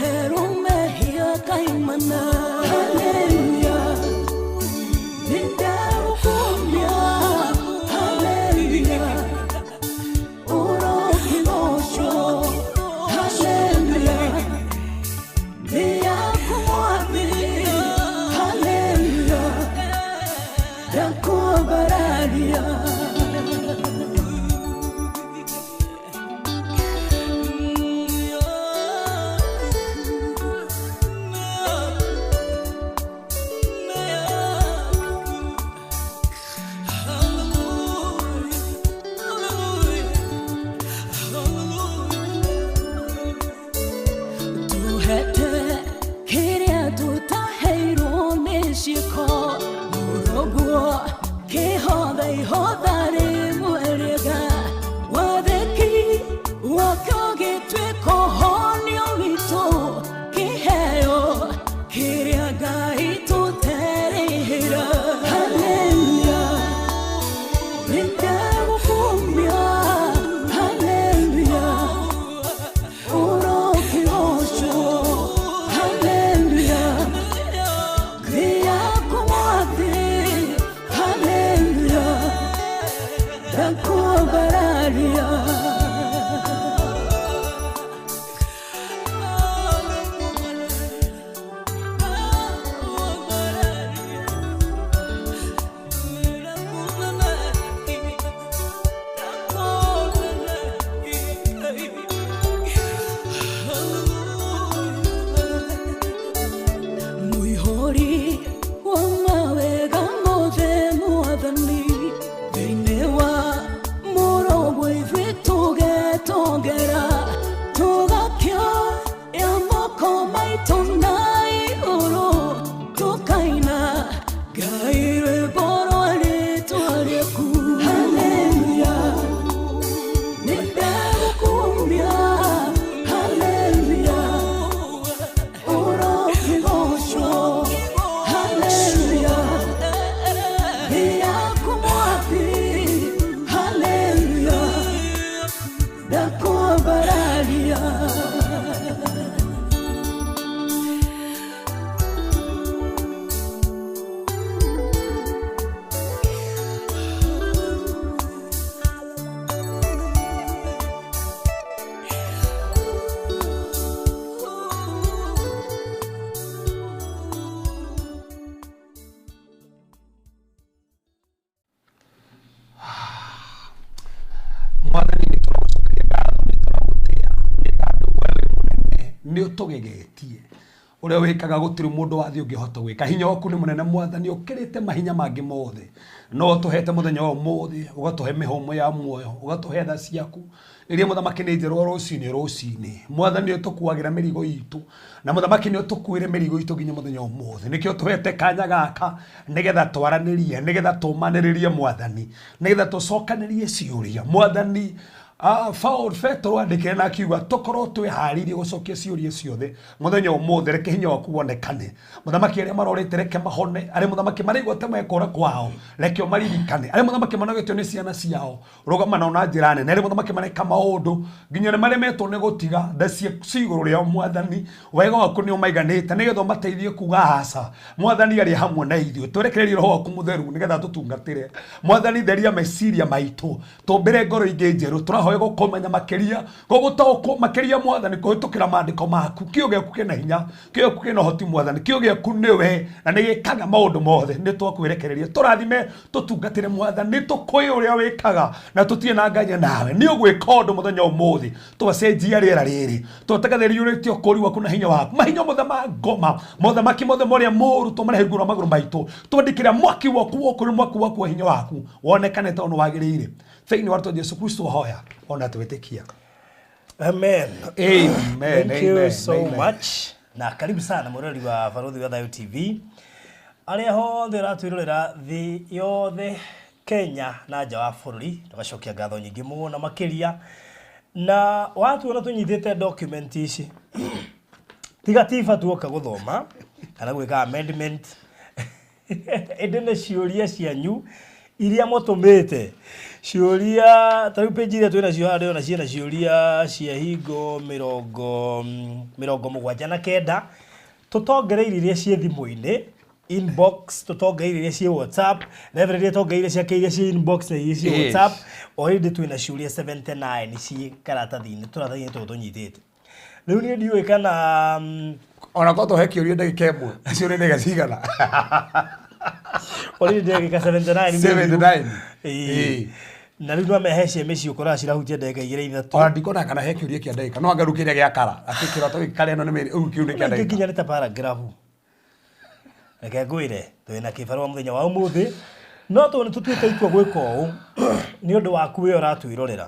Mũtheru mehia kaimana. Haleluya, nĩndagũkumia. Haleluya, ũrokĩgocwo. Haleluya, nĩ yaku Mwathi. Haleluya, ndakwambararia. Tuhete kĩrĩa tũtaheirwo nĩ ciĩko, mũroguo kĩhotha ihotha rĩmwe rĩega, wathĩki wakĩo gĩtuĩka ũhonio witũ, kĩheo kĩrĩa Ngai tũterĩhĩra. Haleluya, nĩndagũkumia. Haleluya, ũrokĩgocwo. Haleluya, nĩ yaku Mwathi. Haleluya, ndakwambararia. Mũihũri wa mawega mothe Mwathani, thĩinĩ wa mũrogo ithuĩ tũgetongera, tũgakĩoya moko maitũ na igũrũ, tũkaina Ngai rwĩmbo rwa rĩtwa rĩaku. Haleluya, nĩndagũkumia. Haleluya, ũrokĩgocwo. Haleluya, nĩ yaku Mwathi. Haleluya, ndakwambararia. Mwathani, nĩ tũragũcokeria ngatho, nĩ tũragũtĩa nĩ tondũ we wĩ mũnene, nĩ ũtũgegetie ũrĩa wĩkaga, gũtirĩ mũndũ wa thĩ ũngĩhota gwĩka. Hinya waku nĩ mũnene Mwathani, ũkĩrĩte mahinya mangĩ mothe. No ũtũhete mũthenya wa ũmũthĩ, ũgatũhe mĩhũmũ ya muoyo, ũgatũhe tha ciaku iria mũthamaki nĩ njerũ o rũcinĩ rũcinĩ. Mwathani, ũtũkuagĩra mĩrigo itũ, na mũthamaki nĩ ũtũkuĩre mĩrigo itũ nginya mũthenya wa ũmũthĩ. Nĩkĩo tũhete kanya gaka nĩgetha twaranĩrie, nĩgetha tũmanĩrĩrie Mwathani, nĩgetha tũcokanĩrie ciũria Mwathani. Paul Petro andĩkire na akiuga tũkorwo twĩharĩirie gũcokia ciũria ciothe mũthenya ũmũthĩ. Reke hinya waku wonekane mũthamaki, arĩa marorĩte reke mahone, arĩa mũthamaki maraigua ta mekũra kwao reke ũmaririkane, arĩa mũthamaki manogetio nĩ ciana ciao rũgama nao na njĩra nene, arĩa mũthamaki mareka maũndũ nginya nĩ maremetwo nĩ gũtiga, tha ci igũrũ rĩao Mwathani, wega waku nĩ ũmaiganĩte nĩgetha ũmateithie kuga aca. Mwathani arĩ hamwe na ithuĩ, twerekererie roho waku mũtheru nĩgetha tũtungatĩre Mwathani. Theria meciria maitũ, tũmbĩre ngoro ingĩ njerũ. Tũrahoya gũkũmenya makĩria, gũgũtaũkwo makĩria Mwathani, kũhĩtũkĩra maandĩko maku. Kĩo gĩaku kĩna hinya, kĩo gĩaku kĩna ũhoti Mwathani, kĩo gĩaku nĩwe na nĩ gĩkaga maũndũ mothe. Nĩ twakwĩrekereria, tũrathime, tũtungatĩre Mwathani. Nĩ tũkũĩ ũrĩa wĩkaga na tũtirĩ na nganya nawe, nĩ ũgwĩka ũndũ mũthenya ũmũthĩ. Twacenjia rĩera rĩrĩ, twatagathĩria ũkũri waku na hinya waku, mahinya mothe ma ngoma, mothamaki mothe marĩa mũru tũmarehe igũrũ rĩa magũrũ maitũ. Twandĩkĩra mwaki waku wokũrĩ, mwaki waku wa hinya waku wonekane tondũ nĩ wagĩrĩire. Thĩinĩ wa rĩtwa Jesu Kristo hoya ona twĩtĩkia. Amen. Amen. Thank you Amen, so amen. much. Na karibu sana mũrori wa Barũthi wa Thayũ TV. Arĩa othe ũratwĩrorera thĩ yothe, Kenya na nja wa bũrũri, tũgacokia ngatho nyingĩ mũno makĩria. Na watuona tũnyitĩte document ici, tiga tiba tuoka gũthoma kana gwĩka amendment, ĩndĩ nĩ ciũria cianyu Iria mũtũmĩte ciũria ta rĩu page iria twĩna cio haha ndĩrona ciĩna ciũria cia hingo 79, tũtongereire iria ciĩ thimũ-inĩ inbox, tũtongereire iria ciĩ WhatsApp. Reverend atongereire ciake iria ciĩ inbox na iria ciĩ WhatsApp. Already twĩna ciũria 79 ciĩ karatathi-inĩ, tũratathi-inĩ tũtũ tũnyitĩte. Rĩu niĩ ndiũĩ kana Ona ko tũhe kĩũria ndagĩka ĩmwe, icio nĩ ndagĩka cigana? Already ndagĩka 79 nĩ thiru. 79. Ĩĩ. Na rĩu no mehe cia mĩciĩ ũkoraga cirahutia ndagĩka igĩrĩ, ithatũ. Ona ndikona kana he kĩũria kĩa ndagĩka, no anga rĩu kĩrĩa gĩa kara atĩ kĩroto gĩkĩ karĩa ĩno nĩ mĩrĩ ũguo, kĩu nĩ kĩa Ingĩ ndagĩka. Nginya nĩ ta paragraph. Reke ngwĩre, twĩna kĩbarũa mũthenya wa ũmũthĩ, no tondũ nĩ tũtuĩte itua gwĩka ũũ nĩ ũndũ waku we ũratwĩrorera,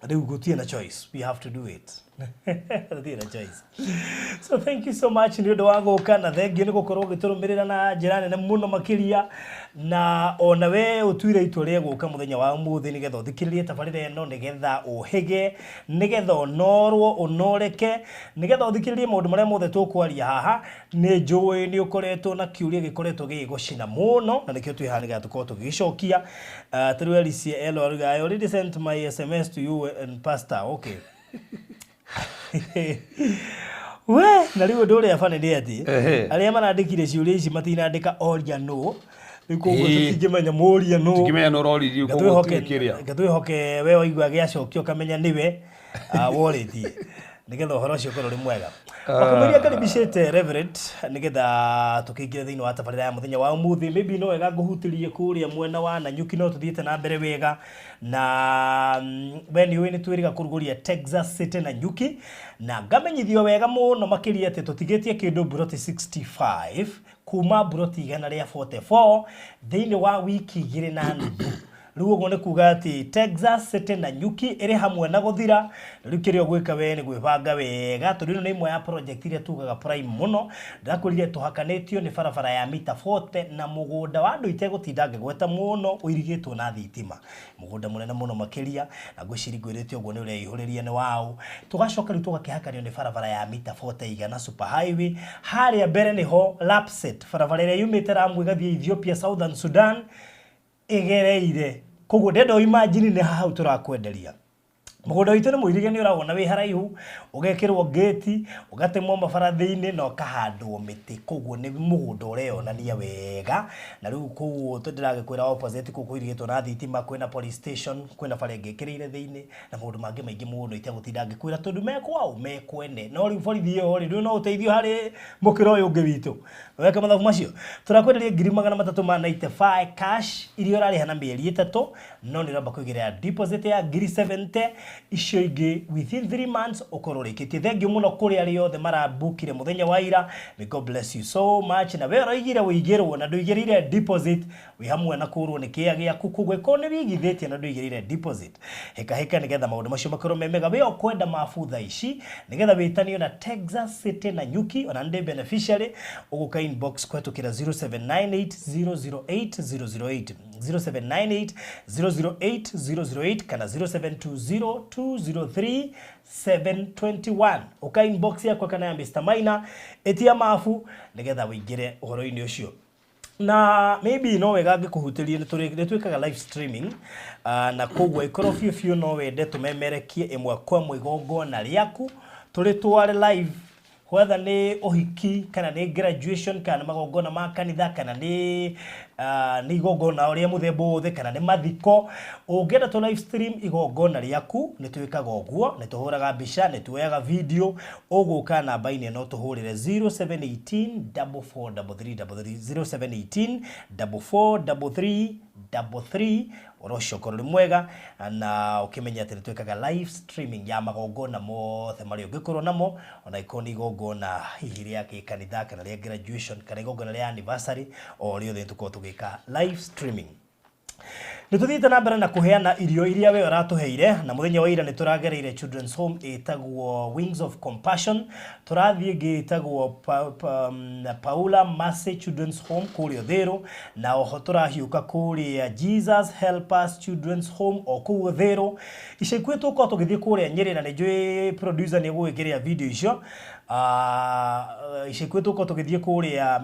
rĩu gũtirĩ na choice, we have to do it, gũtirĩ na choice. So thank you so much nĩ ũndũ wa gũka, na thengiũ nĩ gũkorwo ũgĩtũrũmĩrĩra na njĩra nene mũno makĩria, na ona we ũtuire itua rĩa gũka mũthenya wa ũmũthĩ nĩgetha ũthikĩrĩrie tabarĩra ĩno, nĩgetha ũhĩge, nĩgetha ũnorwo, ũnoreke, nĩgetha ũthikĩrĩrie maũndũ marĩa mothe tũkwaria haha. Nĩ njũĩ nĩ ũkoretwo na kĩũria gĩkoretwo gĩgĩgũcina mũno, na nĩkĩo twĩ haha nĩgetha tũkorwo tũgĩgĩcokia. Ta rĩu Alicia Elo aruga, "I already sent my SMS to you and pastor." Okay, we na rĩu ũndũ ũrĩa bani nĩ atĩ arĩa marandĩkire ciũria ici matinandĩka oria nũ, rĩu koguo tũtingĩmenya mũria nũ. Tingĩmenya nũ ũroririe, koguo gũtirĩ kĩrĩa. Reke twĩhoke we waigua gĩacokio ũkamenya nĩwe worĩtie, nĩgetha ũhoro ũcio ũkorwo ũrĩ mwega. Wakamũiria ngaribicĩte Reverend nĩgetha tũkĩingĩre thĩinĩ wa tabarĩra ya mũthenya wa ũmũthĩ. Maybe no wega ngũhutĩrie kũrĩa mwena wa Nanyuki, no tũthiĩte na mbere wega na we nĩ ũĩ nĩ twĩrĩga kũrugũria Texas City Nanyuki, na ngamenyithio wega mũno makĩria atĩ tũtigĩtie kĩndũ mburoti 65 kuma mburoti 144 thĩinĩ wa wiki 2.5. Rĩu ũguo nĩ kuga atĩ Texas City Nanyuki ĩrĩ hamwe na gũthira. Rĩu kĩrĩa ũgwĩka we nĩ gwĩbanga wega, tondũ ĩno nĩ ĩmwe ya project iria tugaga prime mũno. Ndakwĩrire tũhakanĩtio nĩ barabara ya mita 40 na mũgũnda wa andũ itegũtinda ngĩgweta mũno, ũirigĩtwo na thitima, mũgũnda mũnene mũno makĩria, na ngwĩciria ngwĩrĩte ũguo nĩ ũreihũrĩria nĩ waũ. Tũgacoka rĩu tũgakĩhakanio nĩ barabara ya mita 40 igana, super highway. Harĩa mbere nĩho Lapsset, barabara ĩrĩa yumĩte Lamu ĩgathiĩ Ethiopia, Southern Sudan ĩgereire. Koguo ndenda imagine nĩ hau tũrakwenderia. Mũgũnda witũ nĩ mũirige, nĩ ũrawona wĩ haraihu, ũgekĩrwo ngĩti, ũgatemwo mabara thĩinĩ na ũkahandwo mĩtĩ. Koguo nĩ mũgũnda ũreyonania wega. Na rĩu kũu ndĩragĩkwĩra opposite kũu kũirigĩtwo na thitima, kwĩna police station, kwĩna bara ĩngĩ ĩkĩrĩire thĩinĩ na maũndũ mangĩ maingĩ mũno itegũtinda ngĩkwĩra tondũ mekwao mekwene. No rĩu borithi ĩyo rĩ, ndũĩ no ũteithio harĩ mũkĩra ũyũ ũngĩ witũ weka mathabu macio. Tũrakwenderia 395,000 cash iria ũrarĩha na mĩeri 3, no nĩ ũramba kũigĩrĩra deposit ya 70,000, icio ingĩ within 3 months ũkorwo ũrĩkĩtie. Thengiũ mũno kũrĩ arĩa othe marabukire mũthenya wa ira. May God bless you so much. Na we ũroigire ũigĩrwo na ndũigĩrĩire deposit, wĩ hamwe na kũrwo nĩ kĩa gĩaku. Koguo ĩkorwo nĩ wĩigithĩtie na ndũigĩrĩire deposit, hĩka hĩka nĩgetha maũndũ macio makorwo me mega. We ũkwenda mabu thaa ici nĩgetha wĩtanio na Texas City Nanyuki, ona ndĩ beneficiary, ũgũka inbox kũhetũkĩra 0798 008 008, 0798 008 008 kana 0720 203 721. Ũka inbox yakwa kana ya Mr. Maina, ĩtia mabu nĩgetha ũingĩre ũhoro-inĩ ũcio. Na maybe no wega ngĩkũhutĩrie, nĩ twĩkaga live streaming, na koguo ĩkorwo biũ biũ no wende tũmemerekie ĩmwe kwa ĩmwe igongona rĩaku, tũrĩtware live, whether nĩ ũhiki kana nĩ graduation kana nĩ magongona ma kanitha kana nĩ igongona ũrĩa mũthemba wothe kana nĩ mathiko, ũngĩenda tũ live stream igongona rĩaku, nĩ twĩkaga ũguo. Nĩ tũhũraga mbica, nĩ tuoyaga video. Ũgũka namba-inĩ ĩno tũhũrĩre 0718 443333, 0718 443333. Ũhoro ũcio ũkorwo ũrĩ mwega na ũkĩmenya atĩ nĩ twĩkaga live streaming ya magongona mothe marĩa ũngĩkorwo namo, ona ikorwo nĩ igongona hihi rĩa gĩkanitha kana rĩa graduation kana igongona rĩa anniversary, o rĩothe nĩ tũkorwo tũgĩka live streaming. Nĩ tũthiĩte na mbere na kũheana irio iria we ũratũheire, na mũthenya wa ira nĩ tũragereire children's home ĩtagwo Wings of Compassion, tũrathiĩ ĩngĩ ĩtagwo Paula Mercy Children's Home kũrĩa Ũthĩrũ, na oho tũrahiũka kũrĩa Jesus Helpers Children's Home o kũu Ũthĩrũ. Ica ikuhĩ tũkorwo tũgĩthiĩ kũrĩa Nyĩrĩ, na nĩ njũĩ producer nĩ egũgĩkĩrĩa video icio. Ica ikuhĩ tũgũkorwo tũgĩthiĩ kũrĩa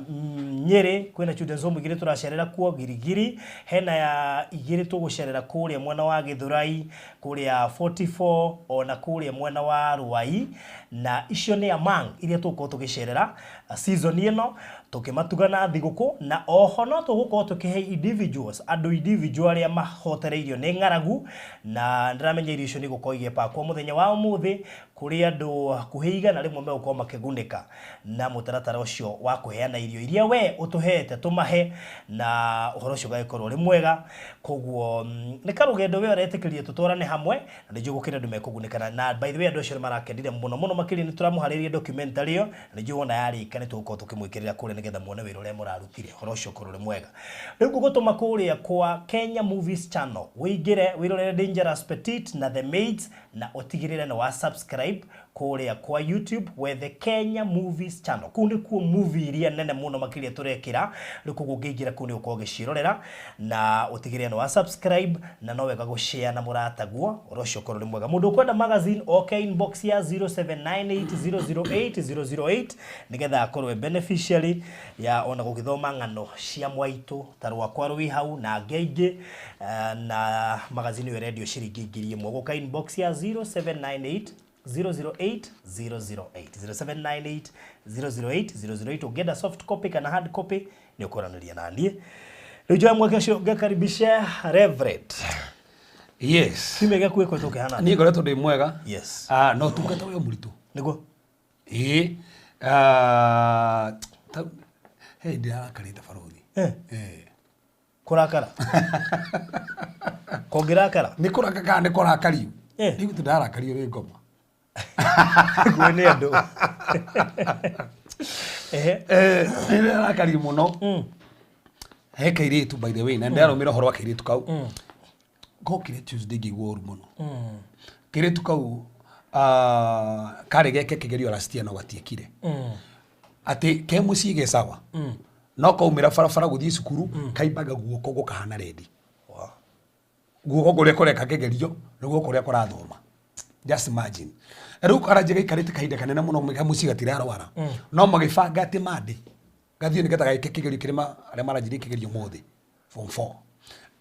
Nyĩrĩ, kwĩna children's home igĩrĩ tũracerera kuo, Girigiri, hena ya igĩrĩ tũgũcerera kũrĩa mwena wa Gĩthũrai, kũrĩa 44 ona kũrĩa mwena wa Ruai, na icio nĩ among iria tũgũkorwo tũgĩcerera season ĩno tũkĩmatuga na thigũkũ, na oho no tũgũkorwo tũkĩhe individuals, andũ individual arĩa mahotereirio nĩ ng'aragu, na ndĩramenya irio icio nĩ igũkorwo igĩpakwo mũthenya wa ũmũthĩ kũrĩ andũ hakuhĩ 100 megũkorwo makĩgunĩka na mũtaratara ũcio wa kũheana irio iria we ũtũhete tũmahe, na ũhoro ũcio ũgagĩkorwo ũrĩ mwega. Koguo nĩ karũgendo we ũretĩkĩria tũtwarane hamwe, na nĩ njũĩ gũkĩrĩ andũ mekũgunĩka, na by the way andũ acio nĩ marakenire mũno mũno makĩria. Nĩ tũramũharĩria documentary ĩyo, na nĩ njũĩ wona yarĩka nĩ tũgũkorwo tũkĩmwĩkĩrĩra kũrĩa nĩgetha muone wĩra ũrĩa mũrarutire, ũhoro ũcio ũkorwo ũrĩ mwega. Rĩu ngũgũtũma kũrĩa kwa Kenya Movies Channel, wĩingĩre wĩrorere Dangerous Petit na The Maids, na ũtigĩrĩre nĩ wa subscribe kũrĩa kwa YouTube wethe Kenya Movies Channel. Kũu nĩkuo movie iria nene mũno makĩria tũrekĩra. Rĩu koguo ũngĩingĩra kũu nĩ ũgũkorwo ũgĩciĩrorera, na ũtigĩrĩre nĩ wa subscribe, na no wega gũshare na mũrataguo, ũhoro ũcio ũkorwo ũrĩ mwega. Mũndũ ũkwenda magazine oke inbox ya 0798008008 nĩgetha akorwo e beneficiary ya ona gũgĩthoma ng'ano cia mwaitũ ta rwakwa rwĩ hau na angĩ aingĩ, na magazine ĩyo ĩrendio ciringi 1000. Gũka inbox ya 0798 008 008, 0798 008 008. Ũngĩenda soft copy kana hard copy nĩ ũkũranĩria na niĩ. Rĩu njoe mweke ũcio ngakaribishe Reverend. Yes. Kiumia gĩaku gĩkoretwo kĩhana atĩa? Niĩ ngoretwo ndĩ mwega. Yes. Ah, no tungata ũyũ mũritũ. Nĩguo. Ĩĩ. Ah, hey, ndĩrarakarĩte barũthi. Eh. Kũrakara kũngĩrakara. Nĩ kũraka kana nĩ kũrakario? Eh. Rĩu ndĩrarakario nĩ ngoma. Nguo nĩ andũ. Ehe. Eh, nĩ ndĩrarakario mũno. He kairĩtu, by the way, na ndĩrarũmĩra ũhoro wa kairĩtu kau. Ngokire Tuesday ngĩigua ũru mũno. Kairĩtu kau karĩ geke kĩgerio last year no gatiekire. Atĩ ke mũciĩ ge sawa. No kaumĩra barabara gũthiĩ cukuru kaimbaga guoko gũkahana rendi. Wow. Guoko kũrĩa kũreka kĩgerio nĩ guoko kũrĩa kũrathoma. Just imagine. Rĩu karanjĩ gaikarĩte kahinda kanene mũno mũciĩ gatirarwara. No magĩbanga atĩ Monday gathiĩ nĩgetha geke kĩgerio kĩrĩa arĩa maranjirie kĩgerio ũmũthĩ form 4.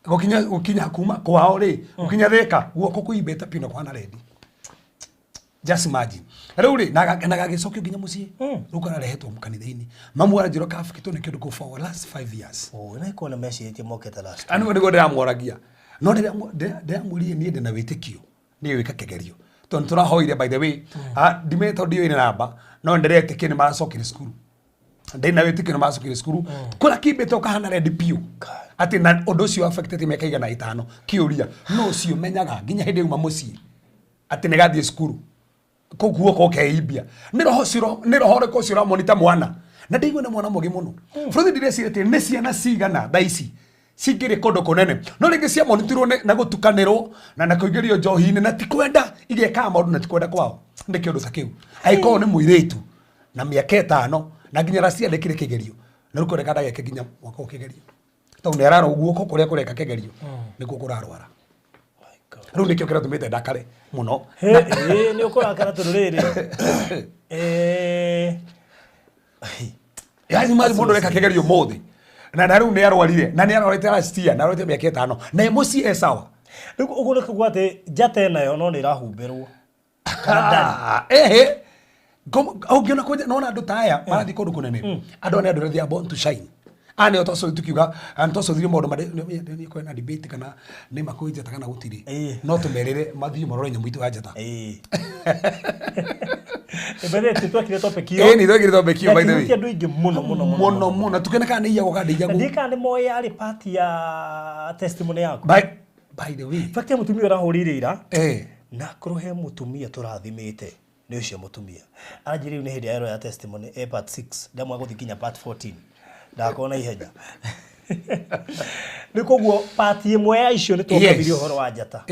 Gũkinya kuma kwao rĩ, gũkinya Thĩka guoko kũimbĩte piũ na kũhana rendi. Just imagine. Rĩu rĩ, na gagĩcokio nginya mũciĩ. Rĩu kararehetwo kanitha-inĩ. Mamu aranjĩra kabĩkĩtwo nĩ kĩndũ kũu for last 5 years. Oh, na ĩkorwo nĩ mecirĩtie mokĩte last. Anĩguo nĩguo ndĩramworagia. No ndĩramwĩrire niĩ ndĩna wĩtĩkio nĩ gwĩka kĩgerio. Tondũ nĩtũrahoire, by the way, ndimenya tondũ ndiũĩ namba, no ndĩretĩkia nĩ maracokire cukuru. Ndĩna wĩtĩkio nĩ maracokire cukuru. Kũrĩa kimbĩte ũkahana rendi piũ. Atĩ na ũndũ ũcio affected mĩaka 105. Kĩũria, no ũcio menyaga nginya hĩndĩ yauma mũciĩ atĩ nĩ gathiĩ cukuru. Kũu guoko ũkeimbia. Nĩ roho ũcio nĩ roho ũrĩkũ ũcio ũramonita mwana? Na ndĩigua nĩ mwana mũgĩ mũno. Bũrũri ndĩreciria atĩ nĩ ciana cigana thaa ici cingĩrĩ kũndũ kũnene. No rĩngĩ ciamonitirwo na gũtukanĩrwo na kũingĩrio njohi-inĩ na ti kwenda igekaga maũndũ na ti kwenda kwao. Nĩ kĩũndũ ta kĩu. Angĩkorwo nĩ mũirĩtu na mĩaka 5 na nginya last year ndekire kĩgerio. Na rĩu kũreka ndageke nginya mwaka ũyũ kĩgerio. Tondũ nĩ ararora guoko kũrĩa kũreka kĩgerio nĩkuo kũrarwara. Rĩu nĩkĩo kĩratũmĩte ndakare mũno. Ĩĩ, nĩ ũkũrakara tondũ rĩrĩ. Yaani mali mũndũ areka kĩgerio ũmũthĩ. Na rĩu nĩ arwarire, na nĩ arwarĩte last year, na arwarĩte mĩaka 5, na e mũciĩ e sawa. Rĩu ũguo nĩ kuuga atĩ njata ĩnayo no nĩ ĩrahumbĩrwo. Kana ndarĩ. Ehe. Ũngĩona kwanja nona andũ ta aya marathiĩ kũndũ kũnene. Andũ aya nĩ andũ arĩa they are born to shine. Aya nĩo twacothire tukiuga, twacothirie maũndũ marĩa kwĩna debate kana nĩ ma kwĩ njata kana gũtirĩ. No tũmerĩre mathiĩ marore nyamũ itũ ya njata. Mbere twekire topic ĩyo. Ĩĩ, nĩ twekire topic ĩyo, by the way. Yakĩhutia andũ aingĩ mũno mũno mũno. Mũno mũno. Tukĩona kana nĩ iyagwo kana ndĩiyagwo. Ndiĩ kana nĩ moĩ yarĩ part ya testimony yaku. By the way. In fact, mũtumia ũrahũrire ira. Na korwo he mũtumia tũrathimĩte nĩ ũcio mũtumia. Aranjĩrire rĩu nĩ hĩndĩ ya ya testimony e part 6. Ndamwaga gũthiĩ nginya part 14. Ndakorwo na ihenya. Rĩu koguo part ĩmwe ya icio nĩ twakabire ũhoro wa njata.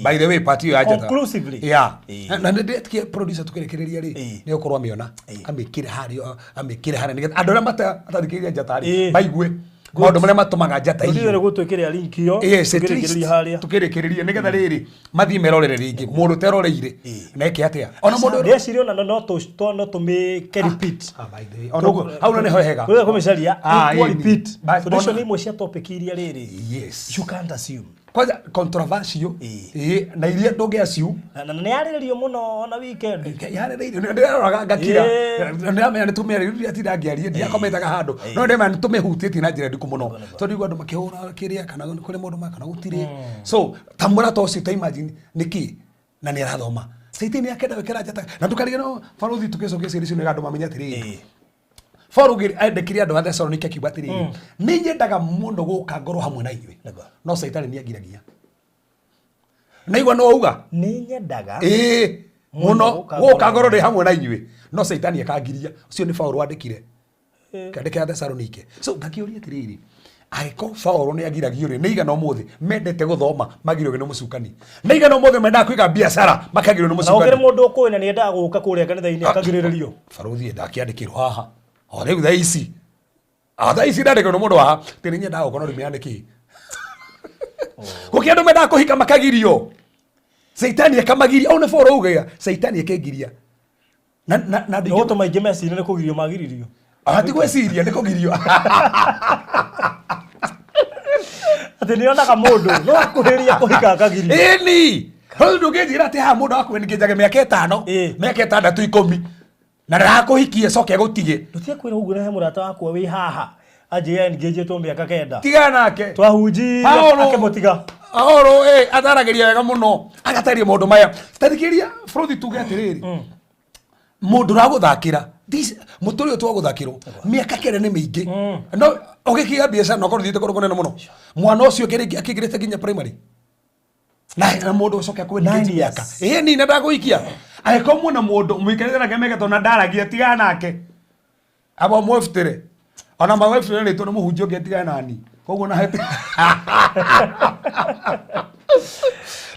By the way, part ĩyo ya njata. Conclusively. Yeah. Na nĩ ndĩretikia producer tũkĩrĩkĩrĩria rĩ, nĩ ũkorwo amĩona. Amĩkĩre harĩa, amĩkĩre harĩa nĩgetha andũ arĩa matathikĩrĩria njata rĩ, maigue. Maũndũ marĩa matũmaga njata Tũthiĩ hiũ. gũtwĩkĩrĩra link ĩyo. Yes, at least Tũkĩrĩkĩrĩria harĩa. tukĩrĩkĩrĩrie nĩgetha rĩrĩ mathiĩ merorere rĩngĩ mũndũ ũteroreire na eke atĩa ona mũndũ. Ndĩreciria ona no tũmĩke repeat. Ah, by the way, ona ũguo hau na nĩho hega. Tũrĩa kũmĩcaria Ah, ĩkuo ĩni. repeat. Tondũ icio nĩ imwe cia topic iria rĩrĩ. Yes. You can't assume. Kwanza controversial. Ĩĩ. Ĩĩ, na iria ndũngĩ assume. Na nĩ yarĩrĩrio mũno ona weekend. Yarĩrĩirio ndĩraroraga ngakira. Ĩĩ. Ndĩramenya nĩ tũmĩarĩrĩria tinda ngĩaria ndiakometaga handũ no ndĩramenya nĩ tũmĩhutĩtie na njĩra ndiku mũno tondũ igua andũ makĩhũra kĩrĩa kana kũrĩ mũndũ ma kana gũtirĩ. So ta mũrata ũcio, ta imagine nĩkĩ na nĩ arathoma caitĩ nĩ akenda gwĩkĩra njata na ndũkarigano barothi tũgĩcokia ciĩrĩ icio nĩ andũ mamenye atĩrĩrĩ. Paul endekire andũ a Thessalonike akiuga atĩrĩrĩ, nĩ nyendaga mũno gũka ngorwo hamwe na inyuĩ, no caitani nĩ angiragia naigua no auga. Nĩ nyendaga Ĩĩ, mũno mũno gũka gũka ngorwo ngorwo ndĩ hamwe na inyuĩ no caitani akangiria. Ũcio nĩ Paul wandĩkire kĩandĩkĩra Thessalonike. So ngakĩũria atĩrĩrĩ, angĩkorwo Paul nĩ agiragio rĩ, nĩ igana ũmũthĩ mendete gũthoma magiragio nĩ mũcukani? Nĩ igana ũmũthĩ mendaga kũiga biacara makagirwo nĩ Na ũkĩrĩ mũcukani? Mũndũ ũkũĩ na nĩ endaga gũka kũrĩa kanitha-inĩ akagirĩrĩrio. Barothi ndakĩandĩkĩrwo haha o rĩu thaa ici, o thaa ici ndandĩkĩrwo nĩ mũndũ haha atĩ nĩ nyendaga gũkorwo rĩmĩa nĩkĩ gũkĩ andũ mendaga kũhika makagirio, caitani akamagiria. Au nĩ boro ugaga caitani akengiria na andũ Nĩ aingĩ. gũtũma aingĩ mecirie nĩ kũgirio magiririo. Ati gwĩciria nĩ kũgirio. Atĩ nĩ onaga mũndũ no akuhĩrĩria kũhika akagirio. Ĩni rĩu ndũngĩnjĩra atĩ haha mũndũ akweningĩnjage mĩaka 5, mĩaka 6, 10 na ndarakũhikie coke agũtige. Ndũtige kwĩra ũguo na he mũrata wakwa wĩ haha anjĩra engagĩtwo mĩaka 9. Tigana nake. Twahunjia Paũlũ. akĩmũtiga. Ahoro ataragĩria wega mũno agataria maũndũ maya. Tarikĩria bũrũri tuge atĩrĩrĩ, mũndũ ũragũthakĩra mũtũrĩ ũyũ twagũthakĩrwo mĩaka 9 nĩ mĩingĩ no ũgĩkiga biacara na ũkorwo ũthiĩte kũndũ kũnene mũno mwana ũcio akĩingĩrĩte nginya primary na mũndũ ũcoke 9 akwendikĩtie mĩaka years. Ĩĩ ni na ndagũikia angĩkorwo mwena mũndũ mũikarĩte nake mĩaka na ndaragia tigana nake aba mwefutĩre ona mawefutĩre rĩtwo nĩ mũhunjia ũngĩ atigane nani koguo na hete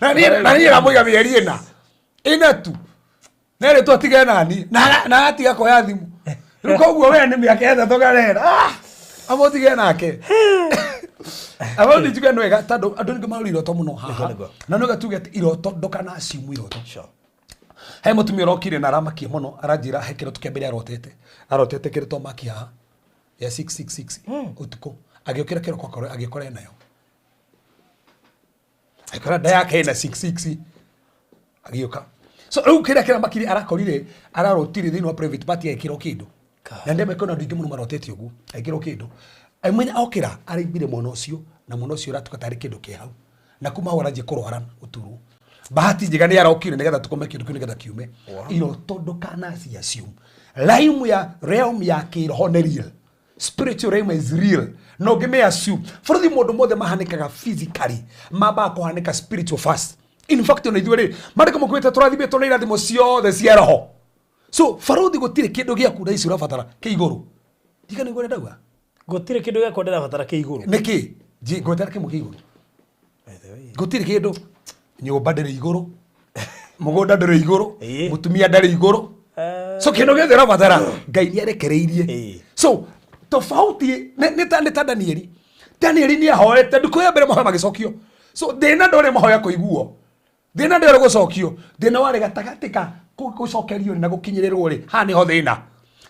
na niĩ ramũiga mĩeri 4 tu nerĩtwo atigane nani na agatiga kuoya thimũ rĩu koguo we nĩ mĩaka 3 karera amũtige nake abo nĩ njuge nĩ wega tondũ andũ ningĩ marora iroto mũno haha. Nĩguo, nĩguo. Na nĩ wega tuge atĩ iroto ndũkana assume iroto. Sure. He mũtumia ũrokire na aramakia mũno aranjĩra he kĩroto kĩa mbere arotete kĩroto maki haha ya 666 ũtukũ agĩũkĩra kĩroko akorwo agĩkora enayo agĩkora nda yake ĩna 66 agĩũka. So rĩu kĩrĩa kĩramakire arakorire ararotire thĩinĩ wa private party agĩkĩrwo kĩndũ na ndeme kwĩna andũ aingĩ mũno marotete ũguo agĩkĩrwo kĩndũ aimenya okĩra araiguire mwana ũcio na mwana ũcio ũratuĩka tarĩ kĩndũ kĩ hau na kuma hau aranjia kũrwara ũturu. Bahati njega nĩ arokire nĩgetha tũkome kĩndũ kĩu nĩgetha kiume. Iroto ndũkanaci assume. Realm ya realm ya kĩroho nĩ real, spiritual realm is real no ngĩmĩ assume bũrũri mũndũ mothe mahanĩkaga physically mambaga kũhanĩka spiritual first. In fact ona ithuĩ rĩ mandĩko makuĩte tũrathimĩtwo na irathimo ciothe cia roho. So barothi gũtirĩ kĩndũ gĩaku na ici ũrabatara kĩ igũrũ ndika nĩguo ndauga. Gũtirĩ kĩndũ gĩakwa ndĩrabatara kĩ igũrũ. Nĩkĩ ngwetera kĩmwe kĩ igũrũ gũtirĩ kĩndũ nyũmba ndĩrĩ igũrũ mũgũnda ndũrĩ igũrũ mũtumia ndarĩ igũrũ. So kĩndũ gĩothe ũrabatara Ngai nĩ arekereirie. So tofauti nĩ ta Danieli. Danieli nĩ ahoete ndukũ ya mbere mahoya magĩcokio. So thĩna ndũrĩ mahoya kũiguo, thĩna ndũrĩ gũcokio, thĩna warĩ gatagatĩ ka gũcokerio na gũkinyĩrĩrwo rĩ haha nĩho thĩna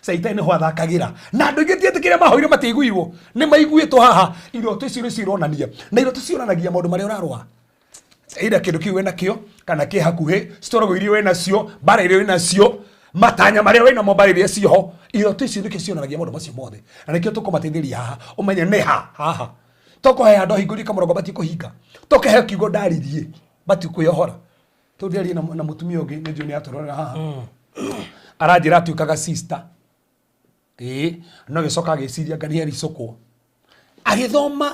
caitani nĩho athakagĩra na andũ aingĩ tietĩkĩre mahoire matiaiguirwo nĩ maiguĩtwo haha. Iroto icio nĩcio ironania na iroto cionanagia maũndũ marĩa ũrarũa ira kĩndũ kĩu wĩna kĩo kana kĩ hakuhĩ citwaragwo iria wĩna cio mbara iria wĩna cio matanya marĩa wĩna mo mbara iria cioho. Iroto icio nĩkĩo cionanagia maũndũ macio mothe na nĩkĩo tũkũmateithĩria haha ũmenye nĩ ha haha tũkũhe andũ ahingũrie kamũrango batiĩ kũhinga tũkĩheo kiugo ndaririe batiĩ kwĩyohora tũ ndĩarie na mũtumia ũngĩ nĩ njũĩ nĩ atũrorera haha aranjĩra atuĩkaga sister ĩĩ no gĩcoka agĩciria nga nĩ ericũkwo agĩthoma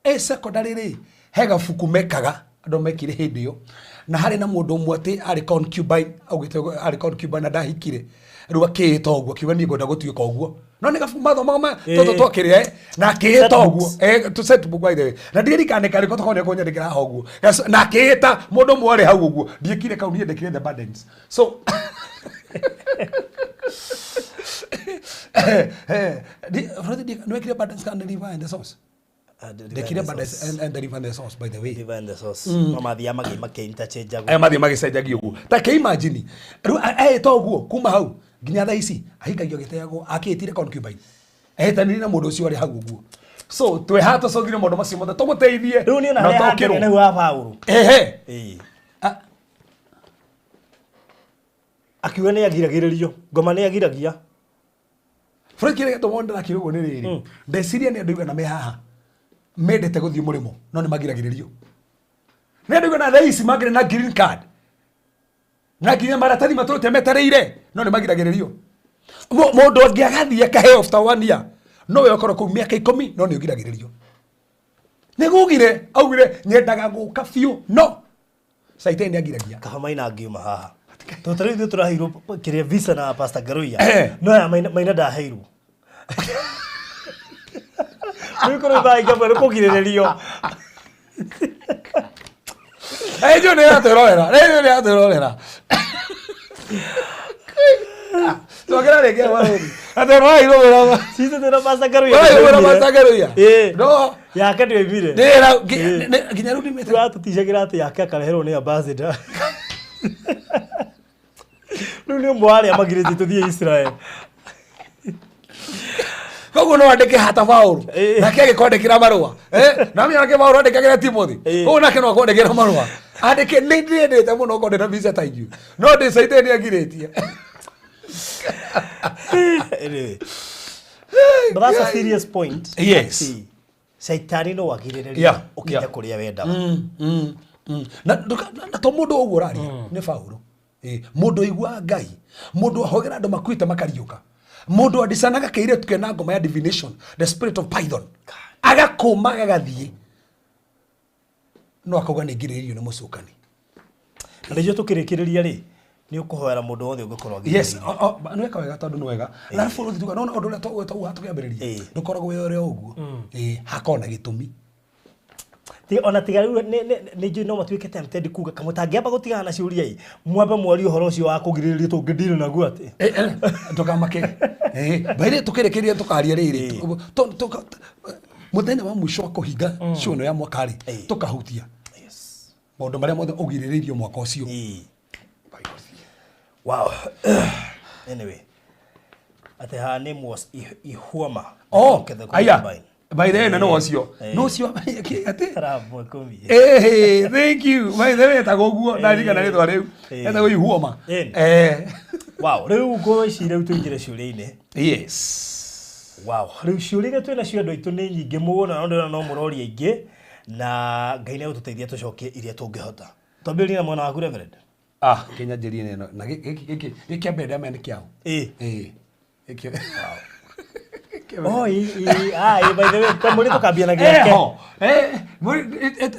e secondary rĩ he gabuku mekaga andũ mekire hĩndĩ ĩyo na harĩ na mũndũ ũmwe atĩ arĩ concubine augĩte arĩ concubine na ndahikire rĩu akĩĩta ũguo akiuga niĩ ngwenda gũtuĩka ũguo no nĩ gabuku mathomaga ma tũtũ twakĩrĩa na akĩĩta ũguo to set book by the way na ndirikane karĩko tokorwo nĩ kũnyandĩkĩra haha ũguo na akĩĩta mũndũ ũmwe warĩ hau ũguo ndiĩkire kau niĩ ndĩkire the burdens. So Nĩwekire Burdens and the River and the Source? Ndekire Burdens and the River and the Source, by the way. River and the Source. No mathiaga magĩ makĩ interchange. Aya mathiĩ magĩcenjagia ũguo. Ta kĩ imagine rĩu eĩta ũguo kuma hau nginya thaa ici ahikagio agĩteagwo akĩĩtire concubine, ehĩtanirie na mũndũ ũcio arĩ hau ũguo. So twĩ haha tũcũthire maũndũ macio mothe tũgũteithie. Rĩu niĩ na na harĩa ũtaũkĩrwo. hangĩ nĩ wa Paũlũ. Ehe. Ĩĩ. Ah. Akiuga nĩ agiragĩrĩrio ngoma nĩ agiragia. Frank, kĩrĩa gĩtũma ndĩrakira ũguo nĩ rĩrĩ, ndeciria nĩ andũ igana me haha mendete gũthiĩ mũrĩmo no nĩ magiragĩrĩrio. Nĩ andũ igana thaa ici mangĩrĩ na green card na nginya maratathi matũrĩte metereire no nĩ magiragĩrĩrio. Mũndũ angĩ agathiĩ akaheo after one year, no we ũkorwo kũu mĩaka 10 no nĩ ũgiragĩrĩrio. Nĩ gugire augire nyendaga gũka biũ no caitani nĩ agiragia. Kaba Maina angiuma haha tondũ tarĩu ithuĩ tũraheirwo kĩrĩa visa na Pastor Ngaruiya. No ya Maina, Maina ndaheirwo. Rĩu korwo thaa ingĩ amwe nĩ kũgirĩrĩrio. Angel nĩ atwĩrorera, Angel nĩ atwĩrorera. Cokera rĩngĩ barũthi. Atĩ ũrairwo wĩra. Sisi twĩna Pastor Ngaruiya. Ũrairwo wĩra Pastor Ngaruiya. Ĩĩ. No. Yake ndĩoimire. Ndĩra nginya rĩu ndimĩte. Tũratũticagĩra atĩ yake akareherwo nĩ ambassador. Rĩu nĩ ũmwe wa arĩa magirĩtie tũthiĩ Israel. Koguo no andĩke hata Paũlũ. Ĩĩ. Nake agĩkwandĩkĩra marũa. Na mimi nake Paũlũ andĩkagĩra Timothy. Ĩĩ. Koguo nake no akwandĩkĩra marũa. Andĩke nĩ ndĩrendete mũno okorwo ndĩna visa ta inyuĩ. No ndĩ caite nĩ angirĩtie. Anyway. But that's a serious point. Yes. Atĩ Caitani no agirĩrĩrie ũkinye kũrĩa wendaga. Na na to mũndũ ũguo ũraria nĩ Paũlũ. Mũndũ ũiguaga Ngai, mũndũ ahogera andũ makuĩte makariũka, mũndũ andicanaga kĩirĩtu kena ngoma ya divination, the spirit of python, agakũma gagathiĩ, no akauga nĩ ngirĩrĩirio nĩ mũcukani. Na nĩguo tũkĩrĩkĩrĩria rĩ, nĩ ũkũhoera mũndũ wothe ũngĩkorwo Yes, agirĩrĩirio. nĩ weka wega tondũ nĩ wega. Na bũrũri tuga no ũndũ ũrĩa twauga tũkĩambĩrĩria ndũkoragwo wĩ ũrĩa ũguo. Hakoragwo na gĩtũmi. Ona tiga rĩu nĩ njũĩ no matuĩke tempted kuga kamwe tangĩamba gũtigana na ciũria ĩ, mwambe mwarie ũhoro ũcio wa kũgirĩrĩrio tũngĩdeal naguo atĩ. Ndũkamake. Baire tũkĩrĩkĩrĩria tũkaria rĩrĩ. Mũthenya wa mũico wa kũhinga show ĩno ya mwaka rĩ, tũkahutia maũndũ marĩa mothe ũgirĩrĩirio mwaka ũcio. Wow. Anyway. Atĩ her name was Ihuoma. Oh, Okay, the aya. concubine. By the way, no ũcio. No ũcio atĩ. Tarabwo ikũmi. Thank you. By the way, etagwo ũguo, ndarikana rĩtwa rĩu. Etagwo Ihuoma. Wow, rĩu ngwĩciria rĩu tũingĩre ciũria-inĩ. Yes. Wow, rĩu ciũria iria twĩna cio andũ aitũ nĩ nyingĩ mũno, na ndĩrona no mũroria aingĩ, na Ngai nĩ egũtũteithia tũcokie iria tũngĩhota. Twambĩrĩrie na mwena waku Reverend. Kenya njĩrie ĩno. Na gĩkĩ kĩa mbere ndĩramenya nĩ kĩaũ. Gĩkĩ. Oh, ĩ, ah, ĩ, by the way, kamũrĩ tũkambia na gĩake. Eho.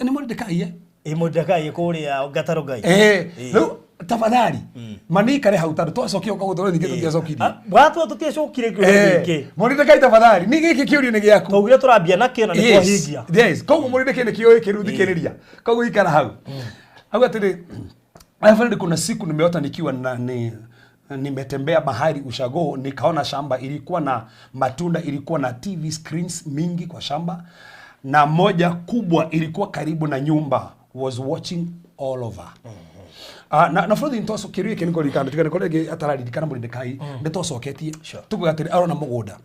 Nĩ Mordecai, eh? Ĩ, Mordecai kũrĩa Gatarũ Ngai. Rĩu tafadhali manikare hau tondũ twacokia ũka gũtũra ningĩ tũtiacokirie. Watua tũtiacokire kĩũria gĩkĩ. Mordecai tafadhali, nĩ gĩkĩ kĩũria nĩ gĩaku. Twaugire tũrambia nakĩo na nĩ Yes. twahingia. Yes. Koguo Mordecai nĩ kĩũĩ kĩrĩu thikĩrĩria. Koguo ikara hau. Hau atĩrĩ, Alfred, kuna siku nimeota nikiwa na ni nimetembea bahari ushago, nikaona shamba ilikuwa na matunda, ilikuwa na TV screens mingi kwa shamba, na moja kubwa ilikuwa karibu na nyumba, was watching all over. Na bũrũri nĩtwacokirie gĩkĩ nĩkũririkana tiga nĩkũrĩ rĩngĩ atararirikana Mordecai, nĩtwacoketie tukuga atĩrĩ arona mũgũnda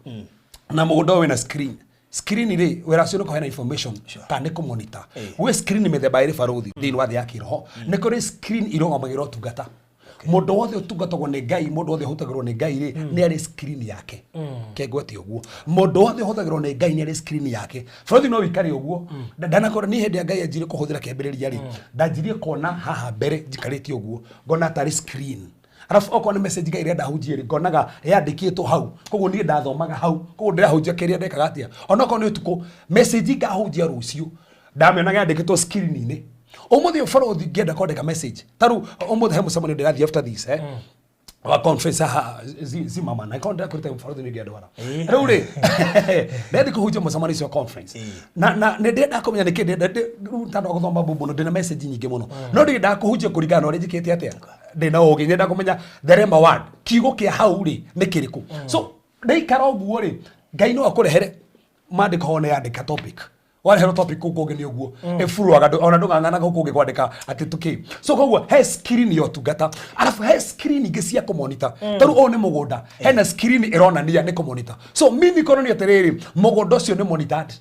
na mũgũnda ũyũ wĩna screen. Screen rĩ wĩra ũcio nĩ kũheana information kana nĩ kũmonitor. Gwĩ screen mĩthemba ĩrĩ barũthi thĩinĩ wa thĩ ya kĩroho. Nĩ kũrĩ screen irũgamagĩrĩra ũtungata. Mũndũ wothe ũtungatagwo nĩ Ngai, mũndũ wothe ũhutagĩrwo nĩ Ngai rĩ, nĩ arĩ screen yake. Kengwete ũguo. Mũndũ wothe ũhũthagĩrwo nĩ Ngai nĩ arĩ screen yake. Bũrũri no wĩikare ũguo. Ndanakorwo niĩ hĩndĩ ya Ngai anjirie kũhũthĩra kĩambĩrĩria rĩ, ndanjirie kuona haha mbere njikarĩte ũguo, ngona tarĩ screen. Arabu okorwo nĩ message Ngai ĩrenda hunjie rĩ, ngonaga yandĩkĩtwo hau. Koguo niĩ ndathomaga hau. Koguo ndĩrahunjia kĩrĩa ndekaga atĩa. Onokorwo nĩ ũtukũ, message ngahunjia rũciũ, ndamĩonaga yandĩkĩtwo screen-inĩ. Ũmũthĩ ũyũ barũthi ngĩenda kwandĩka message. Ta rĩu ũmũthĩ he mũcemanio ndĩrathiĩ after this, eh? Wa conference haha Zimmerman na konda kurita mfaruthi ni ndwara. Ĩĩ. Rĩu rĩ, ndethi kũhunjia mũcemanio ũcio wa conference. Ĩĩ. Na nĩ ndĩrenda kũmenya nĩkĩ rĩu tandũ wa gũthoma mbu mũno, ndĩna message nyingĩ mũno, no ndĩrenda kũhunjia kũringana na ũrĩa njĩkĩte atĩa, ndĩna ũgĩ, nyenda kũmenya the rema word, kiugo kĩa hau rĩ nĩ kĩrĩkũ. So ndaikara ũguo rĩ, Ngai no akũrehere mandĩko ho nĩ yandĩka topic, wareherwo topic kũu kũngĩ nĩ ũguo ĩburuaga ona ndũng'ang'anaga kũu kũngĩ kwandĩka atĩ tũkĩ. So koguo he screen ya ũtungata, arabu he screen ingĩ cia kũmonita. Tarĩu ũyũ nĩ mũgũnda, hena screen ĩronania nĩ kũmonita, so mimi konania atĩrĩrĩ, mũgũnda ũcio nĩ monitored.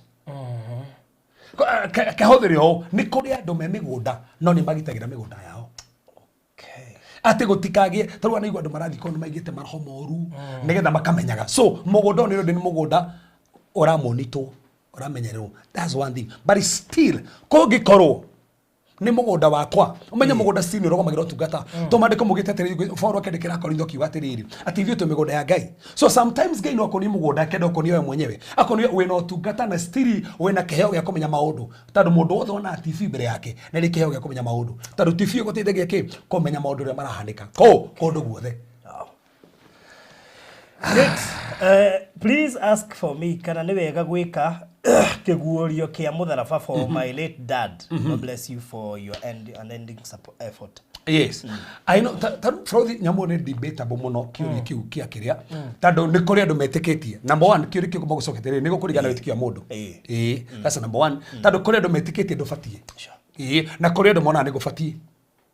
Kehũthĩre ũũ, nĩ kũrĩ andũ me mĩgũnda no nĩ magitagĩra mĩgũnda yao atĩ gũtikagĩe, tarĩu anaigua andũ marathiĩ kũndũ maigĩte maroho moru nĩgetha makamenyaga. So mũgũnda ũyũ nĩ mũgũnda ũramonitwo, ũramenyererwo. That's one thing, but still kũngĩkorwo nĩ mũgũnda wakwa, ũmenye mũgũnda still nĩ ũrũgamagĩra ũtungata, to mandĩko mugĩte atĩrĩrĩ, Paul akĩandĩkĩra Korintho akiuga atĩrĩrĩ, atĩ ithuĩ twĩ mĩgũnda ya Ngai. So sometimes Ngai no akonie mũgũnda, akenda ũkonie we mwenyewe, akonie wĩna ũtungata na still wĩna kĩheo gĩa kũmenya maũndũ, tondũ mũndũ wothe wonaga TV mbere yake nĩ arĩ kĩheo gĩa kũmenya maũndũ, tondũ TV ĩgũteithagia kĩ kũmenya maũndũ ũrĩa marahanĩka kũ kũndũ guothe. Great. Please ask for me kana nĩ wega gwĩka kĩguũrio kĩa mũtharaba for my late dad. God bless you for your unending support, effort. Yes, I know. Ta Frothi, nyamũ nĩ debatable mũno kĩũria kĩu kĩa kĩrĩa, tondũ nĩ kũrĩ andũ metĩkĩtie. Number one, kĩũria kĩu magũcokete rĩ, nĩ gũkũringana na wĩtĩkio wa mũndũ. Ĩĩ, that's number one, tondũ kũrĩ andũ metĩkĩtie ndũbatiĩ. Ĩĩ, na kũrĩ andũ monaga nĩ gũbatiĩ.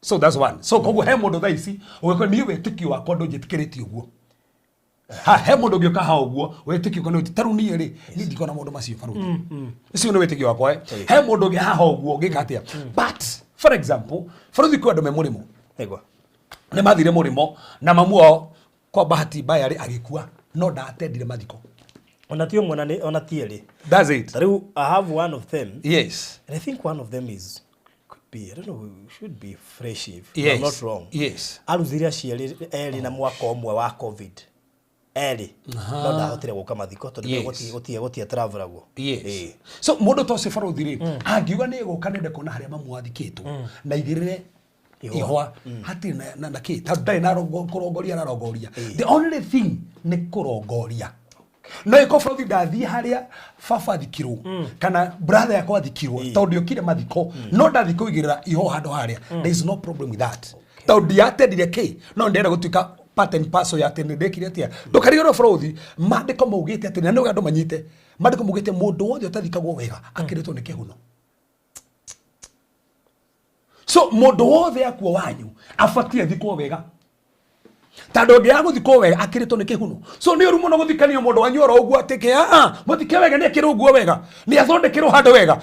So that's one. So koguo he mũndũ thaa ici ũgĩkorwo niĩ wĩtĩkio wakwa ndũnjĩtĩkĩrĩtie ũguo, ha he mũndũ ũngĩũka ha ũguo wĩtĩkio kana tarĩu niĩ rĩ, niĩ ndikona maũndũ macio barũthi ũcio nĩ wĩtĩkio wakwa, eh. He mũndũ ũngĩ haha ũguo ũngĩka atĩa, but for example, barũthi, kwĩ andũ me mũrĩmo. Nĩ mathire mũrĩmo na mamu wao kwa bahati mbaya rĩ agĩkua, no ndatendire mathiko. Ona ti ũmwe na ona ti erĩ. That's it. Ta rĩu I have one of them. And I think one of them is could be, I don't know, should be fresh if I'm not wrong. Arutire aciari erĩ na mwaka ũmwe wa COVID erĩ, no ndahotire gũka mathiko tondũ gũtirĩ travelagwo. So mũndũ ta ũcio barũthi rĩ, angiuga nĩ egũka, nende kuona harĩa mamu athikĩtwo na igĩrĩre Ihũa. Ihũa hatirĩ na kĩ, tondũ ndarĩ na kũrongoria ararongoria. The only thing nĩ kũrongoria no ĩko bũrũri ndathiĩ harĩa baba athikirwo kana brother yakwa athikirwo, tondũ ndiokire mathiko no ndathiĩ kũigĩrĩra ihũa handũ harĩa, there is no problem with that, tondũ ndiatendire kĩ, no ndĩrenda gũtuĩka part and parcel ya atĩ nĩ ndĩkire atĩa. Ndũkariganĩrwo bũrũri, maandĩko maugĩte atĩ, na nĩwe andũ manyite, maandĩko maugĩte mũndũ wothe ũtathikagwo wega akĩrĩtwo nĩ kĩhuno. So mũndũ wothe akua wanyu abatie athikwo wega, tondũ ũngĩaga gũthikwo wega akĩrĩtwo nĩ kĩhuno. So nĩ ũru mũno gũthikania mũndũ wanyu oro ũguo atĩ kĩ aa mũthike wega, nĩ akĩrwo ũguo wega, nĩ athondekerwo handũ wega,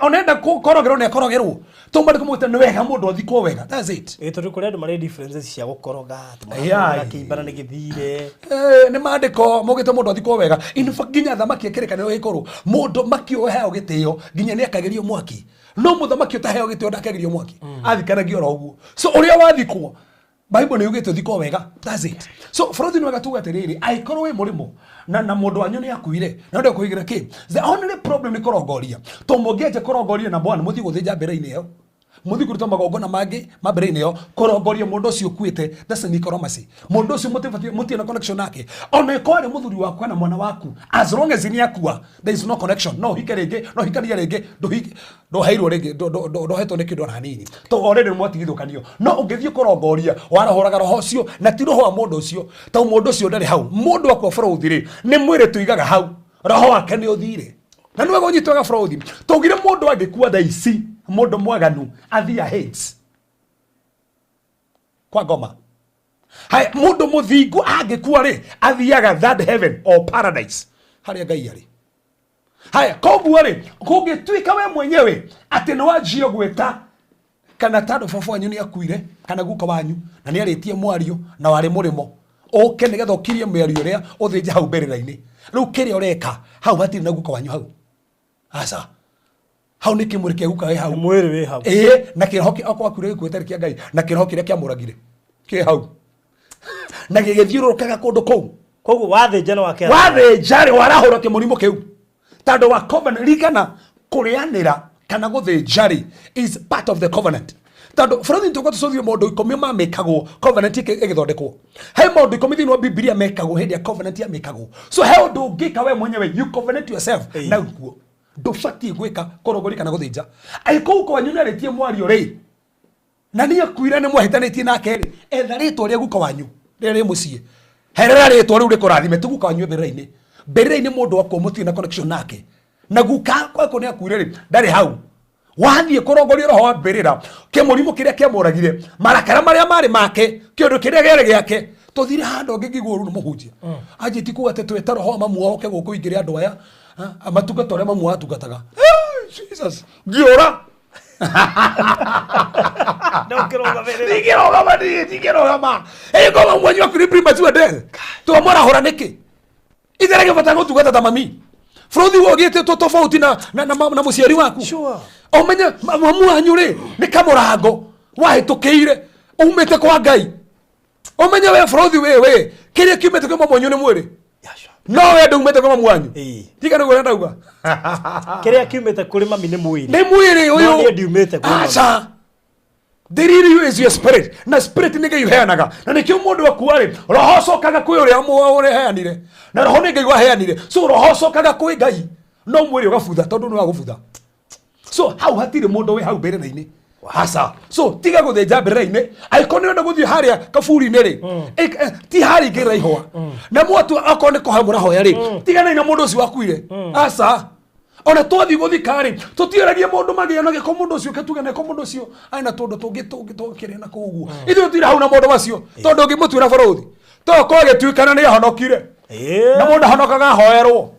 onenda kũkorogerwo nĩ akorogerwo. Tondũ maandĩko maugĩte nĩ wega mũndũ athikwo wega. That's it. Ĩ tondũ kũrĩ andũ marĩ differences cia gũkoroga atĩ kĩimbana nĩ gĩthire. Eh, nĩ maandĩko maugĩte mũndũ athikwo wega. In fact, nginya thamaki ĩkĩrĩkanĩro gĩkũrũ, mũndũ makĩoheo gĩtĩo nginya nĩ akagĩrio mwaki, no mũthamaki ũtaheo gĩtĩo ndakagĩrio mwaki, athikanagio oro ũguo. So ũrĩa wathikwo, Bible nĩ yugĩte ũthikwo wega. That's it. So bũrũri nĩ wega tuge atĩrĩrĩ, angĩkorwo wĩ mũrĩmo na mũndũ wanyu nĩ akuire na ndĩ kũigĩra kĩ, the only problem nĩ kũrongoria, to mũngĩanjia kũrongoria, number one, mũthiĩ gũthĩnja mbere-inĩ ĩyo, mũthiĩ kũruta magongona mangĩ ma mbere-inĩ ĩyo kũrongoria mũndũ ũcio ũkuĩte. That's an necromancy. Mũndũ ũcio mũtibatiĩ, mũtirĩ na connection nake, ona ĩkorwo arĩ mũthuri waku kana mwana waku, as long as nĩ akua, there is no connection. No ũhike rĩngĩ, no ũhikanie rĩngĩ, ndũheirwo rĩngĩ, ndũhetwo nĩ kĩndũ ona hanini, to already nĩ mwatigithũkanio. No ũngĩthiĩ kũrongoria, warahũraga roho ũcio na ti roho wa mũndũ ũcio, to mũndũ ũcio ndarĩ hau. Mũndũ akua bũrũthi rĩ, nĩ mwĩrĩ tũigaga hau, roho wake nĩ ũthire. Na nĩ wega ũnyite wega bũrũthi, tũgire mũndũ angĩkua thaa ici, mũndũ mwaganu athia Hades kwa ngoma. Haya, mũndũ mũthingu angĩkua rĩ, athiaga third heaven or paradise harĩa Ngai arĩ. Haya, koguo rĩ, kũngĩtuĩka we mwenyewe atĩ nĩ wanjia gwĩta kana tondũ baba wanyu nĩ akuire kana guka wanyu na nĩ arĩtie mwario na warĩ mũrĩmo, ũke nĩgetha ũkirie mĩario ĩrĩa ũthĩnje hau mbĩrĩra-inĩ, rĩu kĩrĩa ũreka hau hatirĩ na guka wanyu hau, aca, hau nĩ kĩmũrĩ kĩa guka wĩ hau. Mwĩrĩ wĩ hau. Ĩĩ, na kĩroho kĩa okorwo akuire gĩkuũ gĩtarĩ kĩa Ngai, na kĩroho kĩrĩa kĩamũragire kĩ hau na gĩgĩthiũrũrũkaga kũndũ kũu. Koguo wathĩnja no wake. Wathĩnja rĩ, warahũra kĩmũrimũ kĩu, tondũ wa covenant. Ririkana, kũrĩanĩra kana gũthĩnja rĩ is part of the covenant. Tondũ bũrũri tũko tũcũthio maũndũ 10 mamĩkagwo covenant ĩgĩthondekwo. He maũndũ 10 thĩinĩ wa Bibilia mekagwo hĩndĩ ya covenant yamĩkagwo. So he ũndũ ũngĩka we mwenyewe, you covenant yourself na gĩkuũ. Ndũbatiĩ gwĩka kũrũgũri kana gũthĩnja. Angĩkorwo guka wanyu nĩarĩtie mwario rĩ, na niĩ akuire nĩ mwahĩtanĩtie nake rĩ, etha rĩtwa rĩa guka wanyu rĩrĩa rĩ mũciĩ, herera rĩtwa rĩu rĩkũrathime, ti guka wanyu mbĩrĩra-inĩ. Mbĩrĩra-inĩ mũndũ akua mũtirĩ na connection nake, na guka akwa nĩ akuire rĩ, ndarĩ hau. Wathiĩ kũrongoria roho wa mbĩrĩra, kĩmũrimũ kĩrĩa kĩamũragire, marakara marĩa marĩ make, kĩũndũ kĩrĩa kĩarĩ gĩake. Tũthire handũ ngĩngĩigua ũru nĩ mũhunjia anjĩtie kuga atĩ twĩte roho wa mamu wao oke gũkũ ingĩre andũ aya matungata ũrĩa mamu wao atungataga. Jesus, ngĩũra. Ndũngĩrũgamĩrĩra. Ndingĩrũgama niĩ, ndingĩrũgama. Ĩ ngoma mwanyu akuire premature death. Twamwarahũra nĩkĩ? Ithere gĩbata gũtungata ta mami. Bũrũthi wo gĩtĩtwo tofauti na na na, na mũciari waku. Sure. Ũmenye mamu wanyu rĩ nĩ kamũrango wahĩtũkĩire umĩte kwa Ngai. Ũmenye we bũrũthi we we kĩrĩa kiumĩte kwa mamu wanyu nĩ mwĩrĩ. Yeah, sure. No we ndumĩte kwa mamu wanyu. Ĩĩ. Tiga nĩguo ũrĩa ndauga. Kĩrĩa kiumĩte kũrĩ mami nĩ mwĩrĩ. Nĩ mwĩrĩ ũyũ. No niĩ ndiumĩte kwĩ mami. Aca. The real you is your spirit. Na spirit nĩ Ngai ũheanaga. Na nĩkĩo mũndũ akua rĩ, roho ũcokaga kwĩ ũrĩa ũrĩa heanire. Na roho nĩ Ngai waheanire. So roho ũcokaga kwĩ Ngai. No mwĩrĩ ũgabutha tondũ nĩ wa gũbutha. So hau hatirĩ mũndũ wĩ hau mbĩrĩra-inĩ. Aca. So tiga gũthĩnja mbĩrĩra-inĩ. Angĩkorwo nĩ ũrenda gũthiĩ harĩa kaburi-inĩ rĩ, ti harĩa ingĩrĩra ihũa. Na mwatua akorwo nĩ kũhoya mũrahoya rĩ, tiganai na mũndũ ũcio wakuire. Aca. Ona twathiĩ gũthika rĩ, tũtiaragia mũndũ magĩa na gĩko mũndũ ũcio kĩtuge na gĩko mũndũ ũcio arĩ na tũndũ tũngĩ tũngĩ tũkĩrĩ na kũu ũguo. Ithuĩ tũtirĩ hau na maũndũ macio tondũ ũngĩmũtuĩra bũrũthi to korwo agĩtuĩkana nĩ ahonokire. Na mũndũ ahonokaga ahoerwo.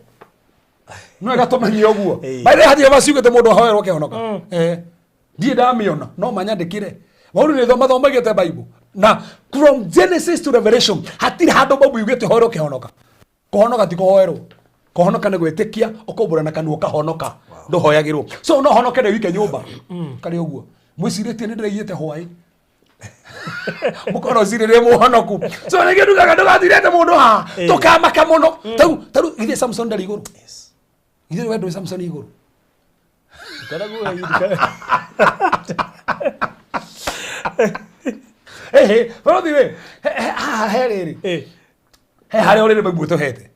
No wega tũmenye ũguo. Ĩĩ. By the way hatirĩ maciugĩte mũndũ ahoerwo akĩhonoka. Ndiĩ ndamĩona no manyandĩkĩre. Maũndũ nĩ mathomagĩte Bible. Na from Genesis to Revelation hatirĩ handũ Bible yugĩte hoerwo ũkĩhonoka. Kũhonoka ti kũhoerwo. Kũhonoka nĩ gwĩtĩkia ũkaumbũra na kanua ũkahonoka. Ndũhoyagĩrwo. So no honoke ndĩ wike nyũmba. Karĩ ũguo. Mwĩcirĩtie nĩ ndĩraiyĩte hwaĩ. Mũkorwo cirĩrĩ mũhonoku. So nĩkĩo ndugaga ndũgatirete mũndũ haha. Tũkamaka mũno. Tarĩu tarĩu githĩ Samson ndarĩ igũrũ. Githĩ we ndũĩ Samson igũrũ. Ehe, bũrũthi rĩ, haha he rĩrĩ. He harĩa ũrĩrĩ Bible ĩtũhete.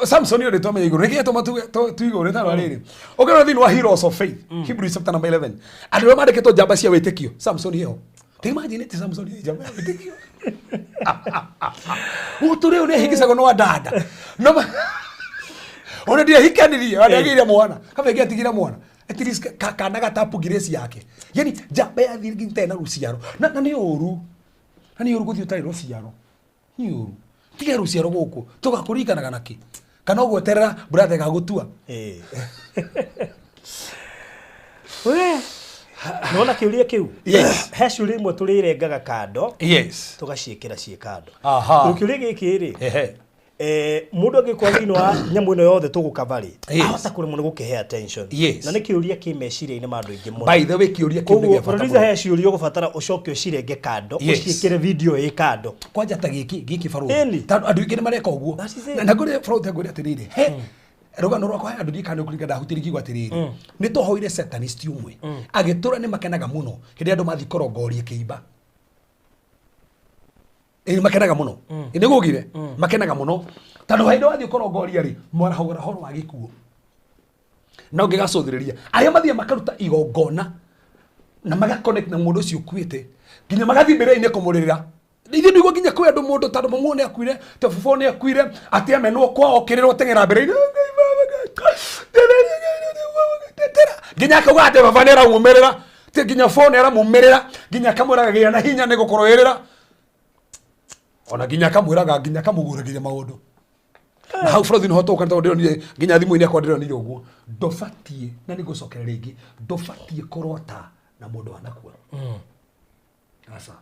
Samson ũrĩ twamenya igũrũ nĩkĩĩ tũma tu igũrũ nĩ tarwa rĩrĩ ũkĩrora thĩinĩ wa Heroes of Faith Hebrews chapter number 11 andũ arĩa mandĩkĩtwo njamba cia wĩtĩkio Samson ĩho ta imagine ati Samson ĩ njamba ya wĩtĩkio ũtũrĩ ũyũ nĩ ahĩngĩcagwo nĩ wandanda no ona ndiahikanirie ona ndiagĩire mwana kaba ĩngĩatigire mwana at least kana gatapu grace yake yani njamba yathire nginya ĩtarĩ na rũciaro na nĩ ũru na nĩ ũru gũthiĩ ũtarĩ rũciaro nĩ ũru tiga rũciaro gũkũ tũgakũririkanaga nakĩ kana ũgweterera mbura ĩgagũtua. We, nona kĩũria kĩu? Yes. He ciũria imwe tũrĩrengaga kando. Yes. Tũgaciĩkĩra ciĩ kando. Aha. Rĩu kĩũria gĩkĩ rĩ, Ehe. Mũndũ angĩkorwo thĩinĩ wa nyamũ ĩno yothe tũgũkava rĩ, Yes. ahota kũremwo nĩ gũkĩhe attention. Yes. Na nĩ kĩũria kĩ meciria-inĩ ma andũ aingĩ mũno. By the way, kĩũria kĩu nĩ Koguo gĩa bata producer, mũno. he ciũria ũgũbatara ũcoke ũcirenge kando, Yes. ũciĩkĩre video ĩ kando. Kwanja ta gĩkĩ gĩkĩ barũthi. Ĩni. Tondũ andũ aingĩ nĩ mareka ũguo. That is it. Na ngwĩre barũthi, ngwĩre atĩrĩrĩ, he rũgano rwakwa he andũ ndiĩ kana nĩ ndahutirie ngiuga atĩrĩrĩ, nĩ twahoire satanist ũmwe agĩtũra nĩ makenaga mũno hĩndĩ ĩrĩa andũ mathiĩ kũrongoria kĩimba. Ĩĩ makenaga mũno. Nĩ gũgire makenaga mũno tondũ hĩndĩ wathiĩ kũrongoria rĩ, mwarahũra ũhoro wa gĩkuũ na ũngĩgacũthĩrĩria arĩa mathiĩ makaruta igongona na magaconnect na mũndũ ũcio ũkuĩte nginya magathiĩ mbĩrĩra-inĩ kũmũrĩrĩra. Ithuĩ nĩguo nginya kwĩ andũ mũndũ tondũ mamu nĩ akuire, ta baba nĩ akuire, atĩ amenwo kwao okĩrĩrwo teng'era mbĩrĩra-inĩ nginya akauga atĩ baba nĩ aramumĩrĩra, ti nginya baba nĩ aramumĩrĩra, nginya akamwĩraga gĩa na hinya nĩ gũkũrũĩrĩra, ona nginya akamwĩraga nginya akamũgũragĩria maũndũ na hau bũrũri nĩho tũka tondũ ndĩronire nginya thimũ-inĩ yakwa ndĩronire ũguo. Ndũbatiĩ, na nĩngũcokera rĩngĩ, ndũbatiĩ kũrota na mũndũ wanakua. Aca,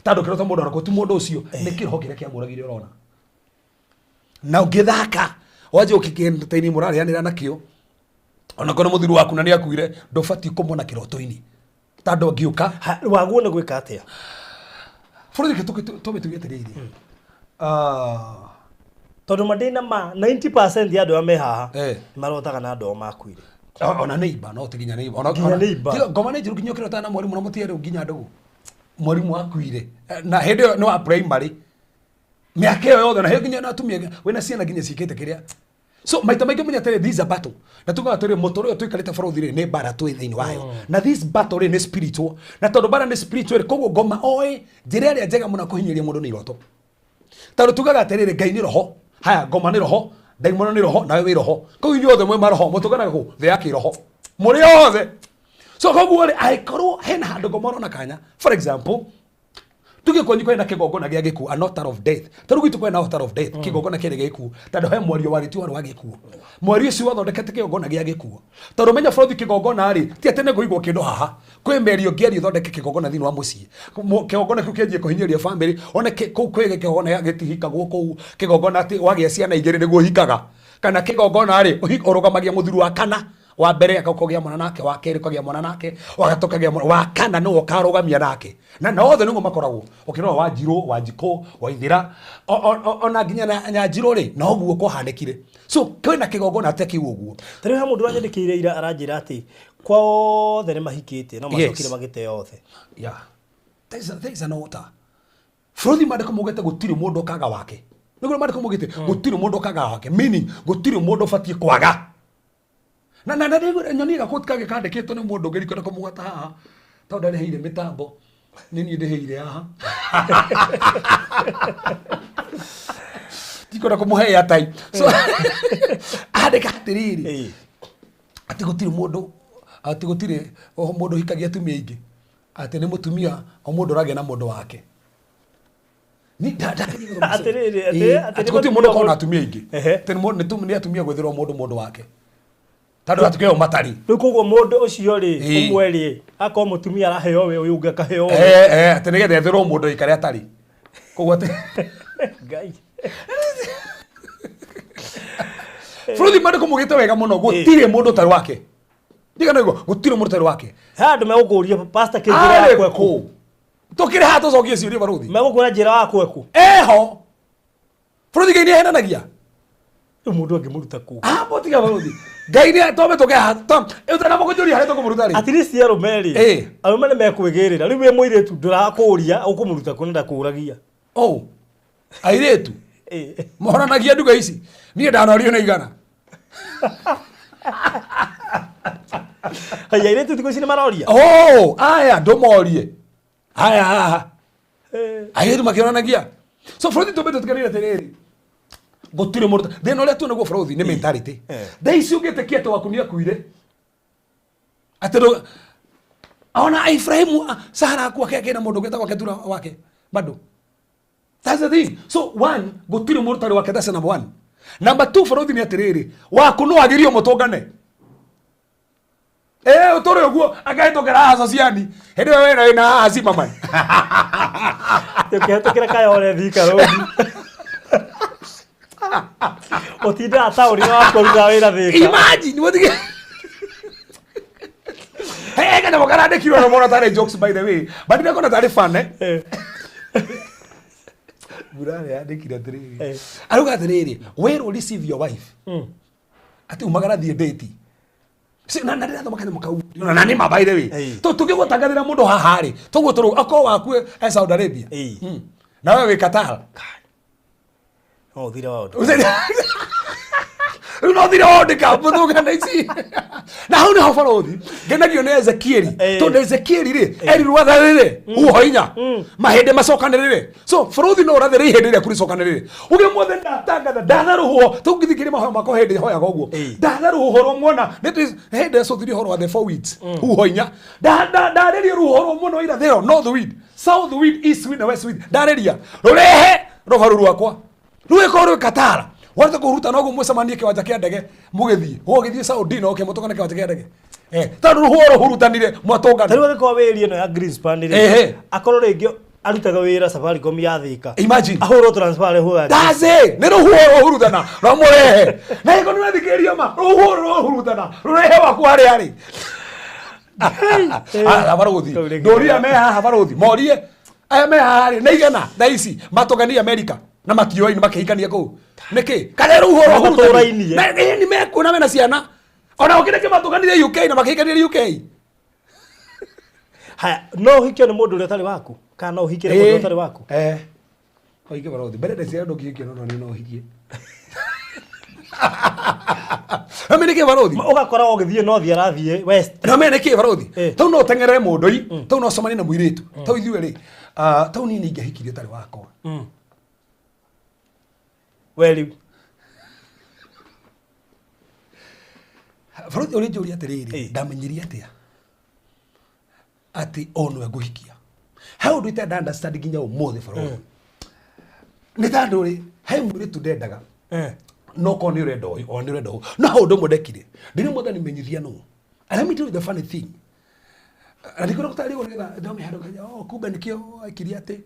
tondũ kĩrota mũndũ wanakua ti mũndũ ũcio, nĩ kĩroho kĩrĩa kĩamũragire ũrona na ũngĩthaka wanjie ũkĩkĩentertain mũrarĩanĩra nakĩo ona korwo mũthuri waku na nĩ akuire, ndũbatiĩ kũmona kĩroto-inĩ tondũ angĩũka. Waguo nĩ gwĩka atĩa? Bũrũri tũbe tuge atĩrĩrĩ. Tondũ ma ndĩna ma 90% ya andũ arĩa me haha Eh. nĩ marotaga na andũ ao makuire. Ona neighbor no ti nginya neighbor. Ona Nginya neighbor. Tiga, ngoma nĩ njũru nginya ũkĩrotana na mwarimũ na mũtige rĩu nginya ndũgũ. Mwarimũ akuire. Na hĩndĩ ĩyo nĩ wa primary. Mĩaka ĩyo yothe na hĩndĩ nginya na atumia wĩna ciana nginya ciĩkĩte kĩrĩa. So maita maingĩ menya atĩrĩ, this is a battle. Na tugaga atĩrĩ, mũtũrĩre ũyũ tũikarĩte bũrũri rĩ nĩ mbara twĩ thĩinĩ wayo. Na this battle rĩ nĩ spiritual. Na tondũ mbara nĩ spiritual rĩ, koguo ngoma oĩ njĩra ĩrĩa njega mũno ya kũhinyĩrĩria mũndũ nĩ iroto. Tondũ tugaga atĩrĩrĩ, Ngai nĩ roho. Haya, ngoma nĩ roho, ndaimono nĩ roho, nawe wĩ roho. Koguo inyuĩ othe mwĩ maroho, mũtũnganaga kũ? Thĩ ya kĩroho. Mũrĩ othe. So koguo rĩ, angĩkorwo hena handũ ngoma ũrona kanya, for example, tuge kwanyu kwena kĩgongona gĩa gĩkuũ, an altar of death. Ta rĩu gwitũ kwena altar of death, kĩgongona kĩarĩ gĩkuũ. Tondũ he mwario warĩtio warĩ wa gĩkuũ. Mwario ũcio wathondekete kĩgongona gĩa gĩkuũ. Tondũ menya bũrũri kĩgongona rĩ, ti atĩ nĩ kũigwo kĩndũ haha. Kwĩ mĩario ĩngĩ ĩthondeke kĩgongona thĩinĩ wa mũciĩ. Kĩgongona kĩu kĩanjie kũhinyĩrĩria family. One kũu kwĩ kĩgongona gĩtihikagwo kũu, kĩgongona atĩ wagĩa ciana igĩrĩ nĩguo ũhikaga. Kana kĩgongona rĩ, ũrũgamagia mũthuri wa kana. Wa mbere akagĩa mwana nake, wa kerĩ ũkagĩa mwana nake, wa gatatũ ũkagĩa mwana, wa kana nĩwe ũkarũgamia nake. Na othe nĩguo makoragwo. Ũkĩrora Wanjirũ, Wanjikũ, Waithĩra, ona nginya na Nyanjirũ rĩ, noguo kwahanĩkire. So kwĩna kĩgongona ta kĩu ũguo. Ta rĩu he mũndũ ũranyandĩkĩire ira aranjĩra atĩ kwao othe nĩ mahikĩte no macokire magĩte othe. Yeah. There is an altar. Bũrũri maandĩko maugĩte gũtirĩ mũndũ ũkaga wake. Nĩguo maandĩko maugĩte gũtirĩ mũndũ ũkaga wake. Meaning gũtirĩ mũndũ ũbatiĩ kwaga. Na na nyonie gakoti kangĩ kandĩkĩtwo nĩ mũndũ ũngĩ ndikwenda kũmũgweta haha tondũ ndarĩhĩire mĩtambo nĩ niĩ ndĩhĩire haha. Ndikwenda kũmũhe airtime. So andĩka atĩrĩrĩ, atĩ gũtirĩ mũndũ, atĩ gũtirĩ mũndũ ũhikagia atumia aingĩ, atĩ nĩ mũtumia o mũndũ ũragĩa na mũndũ wake. Atĩrĩrĩ, atĩ Atĩ nĩ gũtirĩ mũndũ mũtumia ũkoragwo na atumia aingĩ. Ehe. Atĩ nĩ atumia gwetherwo mũndũ mũndũ wake. Tondũ hatikĩrĩ o matari. Rĩu koguo mũndũ ũcio rĩ, Ĩĩ. ũmwe rĩ, akorwo mũtumia araheo we, ũyũ ũngĩ akaheo we. Atĩ nĩgetha etherwo mũndũ aikare atarĩ. Koguo atĩ Ngai. Bũrũri maandĩko maugĩte wega mũno, gũtirĩ mũndũ ũtarĩ wake. Ndiga nĩguo, gũtirĩ mũndũ ũtarĩ wake. He andũ megũkũria pastor kĩ njĩra Arĩ yaku ekũ? kũ? Tũkĩrĩ haha tũcokie ciũria barũthi. Megũkwĩra njĩra yaku ekũ? Eho. Bũrũri Ngai nĩahenanagia. Rĩu mũndũ angĩmũruta kũ? Ah, mũtiga barũthi. Ngai nĩ twambe tũke haha. Ũtanamũkũnjũria harĩa tũkũmũruta rĩ. At least arũme rĩ, Ĩĩ. arũme nĩ mekwĩgĩrĩra. Rĩu wĩ mũirĩtu ndũrakũria ũkũmũruta kũ na ndakũragia. Oh. Airĩtu. Ĩĩ. Mohoranagia nduga ici. Niĩ ndanorio nĩ igana. Haya, airĩtu thikũ ici nĩ maroria? Oh, aya ndũmorie. Aya haha. Airĩtu makĩonanagia. So bũrũri tũmbe tũtiganĩire atĩrĩrĩ. Gũtirĩ mũndũ. Thĩna ũrĩa tuonaguo bũrũri nĩ mentality. Thaa ici ũngĩtĩkia atĩ waku nĩ akuire. Atĩ ona Ibrahimu, Sara akua kena mũndũ ũngĩ wetagwo Ketura wake bado. That's the thing. So one, gũtirĩ mũndũ ũtarĩ wake, that's number one. Number two, bũrũri nĩ atĩrĩrĩ, waku no agirio mũtũngane. Ũtũre ũguo akahĩtũkĩra haha sociani. Hĩndĩ ĩyo wena wĩna haha Zimmerman. Ũkĩhĩtũkĩra Kayole Thika Road. Ũtindaga taũni na waku ũrutaga wĩra Thika. Imagine, mũtige. Hey, kanyamũ karandĩkirwo na mũno tarĩ jokes by the way. But ndĩrakona tarĩ fun, eh? Mbura yandĩkire atĩrĩrĩ. Arauga atĩrĩrĩ, wĩrwo receive your wife. Atĩ umagara thiĩ date. Si, na ndĩrathoma kanyamũ kau. Na nĩ ma by the way. Tũngĩgũtangathĩra mũndũ haha rĩ, toguo tũrũ akorwo waku e Saudi Arabia. Na wewe wĩ Qatar. No ũthire wa ũndũ. Rĩu no thire World Cup mũthũngana ici. Na hau nĩho barũthi ngenagio nĩ Ezekieli. Tondũ Ezekieli rĩ erirwo atharĩre huho inya mahĩndĩ macokanĩrĩre. So barũthi no ũrathĩre ihĩndĩ rĩaku rĩcokanĩrĩre. Uge mwothe ndatangatha ndatha rũhuho tũngĩthikĩrĩria mahoya makwa hĩndĩ hoyaga ũguo. Ndatha rũhuho rwa mwena nĩ hĩndĩ ecũthirie ũhoro wa the four winds huho inya. Ndarĩria rũhuho rwa mwena wa irathĩro, north wind, south wind, east wind na west wind. Ndarĩria rũrehe rũbaru rwakwa rwĩkorwo rwĩ Qatar. Warĩte kũhuruta noguo mũcemanie kĩwanja kĩa ndege mũgĩthiĩ. Ũgĩthiĩ Saudi na ũke mũtũngane kĩwanja kĩa ndege. Tondũ rũhuho rũhurutanire mwatũngana. Ta rĩu angĩkorwo wĩri ĩno ya Greenspan rĩ, akorwo rĩngĩ arutaga wĩra Safaricom ya Thika. Imagine. Ahũrwo transfer arehwo ya That's it. Nĩ rũhuho rũhurutana rwamũrehe. Na ĩko nĩ ũrathikĩrĩria ma rũhuho rũhurutana rũrehe waku harĩa arĩ. Ah, barũthi. Kau rĩngĩ. Ndũria me haha barũthi. Morie aya me haha rĩ nĩ igana thaa ici matũngania America na matioaine makĩhikania kũu. Nĩkĩ? Kana rũhuho rũhurutana. Matũrainie. Na nĩ mekuona mena ciana. Ona ũkĩrĩ kĩmatũkanire UK na makĩhikanire UK. Haya, no ũhikio nĩ mũndũ ũrĩa ũtarĩ waku kana no ũhikĩre mũndũ ũrĩa ũtarĩ waku? Eh. Oige barothi. Mbere ndeciria ndũngĩhikio no no ũhikie. Na mene kĩ barothi? Ũgakora ũgĩthiĩ no thiĩ arathiĩ west. Na mene kĩ barothi? Eh. Tau no ũteng'erere mũndũ i, tau no ũcemanie na mũirĩtu. Tau ithuĩ rĩ, ah, tau niĩ nĩ ingĩahikirie ũtarĩ wakwa. We rĩu. Barothi ũrĩ njũria atĩrĩrĩ, Eh. ndamenyirie atĩa atĩ o nĩwe ngũhikia? He ũndũ itenda understand nginya ũmũthĩ barothi. Nĩ tondũ rĩ, he mũirĩtu ndendaga no korwo nĩ ũrenda ũyũ o nĩ ũrenda ũyũ no hau ũndũ ũmwe ndekire ndĩrĩ mwathani menyithia nũ. And let me tell you the funny thing, na ndikũrĩa gũtarĩ ũguo nĩgetha ndome handũ ngaja, oh, kumbe nĩkĩo ekire atĩ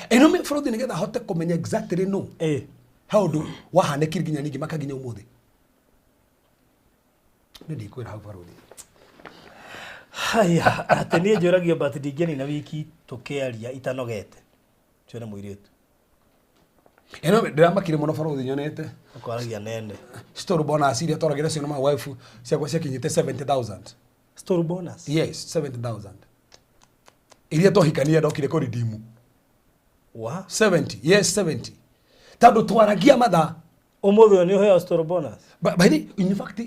ĩno bũrũthi nĩgetha hote kũmenya exactly nũ. He ũndũ wahanĩkire nginya ningĩ maka nginya ũmũthĩ nĩ ndikwĩra hau barũthi. Haya, atĩ niĩ njũragio but ndingĩnina wiki tũkĩaria itanogete. Ũcio nĩ mũirĩtu. Ĩno ndĩramakire mũno barũthi nyonete. Ũkwaragia nene. Store bonus iria twaragĩra cio na my wife ciakwa ciakinyĩte 70,000. Store bonus. Yes, 70,000 iria twahikania ndokire kũridimu. Wa? 70, yes, 70, tondũ twaragia mathaa. Ũmũthĩ ũyũ nĩ ũheo store bonus. By the in fact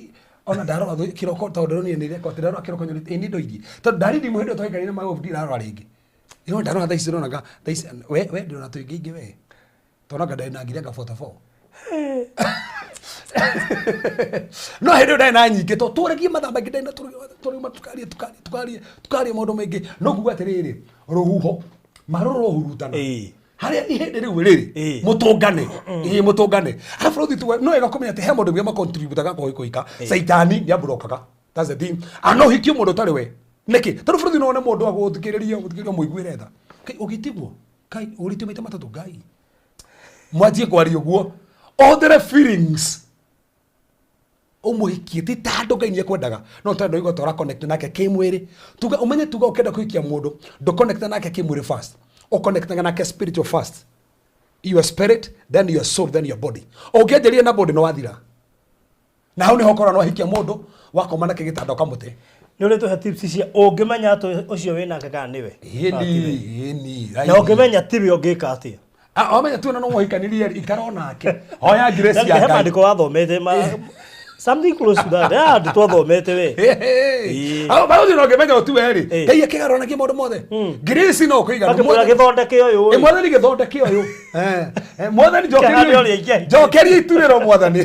ona ndarora kĩroko tondũ ndĩronire nĩ record, ndarora kĩroko nyonete ĩ nĩ ndoirie tondũ ndaridimu hĩndĩ ĩyo twahikania na my wife ndirarora rĩngĩ ĩno ndarora thaa ici ndĩronaga thaa ici we ndĩrona tũingĩ ingĩ we tonaga ndarĩ na ngiri anga 44 no hĩndĩ ĩyo ndarĩ na nyingĩ to twaragie mathaa maingĩ ndarĩ na tũrauma tukarie tukarie tukarie tukarie maũndũ maingĩ no kuga atĩrĩrĩ rũhuho marũrũ rũhurutana harĩa ihĩndĩ rĩu rĩrĩ mũtũngane ĩĩ mũtũngane arabu rũthi tuwe no wega kũmenya atĩ he mũndũ ũngĩ macontributaga kũhika caitani nĩ amburokaga. That's the thing. Ano hikie mũndũ ũtarĩ we nĩkĩ? Tondũ bũrũri no wone mũndũ agũthikĩrĩria gũthikĩrĩria mũiguĩre tha. Kai ũgĩtigwo kai ũrĩtio maita matatũ ngai mwanjie kwaria ũguo ũhũthĩre feelings ũmũhikie ti tandũ ngai nĩekwendaga no tondũ igua tora connect nake kĩmwĩrĩ tuga ũmenye tuga ũkĩenda kũhikia mũndũ ndũ connect nake kĩmwĩrĩ first, ũconnectaga nake spiritual first, your spirit, then your soul, then your body. Ũngĩanjĩrĩria na body no wathira na hau nĩho ũkorwo nĩwahikia mũndũ wakoma nake gĩtanda ũkamũte. Nĩ ũrĩ tũhe tips cia ũngĩmenya atĩ ũcio wĩnake kana nĩwe. Ĩni ĩni. Na ũngĩmenya tiwe ũngĩka atĩa? Ah, wamenya tu no mũhikanirie ikara onake hoya grace ya He Ngai. maandĩko wathomete ma something close to that. Yeah, andũ twathomete we. Ĩĩ. Barũthi no ngĩmenya ũtiwe rĩ Ĩĩ. Ngai akĩgarũranagia maũndũ mothe grace no kũigana. Akĩmwĩra gĩthondeke ũyũ. Ĩ, mwathani gĩthondeke ũyũ. Eh, eh, mwathani Kĩhande njokeria ũrĩa ingĩahikia. njokeria iturĩro mwathani.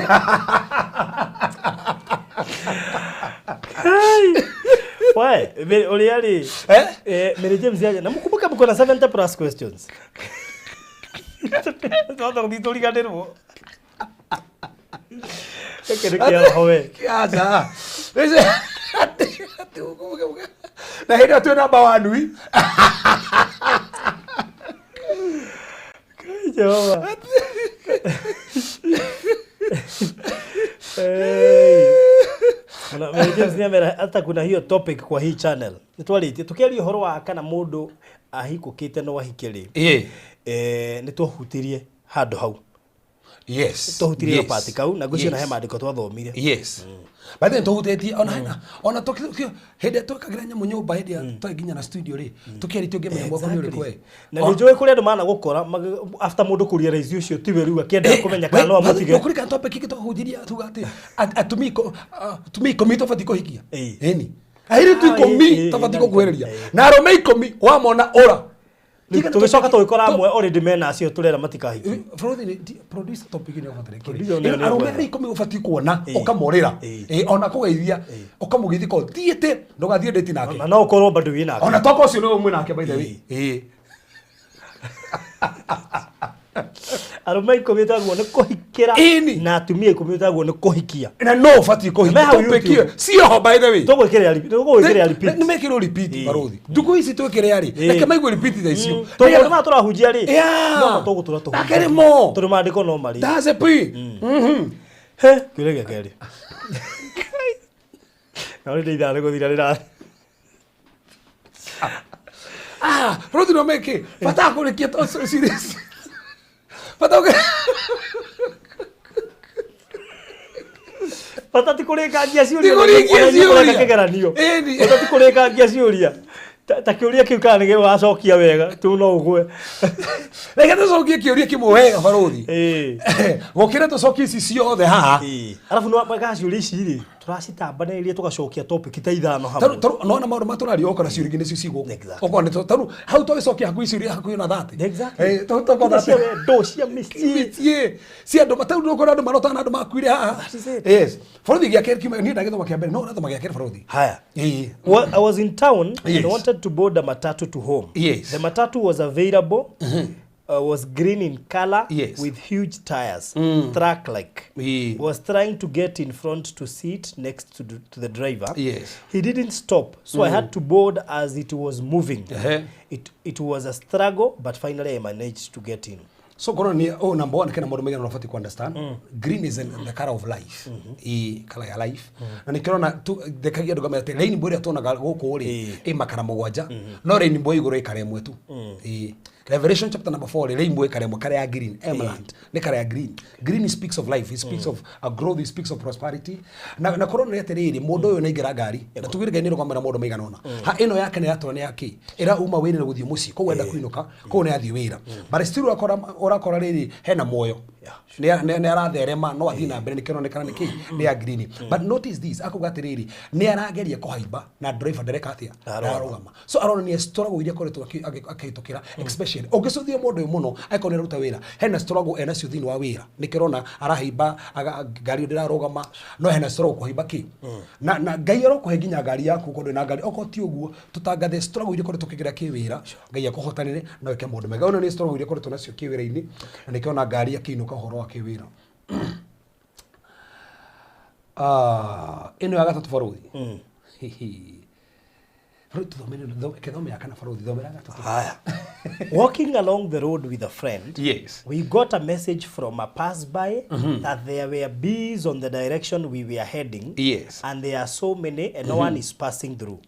We, ũrĩa rĩ. Eh? Eh, Mary James yaja. Na mkumbuke mko na 70 plus questions. Twatha gũthiĩ tũriganĩrwo. Gĩkĩ nĩ kĩa roho we. Aca. Na hĩndĩ ĩyo twĩ namba one wi. Jehova. Hey. Na Mary James nĩamera hata kuna hiyo topic kwa hii channel. Nĩtwarĩtie tũkĩaria ũhoro wa kana mũndũ ahikũkĩte no ahike rĩ. Ĩĩ. Eh, nĩtwahutirie handũ hau. Yes. Twahutirie Yes. part kau na ngwĩciria na he Yes. maandĩko twathomire. Yes, by then tũhutĩtie ona ona hĩndĩ ĩrĩa twekagĩra nyamũ nyũmba hĩndĩ ĩrĩa twarĩ nginya na studio rĩ tũkĩarĩtie ũngĩmenya mwako nĩ ũrĩkũ ĩ. Na nĩ njũĩ kũrĩ andũ mana gũkora after mũndũ kũrealize ũcio tiwe rĩu akĩenda kũmenya kana no amũtige. Kũrĩ topic ĩngĩ twahunjirie tuga atĩ atumia 10 tũbatiĩ kũhikia. Ĩĩ. Ĩni airĩtu Ah, 10 ĩĩ, ĩĩ, tũbatiĩ ĩĩ, gũkuhĩrĩria ĩĩ. na arũme 10 wamona ũra. Tũgĩcoka tũgĩkora amwe already mena acio tũrera matikahiki. Bũrũri nĩ producer topic nĩ ũbataire Producer nĩ- nĩ arũme ũkwetha. arĩa 10 ũbatiĩ kuona Ĩĩ. ũkamorĩra. Ĩĩ. Ĩĩ, ona kũgeithia ũkamũgeithia ko thiĩte ndũgathiĩ ndĩti nake. Na no ũkorwo bado wĩ nake. Ona toka ũcio nĩwe mwĩ nake by the way. Ĩĩ. Arũme 10 ũtagwo nĩ kũhikĩra Ĩni. na atumia 10 ũtagwo nĩ kũhikia. Na no ũbatiĩ kũhikia Me hau topic YouTube. ĩyo cioho by the way. Tũgwĩkĩrĩra repeat. Nĩ mekĩrwo repeat Ĩĩ. barũthi ndukũ ici twĩkĩre arĩ Ĩĩ. reke maigue repeat tha icio. Tondũ maũndũ maya tũrahunjia rĩ Yeah. no tũgũtũra tũhunjagia. Akĩrĩ mo. Tondũ maandĩko no marĩ. That's a point. He, kĩũria gĩa kerĩ. Na rĩu ithaa nĩ gũthira rĩrathi. Ah, bũrũri no meke bata kũrĩkia to series bata ũke. Bata ti kũrĩkangia ciũria. Ti kũrĩkia Ona inyuĩ mũreka ciũria. kĩgeranio. Ĩni. Bata ti kũrĩkangia ciũria. Ta kĩũria kĩu kana nĩgĩo wacokia wega tu no ũgwe. Reke tũcokie kĩũria kĩmwe wega, barũthi. Ĩĩ. Gũkĩra tũcokie ici ciothe haha. Ĩĩ. Arabu nĩ wega ciũria ici rĩ tũracitambanĩrĩria tũgacokia topic ta ithano hamwe. Taru nona maũndũ ma tũraria okora ciũria ingĩ nĩcio cigũka. Exactly. Okorwo nĩ taru hau tũgĩcokia hakuhĩ ciũria hakuhĩ na 30. Exactly. Eh, tũkorwo Cia wendo, cia mĩciĩ. Mĩciĩ cia andũ tarĩu ndũkora andũ marotana andũ makuire haha. That is it. Yes, bũrũthi gĩa kerĩ kiuma niĩ ndagĩthoma kĩa mbere no ũrathoma gĩa kerĩ, bũrũthi. Haya. Ĩĩ. Well, I was in town Yes. and wanted to board a matatu to home. Yes. The matatu was available, was green in color Yes. with huge tires, truck like. Yeah. Was trying to get in front to sit next to the driver. Yes. He didn't stop, so I had to board as it was moving. It was a struggle, but finally I managed to get in. So korwo ni, oh, number one, kena maũndũ maigana ũbatiĩ ku understand, green is the color of life, ĩ color ya life, na nikĩrona thekagia andũ ngamera atĩ rainbow ĩrĩa tuonaga gũkũ rĩ ĩ makara mũgwanja, no rainbow igũrũ ĩ kara ĩmwe tu. Ĩ Revelation chapter number 4 rĩ, rainbow ĩ kara ĩmwe, kara ya green, emerald nĩ kara ya green. Green speaks of life, it speaks of a growth, it speaks of prosperity. Na korwo nĩ atĩrĩrĩ, mũndũ ũyũ nĩaingĩra ngari na tugire Ngai nĩ rũgamĩra maũndũ maigana ũna ha ĩno yake nĩ yatũra nĩ yake ĩra uma wĩra na gũthiĩ mũciĩ, koguo enda kũinũka, koguo nĩ athiĩ wĩra, but still ũrakora rĩrĩ hena muoyo, nĩ aratherema no athiĩ na mbere, nĩ kĩronekana nĩ kĩ nĩ ya green. But notice this, akauga atĩrĩrĩ nĩ arageria kũhaimba na driver ndareka atĩa, ndararũgama. So aronania struggle iria akoretwo akĩhĩtũkĩra, especially ũngĩcũthia mũndũ ũyũ mũno angĩkorwo nĩ araruta wĩra, hena struggle enacio thĩinĩ wa wĩra, nĩkĩrona arahaimba ngari ĩyo ndĩrarũgama, no hena struggle kũhaimba kĩ na Ngai arokũhe nginya ngari yaku ũkorwo ndwĩ na ngari. Okorwo ti ũguo tũtangathe struggle iria ũkoretwo ũkĩgerera kĩwĩra, Ngai akũhotanĩre na wĩke maũndũ mega. Ĩno nĩ struggle iria ũkoretwo nacio kĩwĩra-inĩ, na nĩkĩona ngari akĩinũka ũhoro wa kĩwĩra. Ah, ĩno ya gatatũ, barũthi. Hihi. Barũthi, tũthomere kĩthome ya kana, barũthi, thomera gatatũ. Haya. Walking along the road with a friend, we got a message from a passerby that there were bees on the direction we were heading. And there are so many and no one is passing through.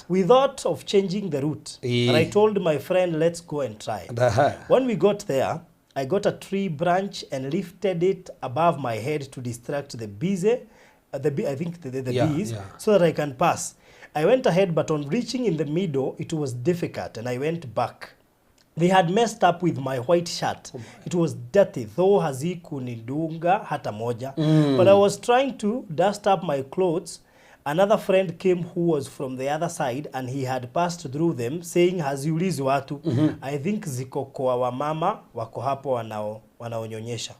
We thought of changing the route, but I told my friend, "Let's go and try." When we got there, I got a tree branch and lifted it above my head to distract the busy, the bee, I think the bees, so that I can pass. I went ahead, but on reaching in the middle, it was difficult, and I went back. They had messed up with my white shirt. It was dirty, though hazikunidunga hata moja. But I was trying to dust up my clothes. Another friend came who was from the other side and he had passed through them saying, "Haziulizi watu. I think ziko kwa wamama wako hapo wanaonyonyesha."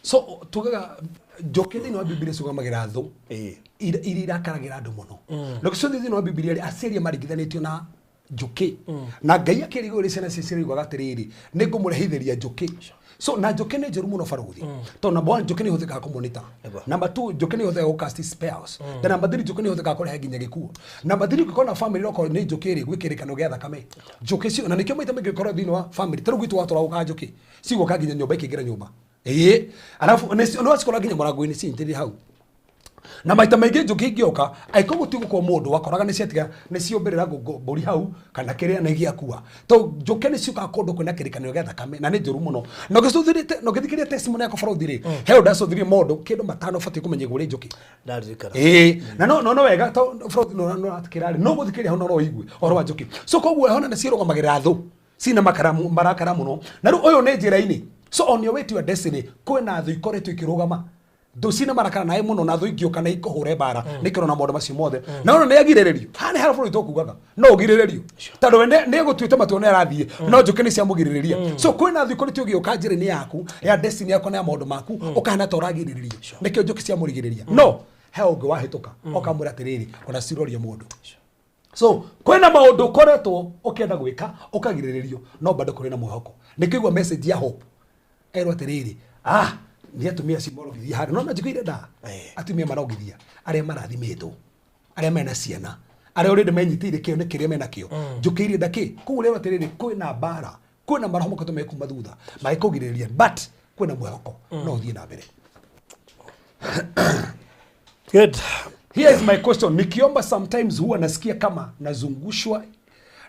So tugaga njũkĩ thĩinĩ wa Bibilia ciũgamagĩra thũ iria irakaragĩra andũ mũno, na gĩcũthi thĩinĩ wa Bibilia rĩ, aciari maringithanĩtio na njũkĩ, na Ngai akĩrigwo ũrĩa ciana ciraugaga atĩrĩrĩ, nĩ ngũmũrehithĩria njũkĩ. So na njũkĩ nĩ njũru mũno, barũthi, tondũ number one, njũkĩ nĩ ihũthĩkaga kũmonitor. Number two, njũkĩ nĩ ihũthĩkaga gũcast spells. Then number three, njũkĩ nĩ ihũthĩkaga kũrehe nginya gĩkuũ. Number three, ũngĩkorwo na family okorwo nĩ njũkĩ rĩ, gwĩ kĩrĩkano gĩa thakame njũkĩ cio, na nĩkĩo maita maingĩ ũkorwo thĩinĩ wa family ta rĩu gwitũ watũra gũkaga njũkĩ cigũka nginya nyũmba, ikĩingĩra nyũmba, ĩĩ, arabu nĩ wacikora nginya mũrango-inĩ cinyitĩrĩire hau. Na maita maingĩ njũkĩ ingĩoka, angĩkorwo gũtigũkorwo mũndũ wakoraga nĩ ciatiga nĩ ciũmbĩrĩra mbũri hau kana kĩrĩa na igĩakua, to njũkĩ nĩ ciũkaga kũndũ kwĩna kĩrĩkanĩro gĩa thakame na nĩ njũru mũno. Na ũngĩcũthĩrĩte na ũngĩthikĩrĩria testimony yakwa, barũthi rĩ, he ũndũ ndacũthirie mũndũ kĩndũ matano ũbatiĩ kũmenya igũrũ rĩ njũkĩ. Ndaririkana. Ĩĩ, na no wega to bũrũri no no ratĩkĩra rĩ, no gũthikĩrĩria hau no ũigue ũhoro wa njũkĩ. So koguo hona nĩ ciĩrũgamagĩrĩra thũ cina makara marakara mũno, na rĩu ũyũ nĩ njĩra-inĩ. So on your way to your destiny kwĩna thũ ikoretwo ikĩrũgama, thũ cina marakara naĩ mũno, na thũ ingĩũka na ikũhũre mbara nĩ kĩrona maũndũ macio mothe, na ona nĩ agirĩrĩrio haha nĩ harĩa bũrũri tũkugaga no ũgirĩrĩrio tondũ we nĩ egũtuĩte matua nĩ arathiĩ, no njũkĩ nĩ ciamũgirĩrĩria. So kwĩna thũ ikoretwo ĩgĩũka njĩra-inĩ yaku ya destiny yaku na ya maũndũ maku, ũkahana ta ũragirĩrĩrio, nĩkĩo njũkĩ ciamũrigĩrĩria, no he ũngĩ wahĩtũka ũkamwĩra atĩrĩrĩ, ona ciroria mũndũ. So kwĩna maũndũ ũkoretwo ũkĩenda gwĩka ũkagirĩrĩrio, no bado kũrĩ na mwĩhoko. Nĩkĩo message ya hope erwo atĩrĩrĩ, ah, nĩ atumia acio marongithia handũ no na njĩkũ irenda atumia marongithia arĩa marathimĩtwo, arĩa mena ciana, arĩa already menyitĩire kĩo nĩ kĩrĩa menakĩo, njũkĩ irenda kĩ kũu rĩrwo atĩrĩrĩ, kwĩna mbara, kwĩna maroho makoretwo me kuma thutha magĩkũgirĩrĩria, but kwĩna mwĩhoko no ũthiĩ na mbere. Good. Here is my question. Nikiomba sometimes huwa nasikia kama nazungushwa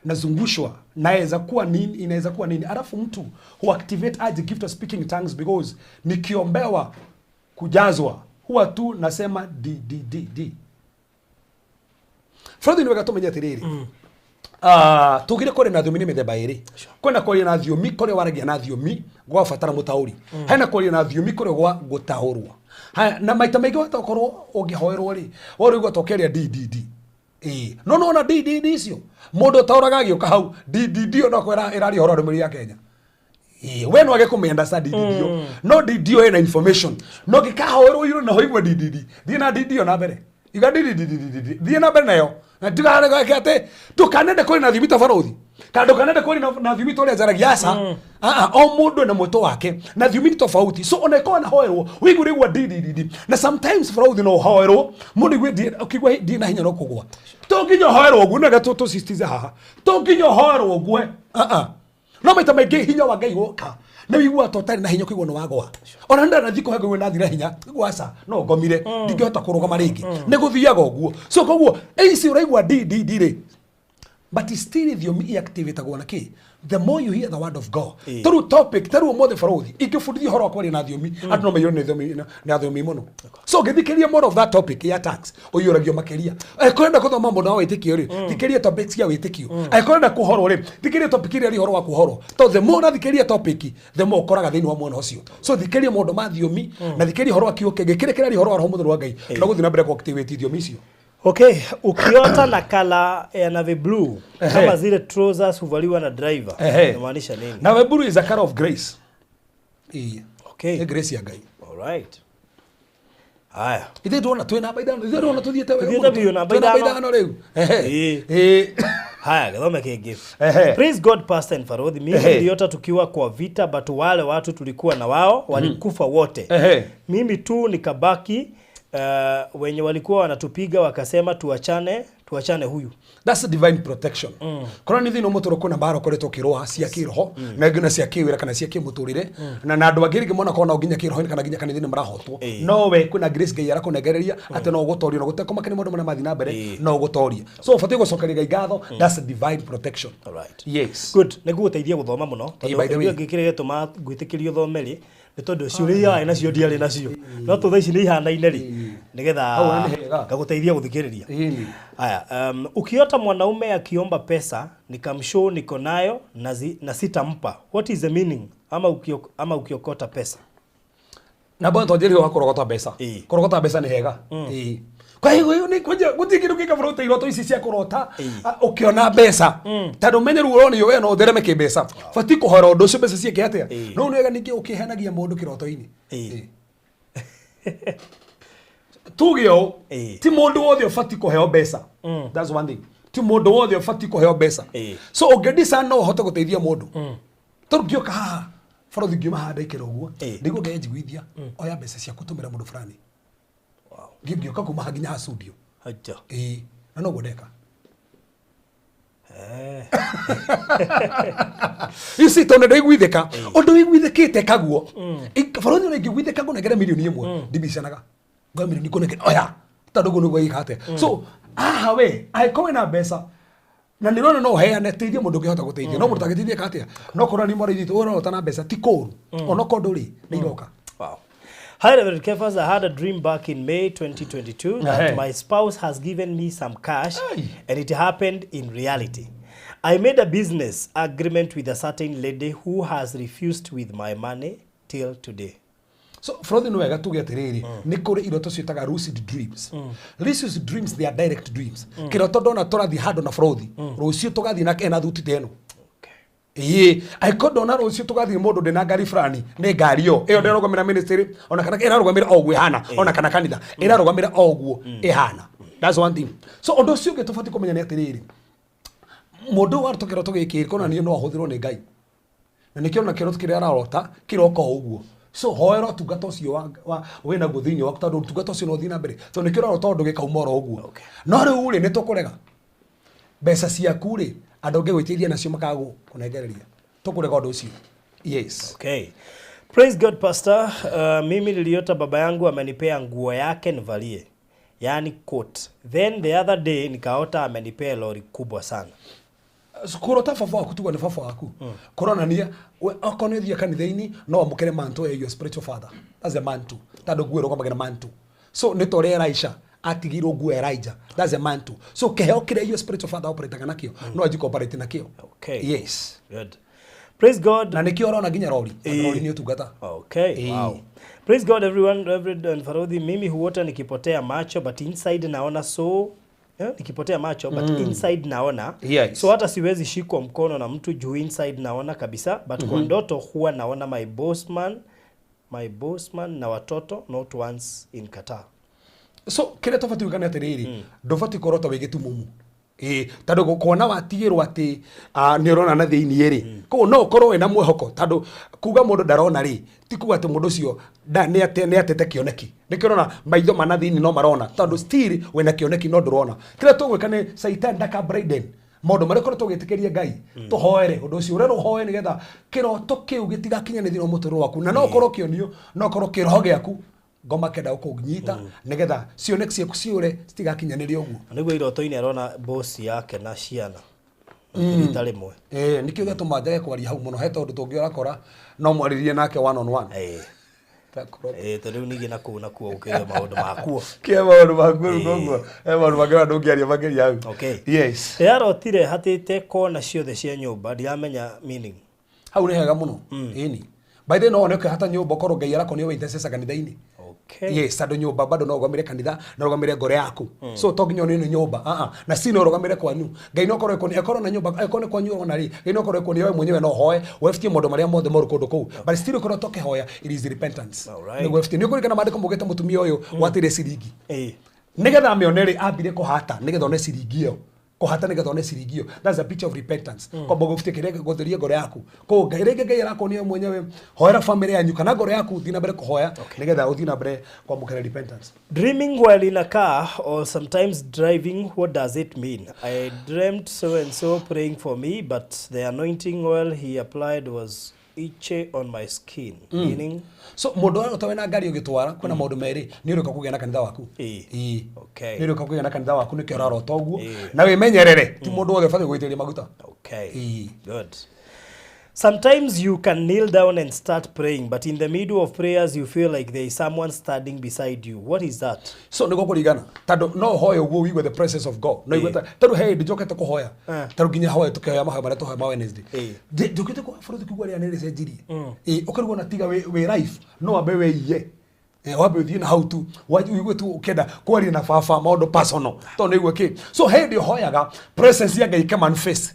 nazungushwa. Naweza kuwa nini? Inaweza kuwa nini? Alafu mtu huactivate aje gift of speaking tongues? Because nikiombewa kujazwa Huwa tu nasema d d d d. Frothi, nĩ wega tũmenye atĩrĩrĩ, ah, tugire kwaria na thiomi nĩ mĩthemba ĩrĩ. Kwĩna kwaria na thiomi kũrĩa waragia na thiomi gwabatara mũtaũri, hena kwaria na thiomi kũrĩa gwa gũtaũrwo. Haya, na maita maingĩ wahota gũkorwo ũngĩhoerwo rĩ, ũrĩgua ta ũkĩaria d d d. Ĩĩ, no nona d d d icio mũndũ ũtaũraga agĩũka hau d d d ĩyo no kwĩra ĩraria ũhoro wa ndũmĩrĩri ya Kenya. Ĩĩ, we no age kũmĩunderstand DDD ĩyo, no DD ĩyo ĩna information no ngĩkahoerwo irũ na hoigua DDD, thiĩ na DD ĩyo na mbere, iga DDD, thiĩ na mbere nayo na ndigareke atĩ ndũkanende kũrĩ na thiomi ta barothi kana ndũkanende kũrĩ na thiomi ta ũrĩa njaragia, aca. Ah, ah, o mũndũ na mwĩto wake na thiomi ni tofauti. So ona ĩkorwo na hoerwo wĩigue rĩgua DDD, na sometimes barothi no ũhoerwo mũndũ igue ũkĩigua ndi na hinya no kũgwa. To nginya ũhoerwo ũguo, nĩwega tũsisitize haha, to nginya ũhoerwo ũguo. Ah, ah, no maita maingĩ hinya wa Ngai woka nĩ wĩiguaga ta ũtarĩ na hinya, ũkaigua nĩ wagwa. Ona nĩ ndanathiĩ kũhe ngũigua ndathira hinya gwaca no ngomire, ndingĩhota kũrũgama rĩngĩ. Nĩ gũthiaga ũguo. So koguo ici ũraigua d d d rĩ, but still thiomi iactivatagwo na kĩ? The more you hear the word of God. Tarĩu topic tarĩu ũmũthĩ barothi ingĩbundithia ũhoro wa kwaria na thiomi, andũ no maiyũrwo nĩ thiomi na thiomi mũno. So ũngĩthikĩrĩria more of that topic ya tax, ũiyũragio makĩria. Angĩkorwo ũrenda gũthoma mũno wa wĩtĩkio rĩ, thikĩrĩria topic cia wĩtĩkio. Angĩkorwo ũrenda kũhorwo rĩ, thikĩrĩria topic ĩrĩa ĩrĩ ũhoro wa kũhorwo, to the more ũrathikĩrĩria topic, the more ũkoraga thĩinĩ wa mwena ũcio. So thikĩrĩria maũndũ ma thiomi na thikĩrĩria ũhoro wa kiugo kĩngĩ kĩrĩa kĩraria ũhoro wa Roho Mũtheru wa Ngai, no gũthiĩ na mbere ku-activate thiomi icio. Okay, ukiota na color ya navy blue kama zile trousers huvaliwa na driver, inamaanisha nini? Navy blue is a color of grace. Ĩĩ. Nĩ grace ya Ngai. All right. Haya. Ithuĩ tuona twĩ namba 5, ithuĩ tuona tũthiĩte wega Tũthiĩte mũno. biũ namba Twĩ namba 5. 5 rĩu. Ehe. Ĩĩ. Ĩĩ. Haya, githome kĩngĩ. Ehe. Praise God, Pastor and Farodhi. Mimi niliota tukiwa kwa vita, but wale watu tulikuwa na wao walikufa wote. Mimi tu nikabaki. Wenye walikuwa wanatupiga wakasema tuachane, tuachane huyu. That's divine protection. Korwo nĩ thĩinĩ wa mũtũrũ kwĩna mbara ũkoretwo ũkĩrũa cia kĩroho na ingĩ na cia kĩwĩra kana cia kĩmũtũrĩre, na andũ angĩ rĩngĩ mona korwo nao nginya kĩroho kana nginya kanitha-inĩ marahotwo, no we kwĩna grace Ngai arakũnengereria atĩ no ũgũtoria na gũtekũmakania maũndũ marĩa mathiĩ na mbere, no ũgũtoria. So ũbatiĩ gũcokeria Ngai ngatho. That's divine protection. Alright. Yes. Good, nĩ ngũgũteithia gũthoma mũno. Ĩĩ, by the way. Tondũ kĩrĩa gĩtũma ngwĩtĩkĩrie ũthome rĩ, nĩ tondũ ciũria iria warĩ nacio ndiarĩ nacio. No tũ thaa ici nĩ ihanaine rĩ, nĩgetha Hau nĩ hega. ngagũteithia gũthikĩrĩria. Ĩĩ. Haya, ukiota mwanaume akiomba pesa nikamshow niko nayo na sitampa. What is the meaning? Ama ukiokota pesa. Na bwana twanjĩrĩrie wa kũrogota mbeca. Kũrogota mbeca nĩ hega. Ĩĩ. Kwa hiyo nĩ kwanja gũtirĩ kĩndũ gĩkabara ũte iroto ici cia kũrota, ah, ũkĩona mbeca, tondũ menye rĩu ũronio we no ũthereme kĩmbeca, batiĩ kũhora ũndũ ũcio mbeca ciĩke atĩa. No nĩ wega ningĩ ũkĩheanagia mũndũ kĩroto-inĩ. Ĩĩ. Tuge ũũ, ti mũndũ wothe ũbatiĩ kũheo mbeca. That's one thing, ti mũndũ wothe ũbatiĩ kũheo mbeca. So ũngĩdecide no ũhote gũteithia mũndũ, tondũ ngĩũka haha barothi, ngiuma haha ndaikara ũguo, nĩguo Ngai anjiguithia, oya mbeca ciaku, tũmĩra mũndũ fulani. Ngĩũka kuma haha nginya haha studio. Aja. Ĩĩ, na noguo ndeka. You see, tondũ ndaiguithĩka ũndũ wĩiguithĩkĩte kaguo barothi, ona ingĩguithĩka ngũnengere 1 million, ndibicanaga ngoya milioni ngũnengere, oya, tondũ ũguo nĩguo ĩka atĩa. So haha we angĩkorwo wĩna mbeca na nĩ ũrona no ũheane, teithia mũndũ ũngĩhota gũteithia. No mũndũ ũtangĩteithia atĩa? No korwo nĩ mwaraithia ũrorota na mbeca ti kũũru, onokorwo ndũrĩ nĩ iroka. Wow. Hi, Reverend Kefas. I had a dream back in May 2022 that my spouse has given me some cash and it happened in reality. I made a business agreement with a certain lady who has refused with my money till today. So Frothi, nĩ wega tuge atĩrĩrĩ, nĩ kũrĩ iroto ciĩtaga lucid dreams. Lucid dreams, they are direct dreams. Kĩroto ndona tũrathiĩ handũ na Frothi rũciũ, tũgathiĩ nake ena thuti ta ĩno. Ĩĩ, angĩkorwo ndona rũciũ tũgathiĩ mũndũ ndĩna ngari fulani, nĩ ngari ĩyo ĩyo ndĩrarũgamĩra ministry ona kana ĩrarũgamĩra o ũguo ĩhana, ona kana kanitha ĩrarũgamĩra o ũguo ĩhana. That's one thing. So ũndũ ũcio ũngĩ tũbatiĩ kũmenya nĩ atĩrĩrĩ, mũndũ ũyũ warota kĩroto gĩkĩ kona niĩ no ahũthĩrwo nĩ Ngai, na nĩkĩo na kĩroto kĩrĩa ararota kĩroka o ũguo. So hoera ũtungata ũcio wa wĩnaguo thĩinĩ waku, tondũ ũtungata ũcio no ũthiĩ na mbere, tondũ nĩkĩo ũrarota ũndũ gĩkauma oro ũguo. No rĩu rĩ, nĩ tũkũrega mbeca ciaku rĩ, andũ angĩ gwĩteithia nacio makaga kũnengereria, tũkũrega ũndũ ũcio, yes. Okay. Praise God, Pastor. Mimi niliota baba yangu amenipea nguo yake nivalie, yaani coat. Then the other day nikaota amenipea lori kubwa sana. Kũrota baba waku, tuga nĩ baba waku, kũronania okorwo nĩ ũthiĩ kanitha-inĩ no wamũkĩre mantle ya your spiritual father. That's the mantle, tondũ nguo ĩrũgamagĩra mantle. So nĩ ta ũrĩa Elisha atigirwo nguo ya Elijah, that's a mantle. So kĩheo kĩrĩa your spiritual father operate nakĩo no anjie operate nakĩo. Okay. Yes. Good. Praise God. Na nĩkĩo ũrona nginya rori rori nĩ ũtungata. Okay. Wow. Praise God everyone, Reverend and Farodhi. Mimi huota nikipotea macho but inside naona so yeah, nikipotea macho but inside naona. Yes. So hata siwezi shikwa mkono na mtu juu inside naona kabisa but kwa ndoto huwa naona my bossman na watoto, not once in Qatar. So kĩrĩa tũbatiĩ gwĩka nĩ atĩrĩrĩ, ndũbatiĩ kũrota wĩ gĩtumumu, ĩĩ, tondũ kuona watigĩrwo atĩ nĩ ũrona na thĩiniĩ rĩ, koguo no ũkorwo wĩna mwĩhoko, tondũ kuga mũndũ ndarona rĩ, ti kuga atĩ mũndũ ũcio nĩ atete kĩoneki. Nĩkĩo ũrona maitho ma na thĩiniĩ no marona, tondũ still wĩna kĩoneki no ndũrona. Kĩrĩa tũgwĩka nĩ Satan ndaka blinded maũndũ marĩa ũkoretwo ũgĩtĩkĩria Ngai, tũhoere ũndũ ũcio ũrerwo ũhoe nĩgetha kĩroto kĩu gĩtigakinyanĩrie thĩinĩ wa mũtũrĩre waku, na no ũkorwo kĩonio, no ũkorwo kĩroho gĩaku ngoma kenda gũkũnyita nĩgetha cioneki ciaku ciũre citigakinyanĩrie ũguo. Na nĩguo iroto-inĩ arona boss yake na ciana rita rĩmwe. Ĩĩ, nĩkĩo gĩatũma njage kwaria hau mũno, he tondũ tũngĩ ũrakora no mwarĩrie nake one on one. Ĩĩ, tondũ rĩu ningĩ nakũu nakuo gũkĩrĩ maũndũ makuo. Kĩa maũndũ makuo rĩu, koguo he maũndũ mangĩ ona ndũngĩaria makĩria hau. Okay. Yes. Ndĩrarotire hatĩte kona ciothe cia nyũmba, ndiramenya meaning. Hau nĩ hega mũno, ĩni. By the way, no one ũkĩhata nyũmba ũkorwo Ngai arakonio wĩ intercessor kanitha-inĩ. Yes, tondũ nyũmba bado no ũrũgamĩre kanitha na ũrũgamĩre ngoro yaku, so to nginya one nĩ nyũmba, na si no ũrũgamĩre kwanyu. Ngai no korwo ekuonia, akorwo na nyũmba, akorwo nĩ kwanyu ũrona rĩ, Ngai no korwo ekuonia we mwenyewe no ũhoe webutie maũndũ marĩa mothe moru kũndũ kũu, but still ũkorwo tũkĩhoya, it is repentance. Nĩguo webutie. Nĩ ũkũririkana maandĩko maugĩte mũtumia ũyũ wateire ciringi, nĩgetha amĩone rĩ, ambire kũhata nĩgetha one ciringi ĩyo, kũhata nĩgetha one ciringi ĩyo. That's a picture of repentance, kwamba gũbutie kĩrĩa gũtheria ngoro yaku. Koguo Ngai rĩngĩ Ngai arakuonia mwenyewe, hoera family yanyu kana ngoro yaku, thiĩ na mbere kũhoya nĩgetha ũthiĩ na mbere kwamũkĩra repentance. Dreaming while in a car or sometimes driving, what does it mean? I dreamt so and so praying for me, but the anointing oil he applied was itchy on my skin. Meaning? So mũndũ ũrĩa wĩna ngari ũgĩtwara, kwĩna maũndũ merĩ: nĩ ũrĩka kũgĩa na kanitha waku. Ĩĩ. Nĩ ũrĩka kũgĩa na kanitha waku, nĩkĩo ũrarota ũguo. Na wĩmenyerere, ti mũndũ wothe ũbatiĩ gũitĩrĩria maguta. Okay. Good. Sometimes you can kneel down and start praying, but in the middle of prayers you feel like there is someone standing beside you. What is that? So nĩguo kũringana, tondũ no ũhoe ũguo ũigue the presence of God, no igue tondũ he hĩndĩ njokete kũhoya, tondũ nginya hoya tũkĩhoya mahoya marĩa tũhoya ma Wednesday. Njũkĩte kwa bũrũri kĩigua rĩrĩa nĩ rĩcenjirie. Ĩĩ, ũkarigwo na tiga wĩ life no wambe wĩiye. Wambe ũthiĩ na hau tu ũigue tu ũkĩenda kwaria na baba maũndũ personal, tondũ nĩ ũigue kĩ. So he hĩndĩ ũhoyaga presence ya Ngai ĩka manifest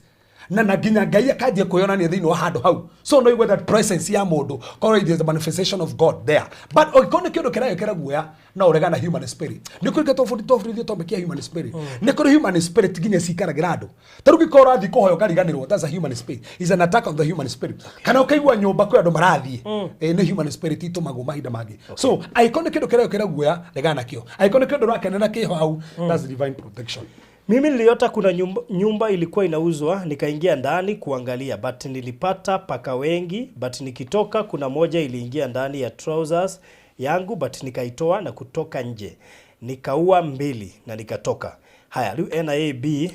na nginya Ngai akanjia kwĩyonania thĩinĩ wa handũ hau, so no igue that presence ya mũndũ, korwo it is the manifestation of God there. But ũngĩkorwo nĩ kĩũndũ kĩragĩkĩra guoya, no ũregana human spirit. Nĩ kũrĩ tũbundithio topic ya human spirit. Nĩ kũrĩ human spirit nginya cikaragĩra andũ. Ta rĩu ũngĩkorwo ũrathiĩ kũhoya ũkariganĩrwo, that's a human spirit, is an attack on the human spirit. Kana ũkaigua nyũmba kwĩ andũ marathiĩ, nĩ human spirit itũmagwo mahinda mangĩ. So angĩkorwo nĩ kĩndũ kĩragĩkĩra guoya, regana nakĩo. Angĩkorwo nĩ kĩndũ ũrakenera kĩho hau, that's divine protection. Mimi niliota kuna nyumba ilikuwa inauzwa, nikaingia ndani kuangalia, but nilipata paka wengi, but nikitoka kuna moja iliingia ndani ya trousers yangu, but nikaitoa na kutoka nje. Nikaua mbili na nikatoka. Haya, rĩu ena A B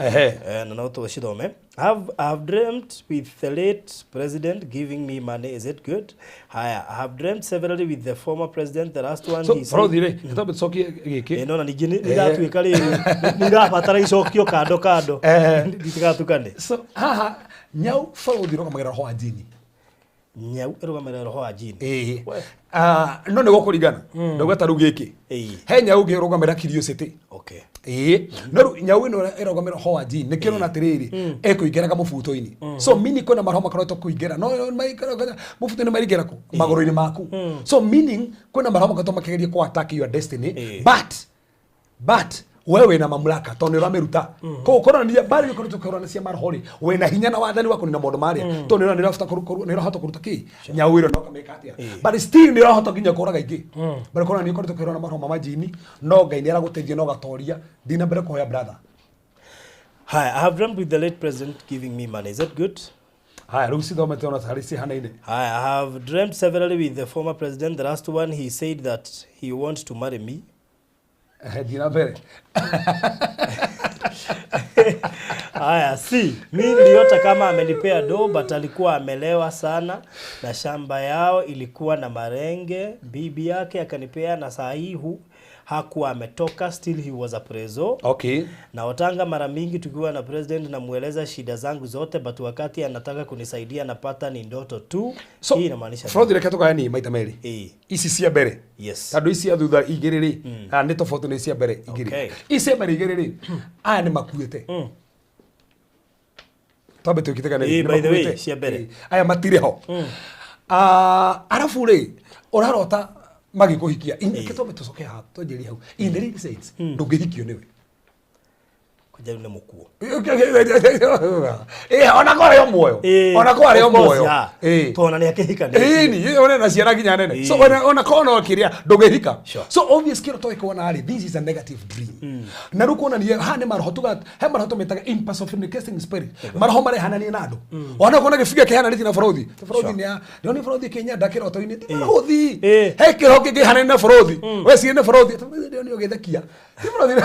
na no tũcithome. Have dreamt with the late president giving me money. Is it good? Haya, I have dreamt severally with the former president. The last one So he said bũrũthi rĩ, nĩtwambe tũcokie gĩkĩ. Ĩ, no na ningĩ nĩ iratuĩka rĩrĩ nĩ irabatara icokio kando kando, nditigatukane. So haha nyau bũrũthi rũgamagĩra roho wa jini. Nyau ĩrũgamĩrĩra roho wa jini? Ĩĩ. Ah, no nĩ gũkũringana ndauga ta rĩu gĩkĩ, he nyau ĩngĩ ĩrũgamĩra curiosity. Ĩĩ, no rĩu nyau ĩno ĩrũgamĩra roho wa jini, nĩkĩo ũrona atĩrĩrĩ, ĩkũingĩraga mũbuto-inĩ. So meaning kwĩna maroho makoretwo kũingĩra, no mũbuto-inĩ maringĩra kũ magũrũ-inĩ maku. So meaning kwĩna maroho makoretwo makĩgeria kũ attack your destiny, but we wĩna mamlaka tondũ nĩ ũramĩruta. Koguo kũronania mbara ĩkoretwo kũrorana cia maroho rĩ, wĩna hinya na wathani wa kũnina maũndũ marĩa, tondũ nĩ ũrahota kũruta kĩ nyau ĩno na ũkamĩka atĩa, but still nĩ ũrahota nginya kũraga ingĩ, but kũronania ũkoretwo ũkĩhũrana na maroho ma majini, no Ngai nĩ aragũteithia na ũgatoria. Thiĩ na mbere kũhoya, brother. Haya, I have dreamt with the late president giving me money. Is that good? Haya, rĩu cithomete ona tarĩ cihanaine. Haya, I have dreamt severally with the former president. The last one, he said that he wants to marry me. Ehe, thiĩ na mbere. Haya, si mi niliota kama amenipea do, but alikuwa amelewa sana na shamba yao ilikuwa na marenge. Bibi yake akanipea na saa hii Hakuwa ametoka, still he was a preso. Naotanga mara mingi tukiwa na president, namueleza shida zangu zote, but wakati anataka kunisaidia napata ni ndoto tu. So Hii inamaanisha Frothi, reke tũgayanie maita merĩ. Ici cia mbere, tondũ ici cia thutha igĩrĩ rĩ, nĩ tofauti na cia mbere igĩrĩ. Ici cia mbere igĩrĩ rĩ, aya nĩ makuĩte. Twambe twĩkĩte kana Ĩĩ, nĩ by the way, makuĩte? cia mbere. Ĩĩ, aya matirĩ ho. Ah, arabu rĩ, ũrarota magĩkũhikia. Reke twambe tũcoke haha twanjĩrĩrie hau. In the real sense, ndũngĩhikio nĩwe. Kuja rĩu nĩ mũkuo. Ĩĩ, ona ko arĩ o muoyo. Ona ko arĩ o Of course, muoyo. yeah. Tona nĩ akĩhikanĩtie. Ĩni, ona na ciana nginya nene. So ona ko no kĩrĩa ndũngĩhika. So obvious kĩroto gĩkuona rĩ, this is a negative dream. Na rĩu kuonania haha nĩ maroho tuga he maroho tũmĩtaga impersonification spirit. Maroho marehanania na andũ. Ona kuona gĩbiga kĩhananĩtie na borothi. Borothi nĩ nĩ nĩ borothi kĩnyenda kĩroto-inĩ ti marothi. He kĩroho kĩngĩ na borothi. We ciĩ nĩ borothi. Ndĩo nĩ ũgĩthekia. Ti borothi.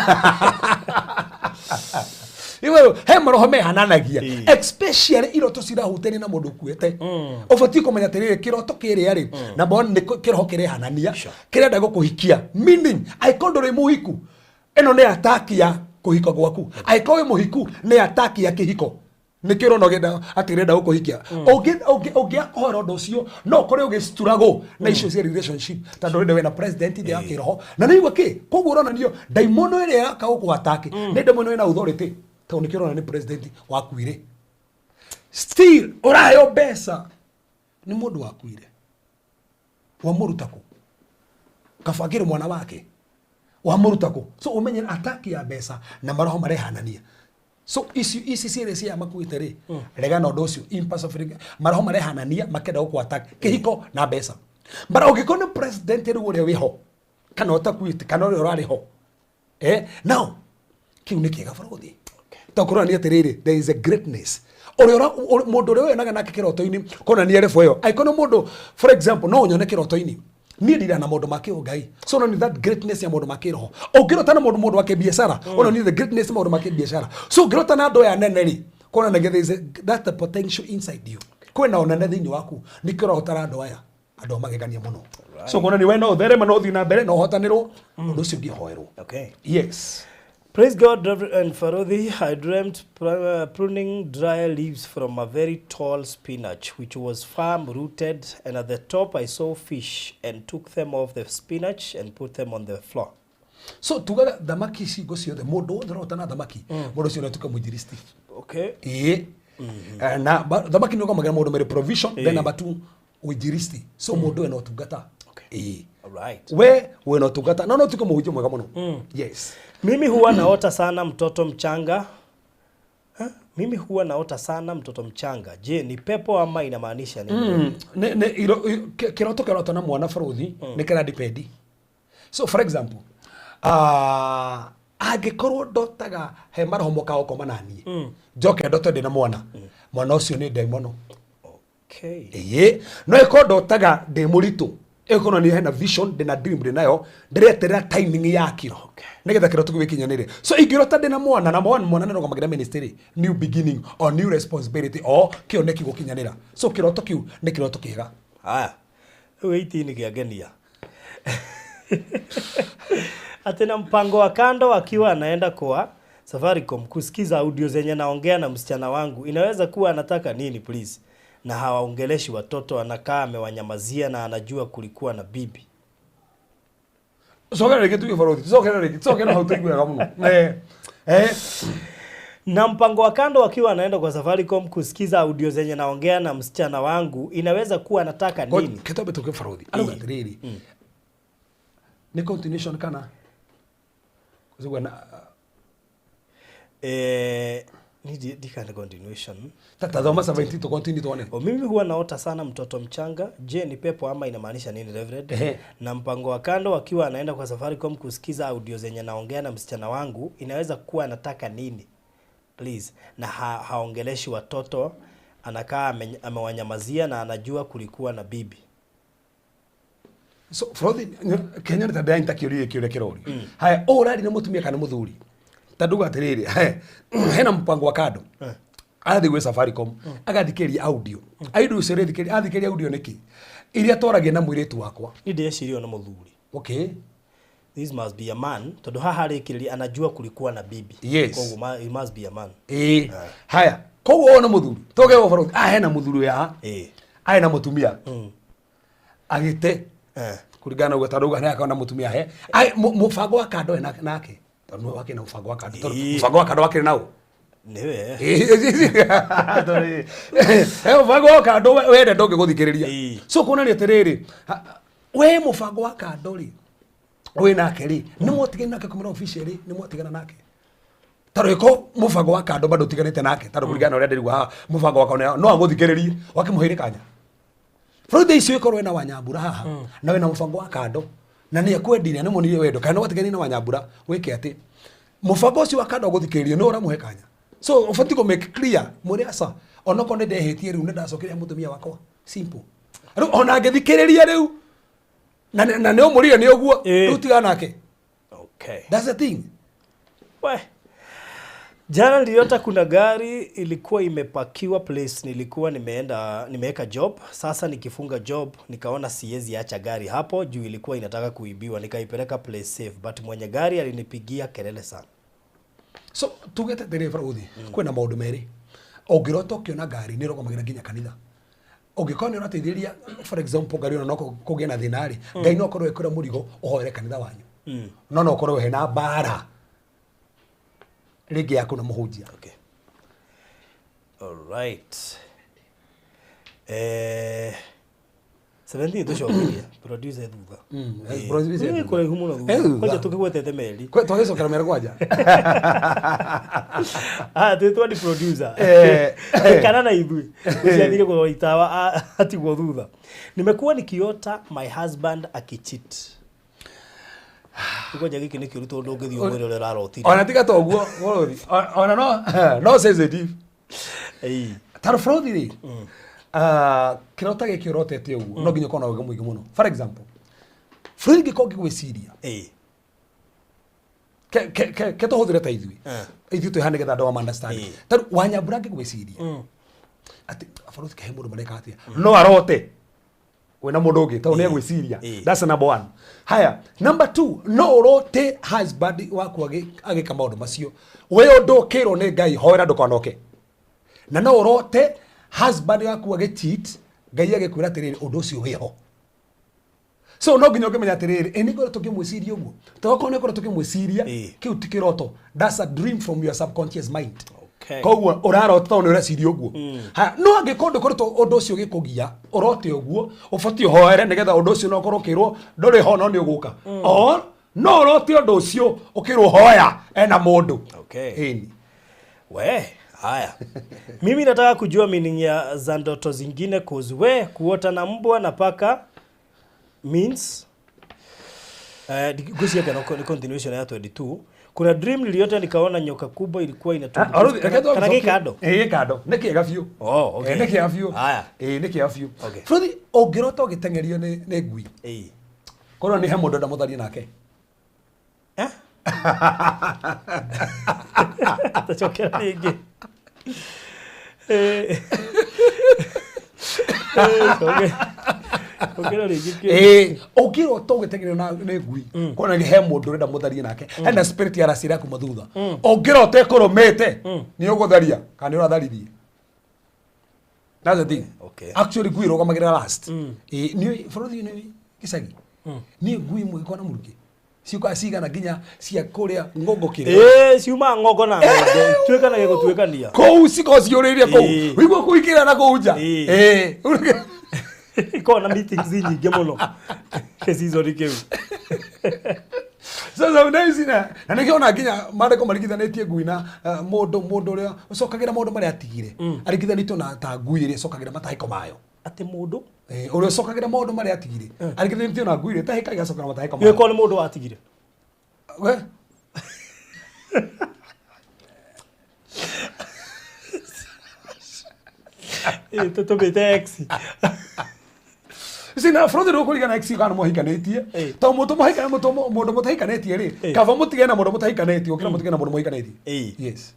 Iwe he maroho mehananagia, especially iroto cirahutania na mũndũ ũkuĩte. Ũbatiĩ kũmenya atĩrĩrĩ, kĩroto kĩrĩa rĩ, number one, nĩ kĩroho kĩrehanania kĩrenda gũkũhikia, meaning angĩkorwo ndũrĩ mũhiku, ĩno nĩ attack ya kũhika gwaku. Angĩkorwo wĩ mũhiku, nĩ attack ya kĩhiko. Nĩkĩo ũrona ũgĩenda atĩ ũrenda gũkũhikia. Ũngĩakũhora ũndũ ũcio, no ũkore ũgĩstruggle na icio cia relationship, tondũ ũrenda wĩna president thĩ ya kĩroho na nĩ igua kĩ. Koguo ũronanio ndaimono ĩrĩa yaka gũkũ attack nĩ ndaimono ĩna authority, tondũ nĩkĩo ũrona nĩ president wakuire. Still ũraheo mbeca nĩ mũndũ wakuire, wamũruta kũ? Kabangĩrĩ mwana wake wamũruta kũ? So ũmenye attack ya mbeca na maroho marehanania. So ici cierĩ cia makuĩte rĩ, regana ũndũ ũcio. Impersonification, maroho marehanania makenda gũkũ attack kĩhiko na mbeca. But ũngĩkorwo nĩ president rĩu ũrĩa wĩho kana ũtakuĩte kana ũrĩa ũrarĩ ho, now kĩu nĩ kĩega bũrũri, to kũronania atĩrĩrĩ, there is a greatness ũrĩa mũndũ ũrĩa ũyonaga nake kĩroto-inĩ konania level ĩyo. Angĩkorwo nĩ mũndũ, for example, no ũnyone kĩroto-inĩ niĩ ndira na maũndũ ma kĩũngai, so no that greatness ya maũndũ ma kĩroho. Ũngĩrota na mũndũ wa kĩbiacara, ona the greatness ya maũndũ ma kĩbiacara. So ũngĩrota na andũ aya nene rĩ, konanagia there is a, that the potential inside you, kwĩna ũnene thĩinĩ waku, nĩkĩo ũrahotara andũ aya, andũ a magegania mũno. So kuonania we no ũthereme, no ũthiĩ na mbere, no ũhotanĩrwo, ũndũ ũcio ũngĩhoerwo. Yes. Praise God, Reverend Farodhi. I dreamt pruning dry leaves from a very tall spinach, which was firm rooted, and at the top I saw fish and took them off the spinach and put them on the floor. So tugaga thamaki ciingo ciothe, mũndũ wothe ũrahota na thamaki, mũndũ ũcio nĩatuĩka mũinjilisti. Ĩĩ. Na thamaki nĩ ũgamagira maũndũ merĩ, provision, then number two, ũinjilisti. So mũndũ ena ũtungata. Ĩĩ. We wĩna ũtungata no ũtuĩke mũhunjia mwega mũno. Yes. Mimi huwa naota sana mtoto mchanga. Huh? Mimi huwa naota sana mtoto mchanga. Je, ni pepo ama inamaanisha nini? Nĩ kĩroto kĩroto na mwana bũrũthi nĩ kĩra depend. So for example, angĩkorwo ndotaga he maroho mokaga gũkoma na niĩ, njoke ndote ndĩ na mwana, mwana ũcio nĩ ndaimono. Ĩĩ, no ĩkorwo ndotaga ndĩ mũritũ, ĩkorwo nĩ hena vision ndĩna dream ndĩ nayo, ndĩreterera timing yakĩo nĩgetha kĩroto kĩu gĩkinyanĩre. So ingĩrota ndĩna mwana na mwana nĩ rũgamagĩra ministry, new beginning or new responsibility or kĩoneki gũkinyanĩra. So kĩroto kĩu nĩ kĩroto kĩega. Haya. Rĩu 18 kĩangenia. Ati na mpango wa kando akiwa anaenda kwa Safaricom kusikiza audio zenye naongea na msichana wangu. Inaweza kuwa anataka nini, please? Na hawaongeleshi watoto, anakaa amewanyamazia na anajua kulikuwa na bibi. Cokera rĩngĩ tuge bũrũri, cokera rĩngĩ, cokera hau tũiguaga mũno. Na mpango wa kando akiwa anaenda kwa Safaricom kusikiza audio zenye naongea na msichana wangu, inaweza kuwa anataka nini? Kĩtombe tũke bũrũri. Arauga atĩrĩrĩ, nĩ continuation kana Kuzigua na Ni ndikane continuation. Tata thoma 17 to continue tuone. O, mimi huwa naota sana mtoto mchanga. Je, ni pepo ama inamaanisha nini, Reverend? Na mpango wa kando akiwa anaenda kwa Safaricom kusikiza audio zenye naongea na msichana wangu, inaweza kuwa anataka nini? Please. Na haongeleshi watoto, anakaa amewanyamazia na anajua kulikuwa na bibi. So Frothi, Kenya nĩ ta ndĩranyita kĩũria gĩkĩ ũrĩa kĩrorio. Haya, ũũ ũraria na mũtumia kana mũthuri? Ta nduga atĩrĩrĩ, hena mpango wa kando. Arathiĩ gwĩ Safaricom, agathikĩrĩria audio. Audio ũcio ũrĩthikĩrĩria, athikĩrĩria audio nĩkĩ? Iria twaragia na mũirĩtu wakwa. Ni ndĩreciria na mũthuri. This must be a man tondu haha arĩkĩrĩria anajua kulikuwa na bibi. Yes. Koguo he must be a man. Ĩĩ, haya, koguo ũyũ nĩ mũthuri tũge ũhoro hena mũthuri haha, arĩ na mũtumia agĩte kũringana na ũguo tondũ auga nĩ akona mũtumia he Ai, mũbango wa kando nake tondũ nĩwe wakĩrĩ na mũbango wa kando tondũ mũbango wa kando wakĩrĩ naũ. Nĩwe. Mũbango wa kando wende ndũngĩgũthikĩrĩria. So kuonania atĩrĩrĩ, we mũbango wa kando rĩ wĩ nake rĩ, nĩ mwatigana nake kumĩra officially, nĩ mwatigana nake tondũ ĩko mũbango wa kando bado ũtiganĩte nake tondũ kũringana na ũrĩa ndĩrigua haha mũbango wa kando no agũthikĩrĩrie wakĩmũheire kanya bũrũri icio ĩkorwo wĩna Wanyambura haha na wĩna mũbango wa kando na nĩ ekwendire nĩ muonirie wendo kana nĩ watiganire na Wanyambura wĩke atĩ mũbango ũcio wa kando agũthikĩrĩrie nĩ ũramũhe kanya. So ũbatiĩ kũ make clear mwĩre aca onokorwo nĩ ndehĩtie rĩu nĩ ndacokeria mũtumia wakwa simple. Rĩu ona angĩthikĩrĩria rĩu na na nĩ ũmũrire nĩ ũguo rĩu tigana nake. Okay. That's the thing. We. Jana niliota kuna gari ilikuwa imepakiwa place nilikuwa nimeenda nimeweka job. Sasa nikifunga job nikaona siwezi acha gari hapo juu ilikuwa inataka kuibiwa, nikaipeleka place safe, but mwenye gari alinipigia kelele sana. So tugete dereva uthi kwina maundu meri ũngĩrota ũkĩona ngari nĩ ĩrũgamagĩra nginya kanitha ũngĩkorwo nĩ ũrateithĩrĩria for example ngari ĩno no kũgĩe na thĩna rĩ, Ngai no akorwo ekũra mũrigo ũhoere kanitha wanyu, no no ũkorwo hena mbara rĩngĩ yaku na mũhunjia. Okay. All right. 17 tucokerie producer thutha. Producer Nĩ thutha. kũraihu mũno Eh, thutha. thutha. Kwanja tũkĩgwetete meri. Twagĩcokera mera kwanja. Ah, twĩtwo ni producer. Kana na ithuĩ. Ũcio athire kũrora itawa atigwo thutha. Nimekuwa nikiota my husband akicheat. Kwanja gĩkĩ nĩ kĩũru tondũ ndũngĩthiĩ ũmwĩre ũrĩa ũrarotire. Ona tiga ta ũguo bũrũri ona no sensitive. Tondũ bũrũri rĩ, kĩrota gĩkĩ ũrotete ũguo no nginya ũkorwo na ũũgĩ mũingĩ mũno. For example bũrũri ingĩkorwo ngĩgwĩciria ke tũhũthĩre ta ithuĩ ithuĩ twĩ haha nĩgetha andũ ma understand. Tondũ Wanyambura angĩgwĩciria atĩ bũrũri kahe mũndũ mareka atĩa no arote wĩna mũndũ ũngĩ tondũ nĩ egwĩciria. That's number one. Haya, number two, no ũrote husband waku agĩka maũndũ macio we ũndũ ũkĩrwo nĩ Ngai hoera ndũkanoke, na no ũrote husband waku agĩcheat Ngai agĩkwĩra atĩrĩrĩ ũndũ ũcio wĩho. So no nginya ũngĩmenya atĩrĩrĩ ĩ nĩ ngorwo tũkĩmwĩciria ũguo tondũ okorwo nĩ ngorwo tũkĩmwĩciria kĩu ti kĩroto, that's a dream from your subconscious mind. Koguo ũrarota tondũ nĩ ũreciria ũguo. Haya, no angĩkorwo ndũkoretwo ũndũ ũcio ũgĩkũgia ũrote ũguo ũbatiĩ ũhoere nĩgetha ũndũ ũcio no ũkorwo ũkĩrwo ndũrĩ ho no nĩ ũgũka, or no ũrote ũndũ ũcio ũkĩrwo hoya ena mũndũ. Ĩni. We, haya. Mimi nataka kujua meaning ya za ndoto zingine cause we kuota na mbwa na paka means ngwĩciria kana ni continuation ya 22. Kuna dream niliota nikaona nyoka kubwa ilikuwa inatumbukiza. Kana gĩ kando? Ĩ kando nĩ kĩega biũ. Oh, okay. Nĩ kĩega biũ. Haya. Ĩ nĩ kĩega biũ. Okay. Bũrũri ũngĩrota ũgĩteng'erio nĩ ngui korwo nĩ he mũndũ enda mũtharie nake. Eh? Tacokera rĩngĩ. Cokera rĩngĩ kĩ. Ũngĩrota ũgĩteng'erio nĩ ngui korwo nĩ he mũndũ ũrenda mũtharie nake hena spirit ya racira kuma thutha ũngĩrota ĩkũrũmĩte nĩ ũgũtharia kana nĩ ũratharirie. That's the thing. Okay. Actually ngui ĩrũgamagĩrĩra last. Nĩ bũrũri nĩ gĩcagi niĩ ngui ĩmwe ĩkoragwo na mũrukĩ ciũkaga cigana nginya cia kũrĩa ng'ongo kĩrĩa Ciumaga ng'ongo na ng'ongo tuĩkanagia gũtuĩkania kũu cikoragwo ciyũrĩire kũu wĩigua kũingĩra na kũu nja. Ikoragwo na meetings nyingĩ mũno gĩcizoni kĩu. So sometimes na nĩkĩo ona nginya maandĩko maringithanĩtie ngui na mũndũ ũrĩa ũcokagĩra maũndũ marĩa atigire aringithanĩtio na ta ngui ĩrĩa ĩcokagĩra matahĩko mayo. Atĩ mũndũ Ũrĩa ũcokagĩra maũndũ marĩa atigire aringithanĩtio na ngui ĩrĩa ĩtahĩkaga ĩgacokera matahĩko mayo. Ĩkorwo nĩ mũndũ watigire. We? Tũtũmĩte ex. Sina frothi rå kå ringana ex kana mũhikanĩtie tondũ mũndũ mũhikana mũndũ mũtahikanĩtie rĩ kaba mũtigane na mũndũ mũtahikanĩtie gũkĩra mũtigane na mũndũ mũhikanĩtie. Yes.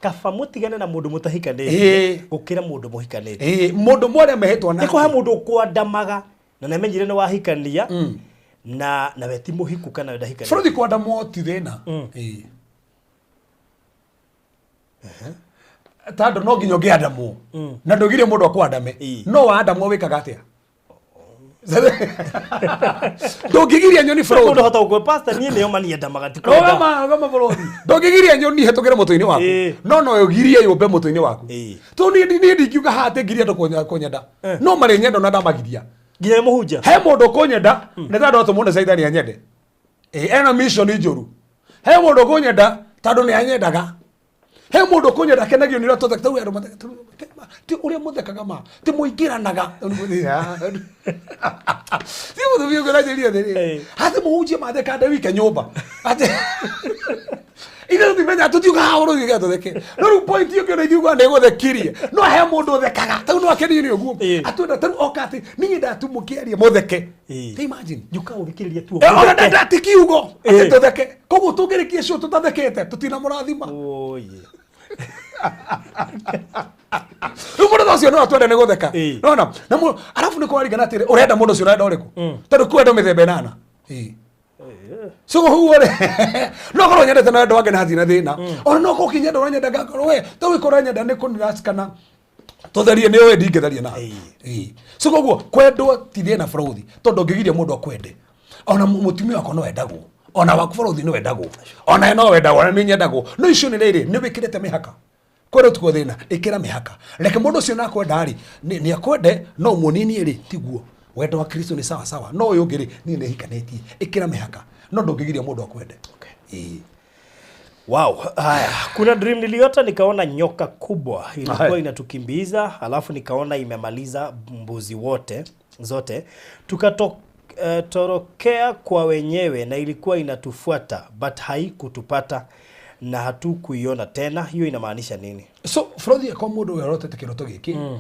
Kaba mũtigane na mũndũ mũtahikanĩtie gũkĩra mũndũ mũhikanĩtie. Mũndũ mwarĩa mehĩtwo nake. Nĩ kũhe mũndũ ũkwandamaga na nĩamenyire nĩ wahikania Na we ti mũhiku kana we ndahikania. Bũrũri kwandamwo ti thĩna. Ĩĩ. Tondũ no nginya ũngĩandamwo na ndũgirie mũndũ akwandame. No wandamwo wĩkaga atĩa? Ndũngĩgiria nyoni Mũndũ bũrũri. hota gũkwe pastor niĩ nĩo maniendamaga ti kwenda. Rũgama, rũgama bũrũri. Ndũngĩgiria nyoni ĩhĩtũkĩre mũtwe-inĩ waku. No no ũgirie yũmbe mũtwe-inĩ waku. To niĩ ndingiuga haha atĩ ngirie andũ kũnyenda. No marĩ nyenda na ndamagiria. Nginya nĩ mũhunjia. He mũndũ ũkũnyenda nĩ tondũ atũmwo nĩ caitani anyende. Ĩĩ, ena mission njũru. He mũndũ ũkũnyenda tondũ nĩ anyendaga. He mũndũ ũkũnyenda akenagio nĩ ũrĩa tũtheka, tarĩu andũ matheka, ti ũrĩa mũthekaga ma, ti mũingĩranaga. Ti mũthuri ũngĩ ũranjĩrire atĩrĩrĩ, atĩ mũhunjia matheka ndĩ wike nyũmba. Atĩ ithuĩ tũtimenya tũtiugaga haha ũrĩa ũngĩgĩa tũtheke. No rĩu point ĩyo ona ithuĩ nĩ ĩgũthekirie. No he mũndũ ũthekaga, tarĩu no akenio nĩ ũguo. Atwenda tarĩu oka atĩ niĩ ndatumũkĩaria mũtheke. Ta imagine. Njuka ũthikĩrĩrie tu. Ona ndati kiugo atĩ tũtheke. Koguo tũngĩrĩkia show tũtathekete tũtinamũrathima. Oye. Rĩu mũndũ ta ũcio no atwende nĩ gũtheka. Nona na arabu nĩ kũraringana atĩrĩ ũrenda mũndũ ũcio ũrenda ũrĩkũ. Tondũ kwĩ andũ mĩthemba ĩnana. So ũguo rĩ no korwo nyendete na wendo wake na hatirĩ na thĩna. Ona no korwo ũkĩnyenda ũranyenda ngakorwo we to wĩko ũranyenda nĩ kũniraci kana tũtherie nĩ ũĩ ndingĩtheria nawe. So koguo kwendwo ti thĩna bũrũri tondũ ũngĩgiria mũndũ akwende. Ona mũtumia wakwa no endagwo. Ona waku bũrũri no endagwo. Ona we no wendagwo, ona nĩ nyendagwo. No icio nĩ rĩrĩ nĩ wĩkĩrĩte mĩhaka. Kwendwo tikuo thĩna, ĩkĩra mĩhaka. Reke mũndũ ũcio na akwenda rĩ, nĩ akwende no muonie niĩ rĩ tiguo. Wendo wa Kristo nĩ sawa sawa. No ũyũ ũngĩ rĩ, niĩ nĩ hikanĩtie. Ĩkĩra mĩhaka. No ndũngĩgiria mũndũ akwende. Wow. Haya, kuna dream niliota nikaona nyoka kubwa ilikuwa inatukimbiza, alafu nikaona imemaliza mbuzi wote zote. Tukatorokea kwa wenyewe na ilikuwa inatufuata but haikutupata na hatukuiona tena. Hiyo inamaanisha nini? So Frothi kwa mũndũ ũyũ arotete kĩroto gĩkĩ,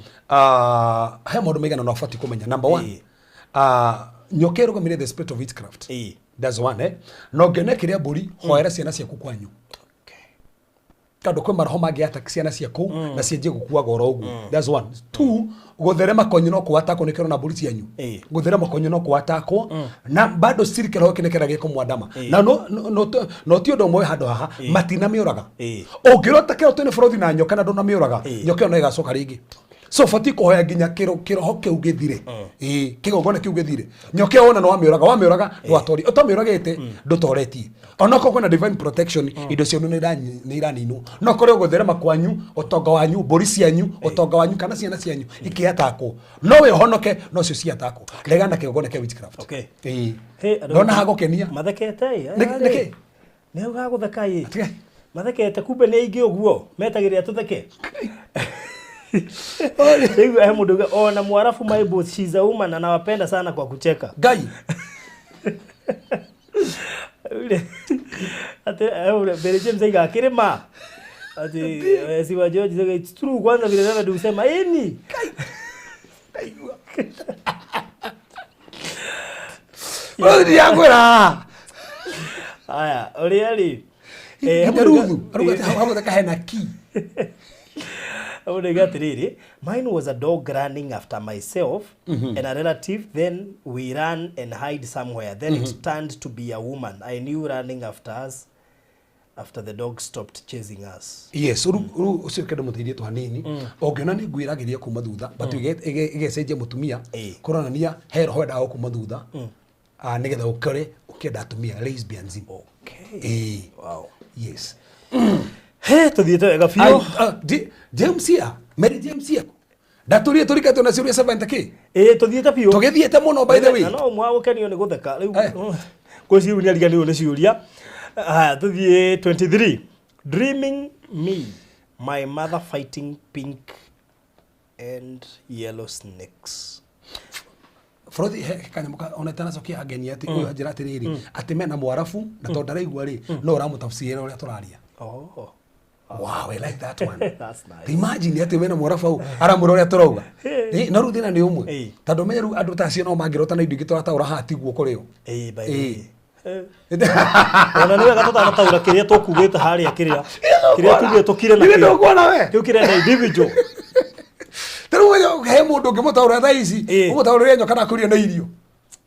he maũndũ maigana ũna ũbatiĩ kũmenya. Number one, nyoka ĩrũgamĩrĩire the spirit of witchcraft. That's one, eh? Na ũngĩona kĩrĩa mbũri, hoera ciana ciaku kwanyu. Tondũ kwĩ maroho mangĩata ciana ciaku na cianjie gũkuaga oro ũguo. That's one. Two, gũtherema kwanyu no kũatakwo nĩkĩo ũrona mbũri cianyu. Gũtherema kwanyu no kũatakwo na bado still kĩroho kĩu nĩkĩenda gĩkũmwandama. Na no ti ũndũ ũmwe wĩ handũ haha, matinamĩũraga. Ũngĩrota kĩroto nĩ bũrũthi na nyoka na ndũnamĩũraga, nyoka ĩyo no ĩgacoka rĩngĩ. So ũbatiĩ kũhoya nginya kĩroho kĩu gĩthire. Kĩgongona kĩu gĩthire. Nyoka ĩyo wona nĩ wamĩũraga, wamĩũraga ndwatoria. Ũtamĩũragĩte ndũtoretie. Onokorwo kwĩna divine protection, indo cianyu nĩ iraninwo. No korwo gũtherema kwanyu, ũtonga wanyu, mbũri cianyu, ũtonga wanyu kana ciana cianyu ikĩatakwo. No we ũhonoke, no cio ciatakwo. Regana na kĩgongona kĩa witchcraft. Hey, andũ Ndona hagũkenia. Mathekete ĩ. Nĩkĩ? Nĩ hau hagũtheka ĩ. Tiga. Mathekete kumbe nĩ aingĩ ũguo metagĩrĩra tũtheke. Rĩu he mũndũ uga ona mwarabu my boss she's a woman na nawapenda sana kwa kucheka. Ngai. Ati ule Mary James aiga akĩrĩma. Ati Siwa George sega it's true kwanza vile Reverend usema ini. Ndaigua. Bũrũri ndiakwĩra. Haya, ũrĩa rĩ. Nginya Ruthu arauga atĩ hau hagũtheka hena ki. Hau nĩga atĩrĩrĩ, mine was a dog running after myself and a relative, then we ran and hide somewhere. Then it turned to be a woman I knew running after us after the dog stopped chasing us. Yes, rĩu ũcio kĩndũ mũteithie hanini. Ũngĩona nĩ ngui ĩrageria kuma thutha but ĩgecenjia mũtumia, kũronania he roho endaga kuma thutha nĩgetha ũkore ũkĩenda atumia lesbianism. Wow. Yes. He, tũthiĩte wega biũ. James here, Mary James here. Ndatũrire tũrikatwo na ciũria 70 k. Tũthiĩte biũ. Tũgĩthiĩte mũno by the way. Na no ũmwe wa gũkenio nĩ gũtheka. Rĩu ngwĩciria rĩu nĩ ariganĩirwo nĩ ciũria. Haya, tũthiĩ 23. Dreaming me, my mother fighting pink and yellow snakes. Bũrũri he kanyamũ ka ona itanacokia ageni atĩ ũyũ anjĩra atĩrĩrĩ atĩ mena mwarabu na tondũ ndaraigua rĩ no ũramũtafsirĩra ũrĩa tũraria. Wow, I like that one. That's nice. Imagine atĩ wĩna mwarabu hau aramwĩra ũrĩa tũrauga. No rĩu thĩna nĩ ũmwe. Tondũ menye rĩu andũ ta acio no mangĩrota na indo ingĩ tũrataũra haha tiguo kũrĩ o. By the way. Ona nĩ wega tũtanataũra kĩrĩa tũkugĩte harĩa kĩrĩa. Kĩrĩa tugire tũkire na Ithe ndũkuona we? Kĩu kĩrenda individual. Ta rĩu he mũndũ ũngĩmũtaũra thaa ici, ũmũtaũrĩre nyoka na akũrie na irio.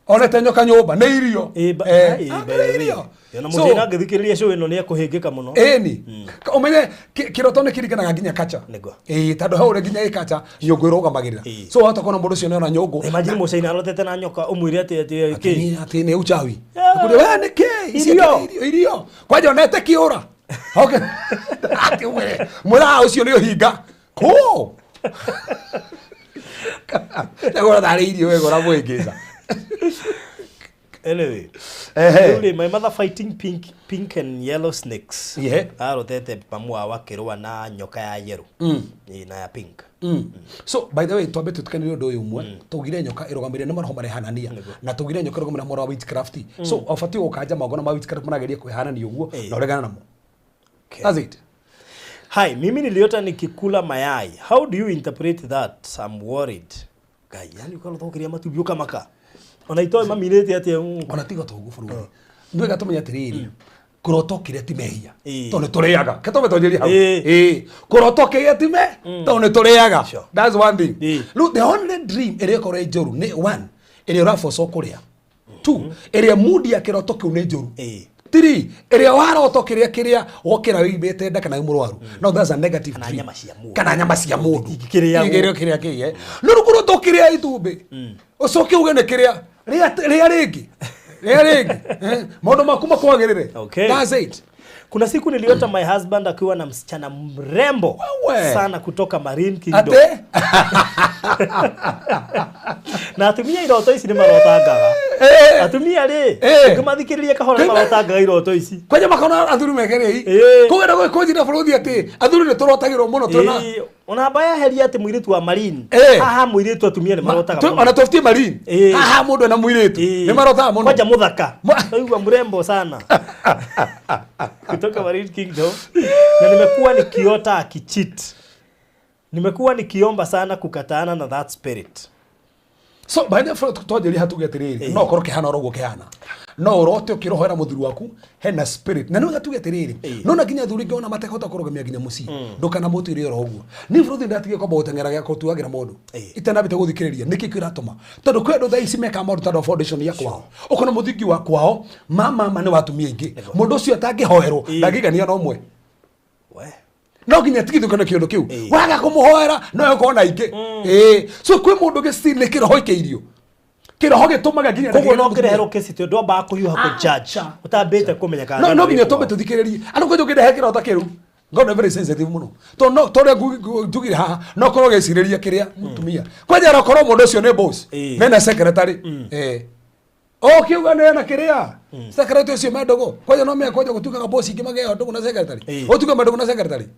Onete nyoka nyũmba nĩ irio. Ĩ, ba- Eh, ĩ, ah, by nĩ the way. irio. Ona So, mũndũ angĩthikĩrĩria show ĩno nĩ ekũhĩngĩka mũno. Ĩni ũmenye kĩroto nĩ kĩringanaga nginya kacha. Nĩguo. Ĩĩ, tondũ he ũrĩa nginya ĩ kacha nyũngũ ĩrũgamagĩrĩra. Ĩĩ. So wahota kuona mũndũ ũcio nĩona nyũngũ. Imagine mũcaina arotete na nyoka ũmwĩre atĩ atĩ Atĩ kĩ. atĩ nĩ uchawi. Yeah. Akũria, we nĩ kĩ? Ici Irio. atĩ irio irio. Kwanja onete kĩũra. Okay. Atĩ we mwĩra ũcio nĩ ũhinga. Kũ? Ndagũra tarĩ irio wega ũramũhĩngĩca. Anyway. Ehe. Rĩu rĩ, my mother fighting pink and yellow snakes. Yeah. Arotete mamu wao akĩrũa na nyoka ya yellow. Ĩ, na ya pink. So by the way, twambe tutukanire ũndũ ũyũ ũmwe. Tũgire nyoka ĩrũgamĩrĩire nĩ maroho marehanania, na tũgire nyoka ĩrũgamĩrĩire mwena wa witchcraft. So ũbatiĩ gũkanja magongona ma witchcraft marageria kwĩhanania ũguo na ũregane namo. Okay. That's it. Hi, mimi niliota nikikula mayai. How do you interpret that? I'm worried. Ngai, yani ukarota ũkĩrĩa matumbĩ ũkamaka. Ona itoĩ maminĩte atĩa. Ona tiga toguo, bũrũri nĩ wega tũmenye atĩrĩrĩ, kũrota ũkĩrĩa ti mehia, Ĩĩ. tondũ nĩ tũrĩaga. Ke twambe twanjĩrie hau. Ĩĩ. Ĩĩ, kũrota ũkĩrĩa ti me tondũ nĩ tũrĩaga. That's one thing. Rĩu the only dream ĩrĩa ĩkorwo ĩ njũru nĩ one ĩrĩa ũraboco kũrĩa, two ĩrĩa mood ya kĩroto kĩu nĩ njũru, three ĩrĩa warota ũkĩrĩa kĩrĩa wokĩra wĩimbĩte nda kana wĩ mũrwaru. No that's a negative Kana dream. nyama cia mũndũ. Kana nyama cia mũndũ. Ingĩkĩrĩagwo. Ingĩrĩo kĩrĩa kĩrĩa no rĩu kũrota ũkĩrĩa itumbĩ ũcoke uge nĩ kĩrĩa rĩa rĩa rĩngĩ rĩa rĩngĩ. Eh, maũndũ maku makwagĩrĩre. Okay. That's it. Kuna siku niliota my husband akiwa na msichana mrembo Wewe. sana kutoka Marine Kingdom. Atĩ Na atumia iroto ici nĩ marotangaga. Atumia rĩ, ũngĩmathikĩrĩria kahora nĩ marotangaga iroto ici. Kwanja makona athuri mekerei kũgenda gwĩkũnjira bũrũri atĩ athuri nĩ tũrotagĩrwo mũno twĩna Ĩĩ, ona amba yeheria atĩ mũirĩtu wa Marine. Haha mũirĩtu atumia nĩ marotaga mũno. Ona tũbutie Marine. Haha mũndũ ena mũirĩtu nĩ marotaga mũno. Kwanja mũthaka. Naigua mrembo sana. Kutoka Marine Kingdom. Na nimekuwa nikiota akicheat. Nimekuwa nikiomba sana kukataana na that spirit. So by the way, twanjĩrie hatuge atĩrĩrĩ, no ũkorwo kĩhana oro ũguo kĩhana, no ũrote ũkĩrohoera mũthuri waku hena spirit, na nĩwega tuge atĩrĩrĩ, no na nginya athuri ngĩona matekũhota kũrũgamia nginya mũciĩ, ndũkanamũtuĩre oro ũguo. Niĩ bũrũri ndatigire kwamba gũteng'era gĩa gũtuagĩra mũndũ itanambĩte gũthikĩrĩria nĩkĩ kĩratũma, tondũ kwĩ andũ thaa ici mekaga maũndũ tondũ wa foundation ya kwao, ũkona mũthingi wa kwao mama nĩ wa atumia aingĩ, mũndũ ũcio atangĩhoerwo ndangĩigania na ũmwe. We. No nginya tigithũkane kĩũndũ kĩu waga kũmũhoera no ĩkorwo na ingĩ. Ĩĩ, so kwĩ mũndũ gĩci nĩ kĩroho ikĩirio, kĩroho gĩtũmaga nginya Koguo no ndagĩka ngĩreherwo kesi tondũ ndwambaga kũhiũha kũ judge ũtambĩte kũmenya kana no thĩna no nginya wĩ tũmbe kwao. tũthikĩrĩrie andũ kwanja ũkĩndehe kĩroto kĩu ngona very sensitive mũno tondũ no tondũ njugire haha no korwo gĩcirĩria kĩrĩa mũtumia kwanja no korwo mũndũ ũcio nĩ boss mena secretary o kiuga nĩ ena kĩrĩa secretary ũcio me ndũgũ kwanja no mea kwanja gũtuĩkaga boss ingĩ mageo ndũgũ na secretary ũtuĩka me ndũgũ na secretary.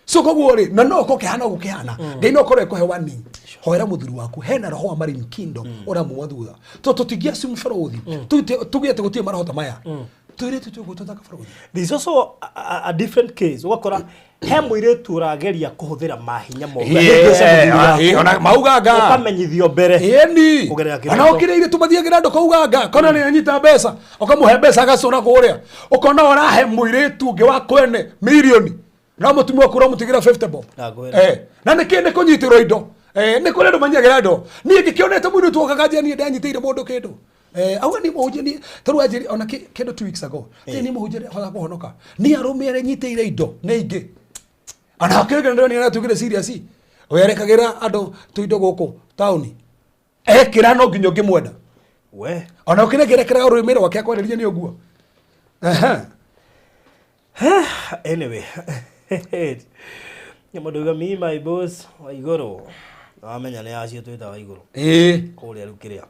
So koguo rĩ, na no ũkorwo kĩhana ũguo kĩhana, Ngai no ũkorwo ĩkũhe warning, hoera mũthuri waku hena roho wa Marine Kingdom ũramuma thutha, tondũ tũtingĩ assume bũrũri tuge atĩ gũtirĩ maroho ta maya twĩrĩtwo twĩgũtũthaka bũrũri. There is also a different case ũgakora he mũirĩtu ũrageria kũhũthĩra mahinya moru Yeah, ona mauganga. Ũkamenyithio mbere Ĩni kũgerera kĩroto. Ona ũkĩrĩire tũmathiagĩra andũ kauganga kona nĩ anyita mbeca, ũkamũhe mbeca agacũra kũrĩa, ũkona ũrahe mũirĩtu ũngĩ wa kwene mirioni no mũtumia waku ũramũtigĩra 50 bob. Ndakwĩra. Na nĩkĩ nĩ kũnyitĩrwo indo. Nĩ kũrĩ andũ manyiagĩra indo. Niĩ ngĩkĩonete mũirĩtu okaga njĩra niĩ ndanyitĩire mũndũ kĩndũ. Auga niĩ mũhunjia niĩ tarĩu anjĩrire ona kĩndũ 2 weeks ago niĩ nĩ mũhunjia ndĩrahota kũhonoka niĩ arũme arĩa nyitĩire indo nĩ aingĩ, ona hakĩrĩ ndĩronire atuĩkire serious werekagĩra andũ tũindo gũkũ taũni ekĩra no nginya ũngĩmwenda. We. Ona ũkĩrekerekera rũrĩmĩ rwake akwarĩria nĩ ũguo. Ehe. Anyway, nĩ mũndũ uga me my boss wa igũrũ wamenya nĩ acio twĩta wa igũrũ kũrĩa rĩu kĩrĩa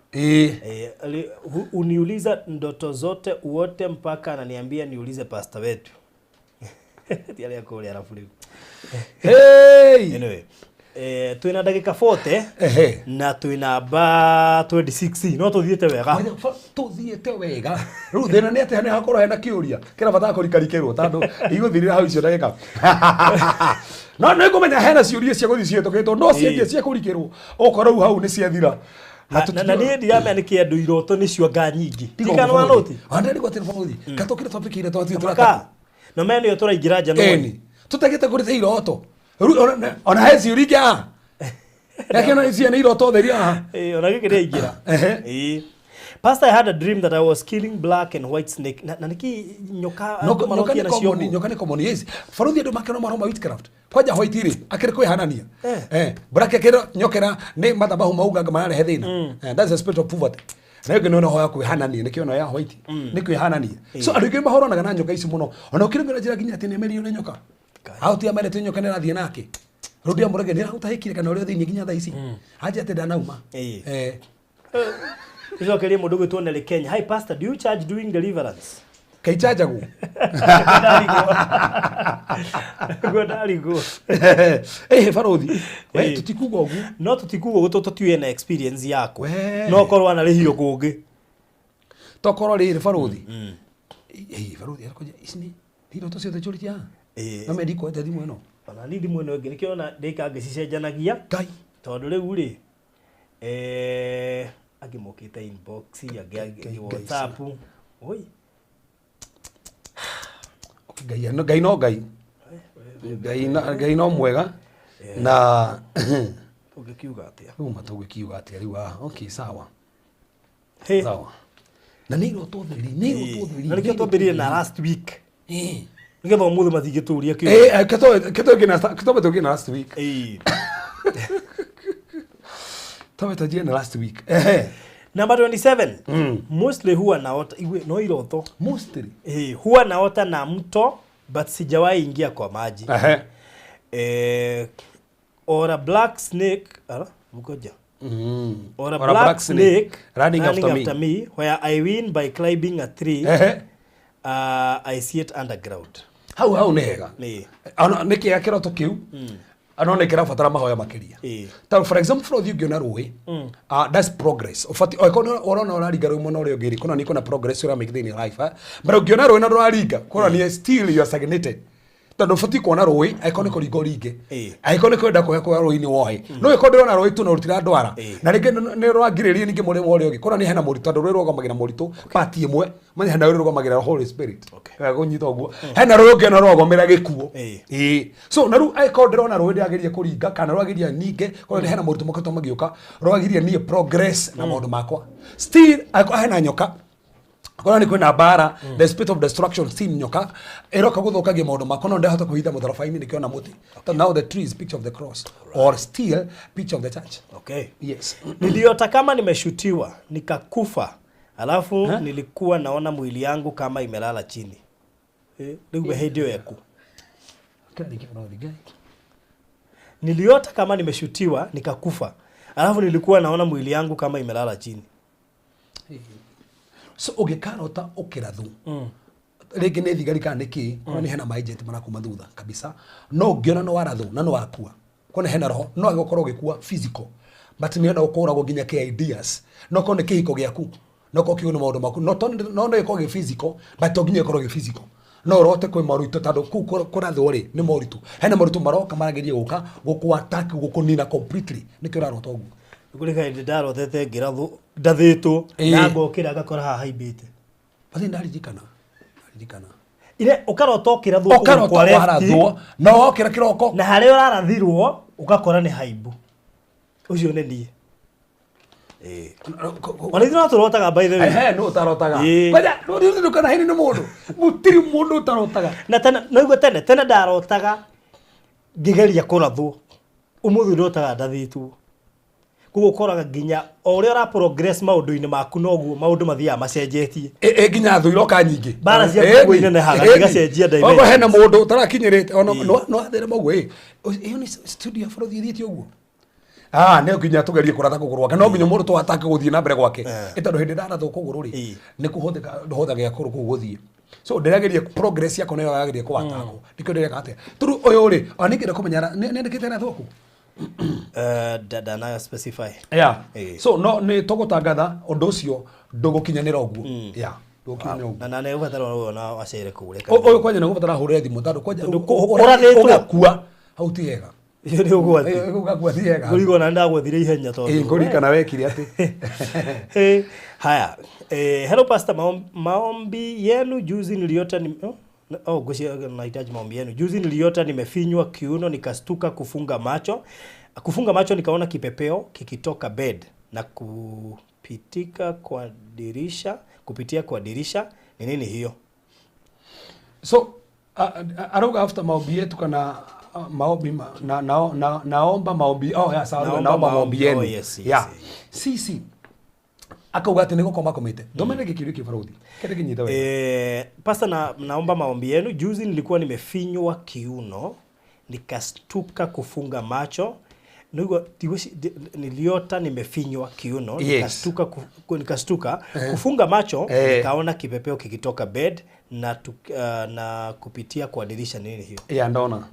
uniuliza ndoto zote uote mpaka ananiambia niulize pasta wetu ti arĩa kũrĩa arabu rĩu. Hey! Anyway, twĩna ndagĩka 40 na twĩna ba 26 no tũthiĩte wega. Tũthiĩte wega, rĩu thĩna nĩ atĩ nĩ hakorwo hena kĩũria kĩrabatara kũrikarikĩrwo tondũ igũthirĩra hau icio ndagĩka, no nĩ ngũmenya hena ciũria cia gũthiĩ ciĩtũkĩtwo no ciendia cia kũrikĩrwo okorwo rĩu hau nĩ ciathira. Na niĩ ndiramenya nĩkĩ andũ iroto nĩcio anga nyingĩ tikana wa nũti. Wanderigwo atĩ bũrũri katũkĩre topic ĩrĩa twathiĩ Maka tũrata. No mene nĩyo tũraingĩra nja no Ĩni tũtagĩte kũrĩte iroto rĩu ona he ciũria ingĩ haha. Yakĩona ici nĩ iroto theri haha. Eh, ona gĩkĩ nĩaingĩra. Ehe. Ĩĩ. Pastor, I had a dream that I was killing black and white snake. Na nĩkĩ nyoka No, andũ nyoka marokia nĩ nacio common, ũguo? nyoka nĩ common, yes. Baruthi andũ makĩona maroma witchcraft. Kwanja white rĩ, akĩrĩ kwĩhanania. Eh. Eh, black akĩrĩ nyokera nĩ mathabahu mauganga mararehe thĩna. Eh, that's the spirit of poverty. Na ĩngĩ nĩ hoya kwĩhanania, nĩkĩo ĩno ya white. Nĩ kwĩhanania. So andũ aingĩ mahũranaga na nyoka ici mũno. Ona ũkĩrĩ na njĩra nginya atĩ nĩ amerio nĩ nyoka. Hau ti amerete nyoka nĩ ĩrathiĩ nake. Rĩu ndiamũrege nĩ ĩragũtahĩkire kana ũrĩa thĩinĩ nginya thaa ici. Anja atĩ ndanauma. Eh. Eh. Tũcokerie mũndũ gwĩtwo Nelly Kenya. Hi pastor, do you charge doing deliverance? Kaichanjagwo. Ndarigwo. Guo ndarigwo. Eh, baruthi. We Eh. tutikuga ũguo. No tũtikuga ũguo tondũ tũtiũĩ na experience yaku. We. No korwo wanarĩhio kũngĩ. Tokorwo rĩrĩ baruthi. Eh, baruthi arakoja ici nĩ iroto ciothe njũrĩtie haha. Eh. No mendi kwete thimũ ĩno. Ona niĩ thimũ ĩno ĩngĩ nĩkĩo ona ndĩka ngĩcicenjanagia. Ngai. Tondũ rĩu rĩ eh, angĩ mokĩte inbox, angĩ Ngai, angĩ Ngai, WhatsApp. Oi. Ngai no Ngai no Ngai. Ngai na Ngai no mwega. Na Ũngĩkiuga atĩa? rĩu matũngĩkiuga atĩa rĩu haha. Okay, sawa. Hey. Sawa. Na nĩ iroto theri, nĩ iroto theri. Na nĩkĩo twambĩrĩrie na last week. Eh. Nĩgetha ũmũthĩ matingĩtũria kĩũria. Eh, keto keto gina keto tũgĩ na last week. Ĩĩ. Tobe tũgĩ na last week. Eh. Number 27. Mostly huwa naota iwe no iroto. Mostly. Eh, huwa naota na mto but sijawahi ingia kwa maji. Ehe. Eh, or a black snake, ara, ngoja. Mm. Or a black snake running after me. me where I win by climbing a tree. Ehe. I see it underground. Hau hau nĩ hega. Nĩ. Ona nĩ kĩega kĩroto kĩu. Ano nĩ kĩrabatara mahoya makĩria. Ĩĩ. Ta for example bũrũri ũngĩona rũĩ, that's progress. Ũbatiĩ okorwo ũrona ũraringa rũĩ mwena ũrĩa ũngĩ rĩ, kũna nĩ kwĩna progress ũra make thĩinĩ life. Eh? But ũngĩona rũĩ na ndũraringa, kũna nĩ still you are stagnated. Tondũ ũbatiĩ kuona rũĩ, angĩkorwo nĩ kũringa ũringe. Ĩĩ. Angĩkorwo nĩ kwenda kuoya kuoya rũĩ-inĩ woe. No angĩkorwo ndĩrona rũĩ tu na rũtirandwara. Ĩĩ. Na rĩngĩ nĩ rwangirĩrĩria ningĩ mũrĩmo ũrĩa ũngĩ. Kũna nĩ hena mũritũ, tondũ rũĩ rũgamagĩra mũritũ, part ĩmwe, manya hena rũĩ rũgamagĩra Holy Spirit. Okay. Wega kũnyita ũguo. Hena rũĩ ũngĩona rũgomera gĩkuũ. Ĩĩ. Ĩĩ. So na rĩu angĩkorwo ndĩrona rũĩ ndĩrageria kũringa kana rwageria ninge, korwo hena moritũ mokĩte magĩũka, rwagiria niĩ progress na maũndũ makwa. Still angĩkorwo hena nyoka, korwo nĩ kwĩna mbara, the spirit of destruction still nyoka ĩroka gũthũkagia maũndũ makwa no ndahota kũhitha mũtharaba-inĩ nĩkĩona mũtĩ. So now the tree is picture of the cross or still picture of the church. Okay. Yes. Niliota kama nimeshutiwa nikakufa, alafu nilikuwa naona mwili yangu kama imelala chini. Eh, rĩu we hĩndĩ ĩyo eku. Kĩra rĩngĩ bũrũri Ngai. Niliota kama nimeshutiwa nikakufa, alafu nilikuwa naona mwili yangu kama imelala chini. So ũngĩkarota ũkĩrathwo rĩngĩ nĩ thigari kana nĩ kĩ kona nĩ hena maagent marakuma thutha kabisa no ũngĩona nĩ warathwo na nĩ wakua kona hena roho no agĩkorwo ũgĩkua physical but nĩ enda ũkũragwo nginya kĩ ideas no korwo nĩ kĩhiko gĩaku no korwo kĩu nĩ maũndũ maku no no no ĩkorwo gĩ physical but to nginya ĩkorwo gĩ physical no ũrote kwĩ moritũ tondũ kũu kũrathwo rĩ nĩ moritũ hena moritũ maroka marageria gũka gũkũ attack gũkũnina completely nĩkĩo ũrarota ũguo. Kũrĩ hĩndĩ ndarotete ngĩrathwo ndathĩtwo Ĩĩ. na ngokĩra ngakora haha haimbĩte. But ndaririkana ndaririkana Ile ũkarota ũkĩrathwo kũgũrũ ũkarota kwa left, warathwo na wokĩra kĩroko na harĩa ũrarathirwo ũgakora nĩ haimbu. Ũcio nĩ niĩ. Ĩĩ. Ona ithuĩ no tũrotaga by the way. Ehe, nũ ũtarotaga? Ĩĩ. Kwanja, rũrĩ ndũkanaheni nĩ mũndũ. Gũtirĩ mũndũ ũtarotaga. Na tene no tene tene ndarotaga ngĩgeria kũrathwo. Ũmũthĩ ndotaga ndathĩtwo. Koguo ũkoraga nginya o ũrĩa ũra progress maũndũ-inĩ maku noguo maũndũ mathiaga macenjetie. Ĩ nginya thũ iroka nyingĩ. Mbara cia Ĩni, kuo inenehaga, ĩni. igacenjia dimensions. Okorwo hena mũndũ ũtarakinyĩrĩte ona no atherema ũguo ĩ. Ĩyo nĩ studio ya bũrũri ĩthiĩte ũguo. Ah, nĩ nginya tũgerie kũratha kũgũrũ gwake. No nginya mũndũ tũatake gũthiĩ na mbere gwake. Eh. Ĩ tondũ hĩndĩ ndarathwo kũgũrũ rĩ, Ĩĩ. nĩ kũhũthĩka hũthagĩra kũgũrũ kũu gũthiĩ. So ndĩrageria progress yakwa nĩyo yagĩrĩire kũatakwo. Nĩkĩo ndĩreka atĩa. Tondũ ũyũ rĩ, ona nĩngĩenda kũmenya nĩandĩkĩte arathwo kũ? Ndana specify. Yeah. Ĩĩ. So no nĩ tũgũtangatha ũndũ ũcio ndũgũkinyanĩra ũguo. Yeah, ndũgũkinyanĩra ũguo. Na na nĩ ũbatara ona acere kũrĩa. Ũyũ kwanja nĩ ũgũbatara hũrĩre thimũ tondũ kwanja Tondũ ũrathĩtwo. ũgakua hau ti hega. Ĩyo nĩ ũgwati. Ĩ, ũgakua ti hega. Ngũrigwo na ndagwethire ihenya tondũ. Ĩ, ngũririkana wekire atĩ. Hey, haya. Eh, hello pastor, maombi yenu juzi niliota ni oh, oh, nahitaji maombi yenu. Juzi niliota nimefinywa kiuno nikastuka kufunga macho. Kufunga macho nikaona kipepeo kikitoka bed na kupitika kwa dirisha, kupitia kwa dirisha. Ni nini hiyo? So arauga after maombi yetu kana maombi naomba maombi, oh yeah, sawa. Naomba naomba maombi maombi, yenu. Oh, yes, yeah. yes. Sisi akauga atĩ nĩ gũkoma akomete ndũmĩrĩre gĩkĩũrio kĩ barũthi kĩrĩa kĩnyite wega. Pasta, naomba maombi yenu. Juzi nilikuwa nimefinywa kiuno nikastuka kufunga macho. Niliota nimefinywa kiuno nikastuka kufunga macho, nikaona kipepeo kikitoka bed na kupitia kwa dirisha. Nini hiyo? Ya, ndona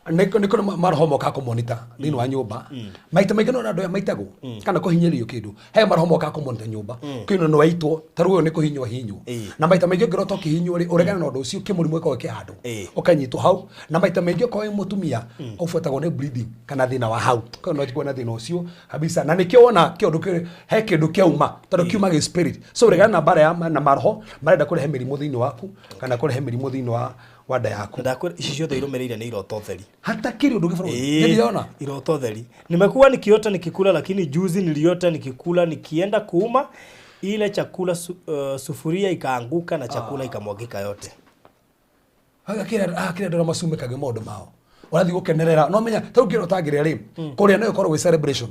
nĩ kũrĩ maroho mokaga kũmonita thĩinĩ wa nyũmba maita maingĩ. No andũ aya maitagwo kana kũhinyĩrĩrio kĩndũ, he maroho mokaga kũmonita nyũmba kĩndũ nĩ waitwo. Ta rĩu ũyũ nĩ kũhinywo hinywo. Na maita maingĩ ũngĩrota ũkĩhinywo rĩ, ũregane na ũndũ ũcio, kĩmũrimũ gĩkoragwo kĩhandũ ũkanyitwo hau. Na maita maingĩ okorwo wĩ mũtumia ũbuatagwo nĩ bleeding kana thĩna wa hau. Koguo no njiguo na thĩna ũcio kabisa, na nĩkĩo wona kĩũndũ he kĩndũ kĩauma tondũ kiuma gĩ spirit. So regana na mbara ya na maroho marenda kũrehe mĩrimũ thĩinĩ waku kana kũrehe mĩrimũ thĩinĩ wa nda yaku. Ndakwĩra ici ciothe irũmĩrĩire nĩ iroto theri. Hatakĩrĩ ũndũ ũngĩ bũrũri nĩndĩrona. Iroto theri. Nimekuwa nikiota nikikula, lakini juzi niliota nikikula, nikienda kuuma ile chakula sufuria ikaanguka na chakula ikamwagika yote. Kĩrĩa andũ arĩa macumĩkagio maũndũ mao ũrathiĩ gũkenerera no menya ta rĩu kĩrĩa ũtangĩrĩa rĩ, kũrĩa no ĩkorwo gwĩ celebration.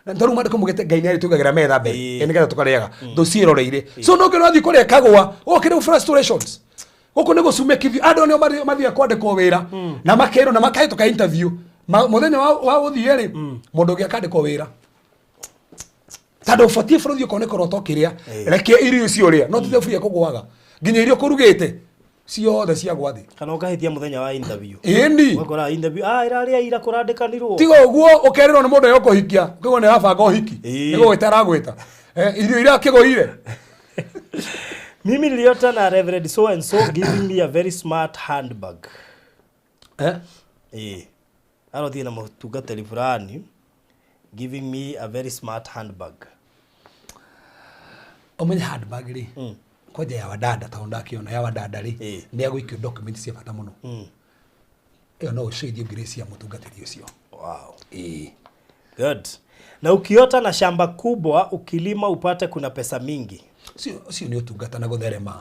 Na ta rĩu mandĩko mugĩte Ngai nĩarĩ tũigagĩra metha mbere nĩgetha tũkarĩaga thũ ciĩroreire. So no kĩrĩa ũrathiĩ kũrĩa kagũa ũkĩrĩ frustrations gũkũ nĩ gũcumĩkithio. Andũ nĩo mathiaga kwandĩkwo wĩra na makerwo na makahĩtũka interview. Mũthenya wa gũthiĩ rĩ, mũndũ ũngĩ akandĩkwo wĩra tondũ ũbatiĩ bũrũri okorwo nĩ kũrota ũkĩrĩa, reke irio icio ũrĩa no ti thaburia kũgũaga nginya irio kũrugĩte ciothe ciagwa thĩ. Kana ũkahĩtia mũthenya wa interview. Ĩni. Ũgakora interview ĩrarĩa ira kũrandĩkanirwo. Tiga ũguo ũkerĩrwo nĩ mũndũ ũrĩa ũkũhikia, ũkaigua nĩ arabanga ũhiki, nĩ gũgwĩta aragwĩta. Irio iria akĩgũire. Mimi niliota na Reverend so and so giving me a very smart handbag. Eh? Arothiĩ na mũtungatĩri fulani giving me a very smart handbag. Ũmenye handbag rĩ, kwanja ya wadada, tondũ ndakĩona ya wadada rĩ, nĩ agũikio document cia bata mũno. Ĩyo no ũcũithio grace ya mũtungatĩri ũcio. Ĩĩ. Good. Na ukiota na shamba kubwa ukilima upate kuna pesa mingi. Ũcio ũcio nĩ ũtungata na gũtherema.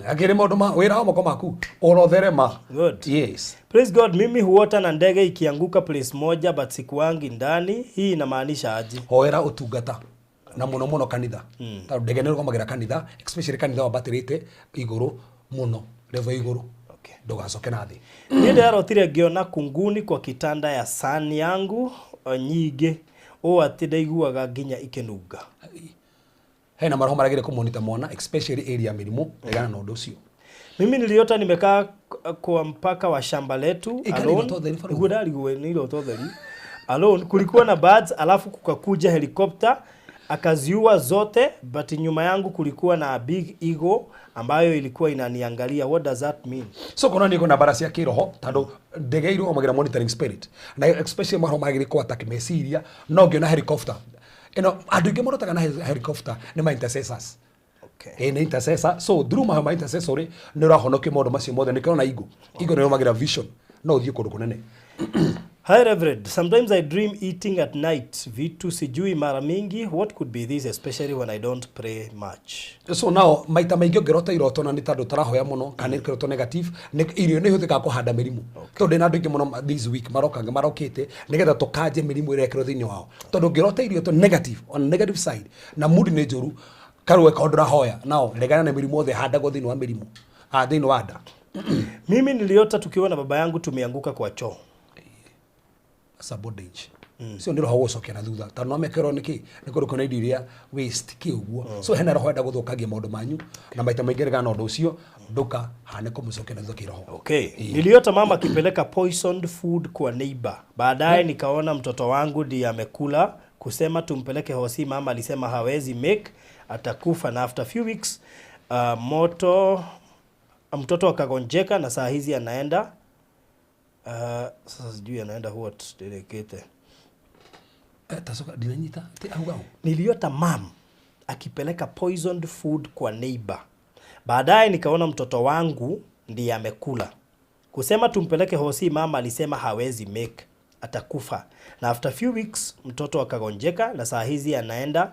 Akĩrĩ maũndũ ma wĩra wa moko maku ũrotherema. Good. Yes. Praise God, mimi huota na ndege ikianguka place moja but sikuangi ndani. Hii inamaanisha aje? Hoera ũtungata na mũno mũno kanitha, tondũ ndege nĩ rũgamagĩra kanitha, especially kanitha wambatĩrĩte igũrũ mũno, level igũrũ. Ndũgacoke na thĩ. Niĩ ndĩrarotire ngĩona kunguni kwa kitanda ya sani yangu nyingĩ ũũ atĩ ndaiguaga nginya ikĩnunga. Hena maroho maragĩrĩ kũmonita mwana, especially area ya mĩrimũ. Regana na ũndũ ũcio. Mimi niliota nimekaa kwa mpaka wa shamba letu Ikari alone. iroto theri bado. Niguo ndarigwo nĩ iroto theri. Alone kulikuwa na birds, alafu kukakuja helikopta akaziua zote, but nyuma yangu kulikuwa na big eagle ambayo ilikuwa inaniangalia. What does that mean? So kona nĩ na bara cia kĩroho tondũ ndege irũgamagĩra monitoring spirit na especially maroho magĩrĩ kũ attack meciria. No ngĩona helicopter ĩno, andũ aingĩ marotaga na helicopter nĩ ma intercessors. Nĩ intercessor. So through mahoya ma intercessor rĩ, nĩ ũrahonokio maũndũ macio mothe. Nĩkĩo ona igo igo nĩ ĩrũmagĩra vision, no ũthiĩ kũndũ kũnene. Hi Reverend, sometimes I dream eating at night. Vitu sijui mara mingi. What could be this, especially when I don't pray much? So now maita maingĩ ũngĩrota iroto na nĩ tondũ tũrahoya mũno kana nĩ kĩroto negative, nĩ irio nĩ ihũthĩkaga kũhanda mĩrimũ, tondũ ndĩna andũ aingĩ mũno this week maroka marokĩte nĩgetha tũkanje mĩrimũ ĩrĩa ĩrekĩrwo thĩinĩ wao, tondũ ũngĩrota irio to negative, on negative side, na mood nĩ njũru karũe kaũndũ ndũrahoya nao, regana na mĩrimũ yothe ĩhandagwo thĩinĩ wa mĩrimũ, thĩinĩ wa nda. Mimi niliota tukiwa na baba yangu tumeanguka kwa choo. Sabotage cio nĩ roho gũcokia na thutha tondũ no mekĩrwo nĩkĩ nĩ kũndũ kwĩna irio iria waste kĩ ũguo. So hena roho enda gũthũkangia maũndũ manyu, na maita maingĩ regana na ũndũ ũcio ndũkahane kũmũcokia na thutha kĩroho. Okay. Niliota mama akipeleka poisoned food kwa neighbor. Baadaye nikaona mtoto wangu ndiye amekula. Kusema tumpeleke hosi, mama alisema hawezi make, atakufa, na after few weeks moto mtoto akagonjeka na saa hizi anaenda sasa sijui anaenda what dedekete. Tacoka ndinanyita ti auga ũũ. Niliota mam akipeleka poisoned food kwa neighbor. Baadaye nikaona mtoto wangu ndiye amekula. Kusema tumpeleke hosi, mama alisema hawezi make, Atakufa. Na after few weeks mtoto akagonjeka na saa hizi anaenda,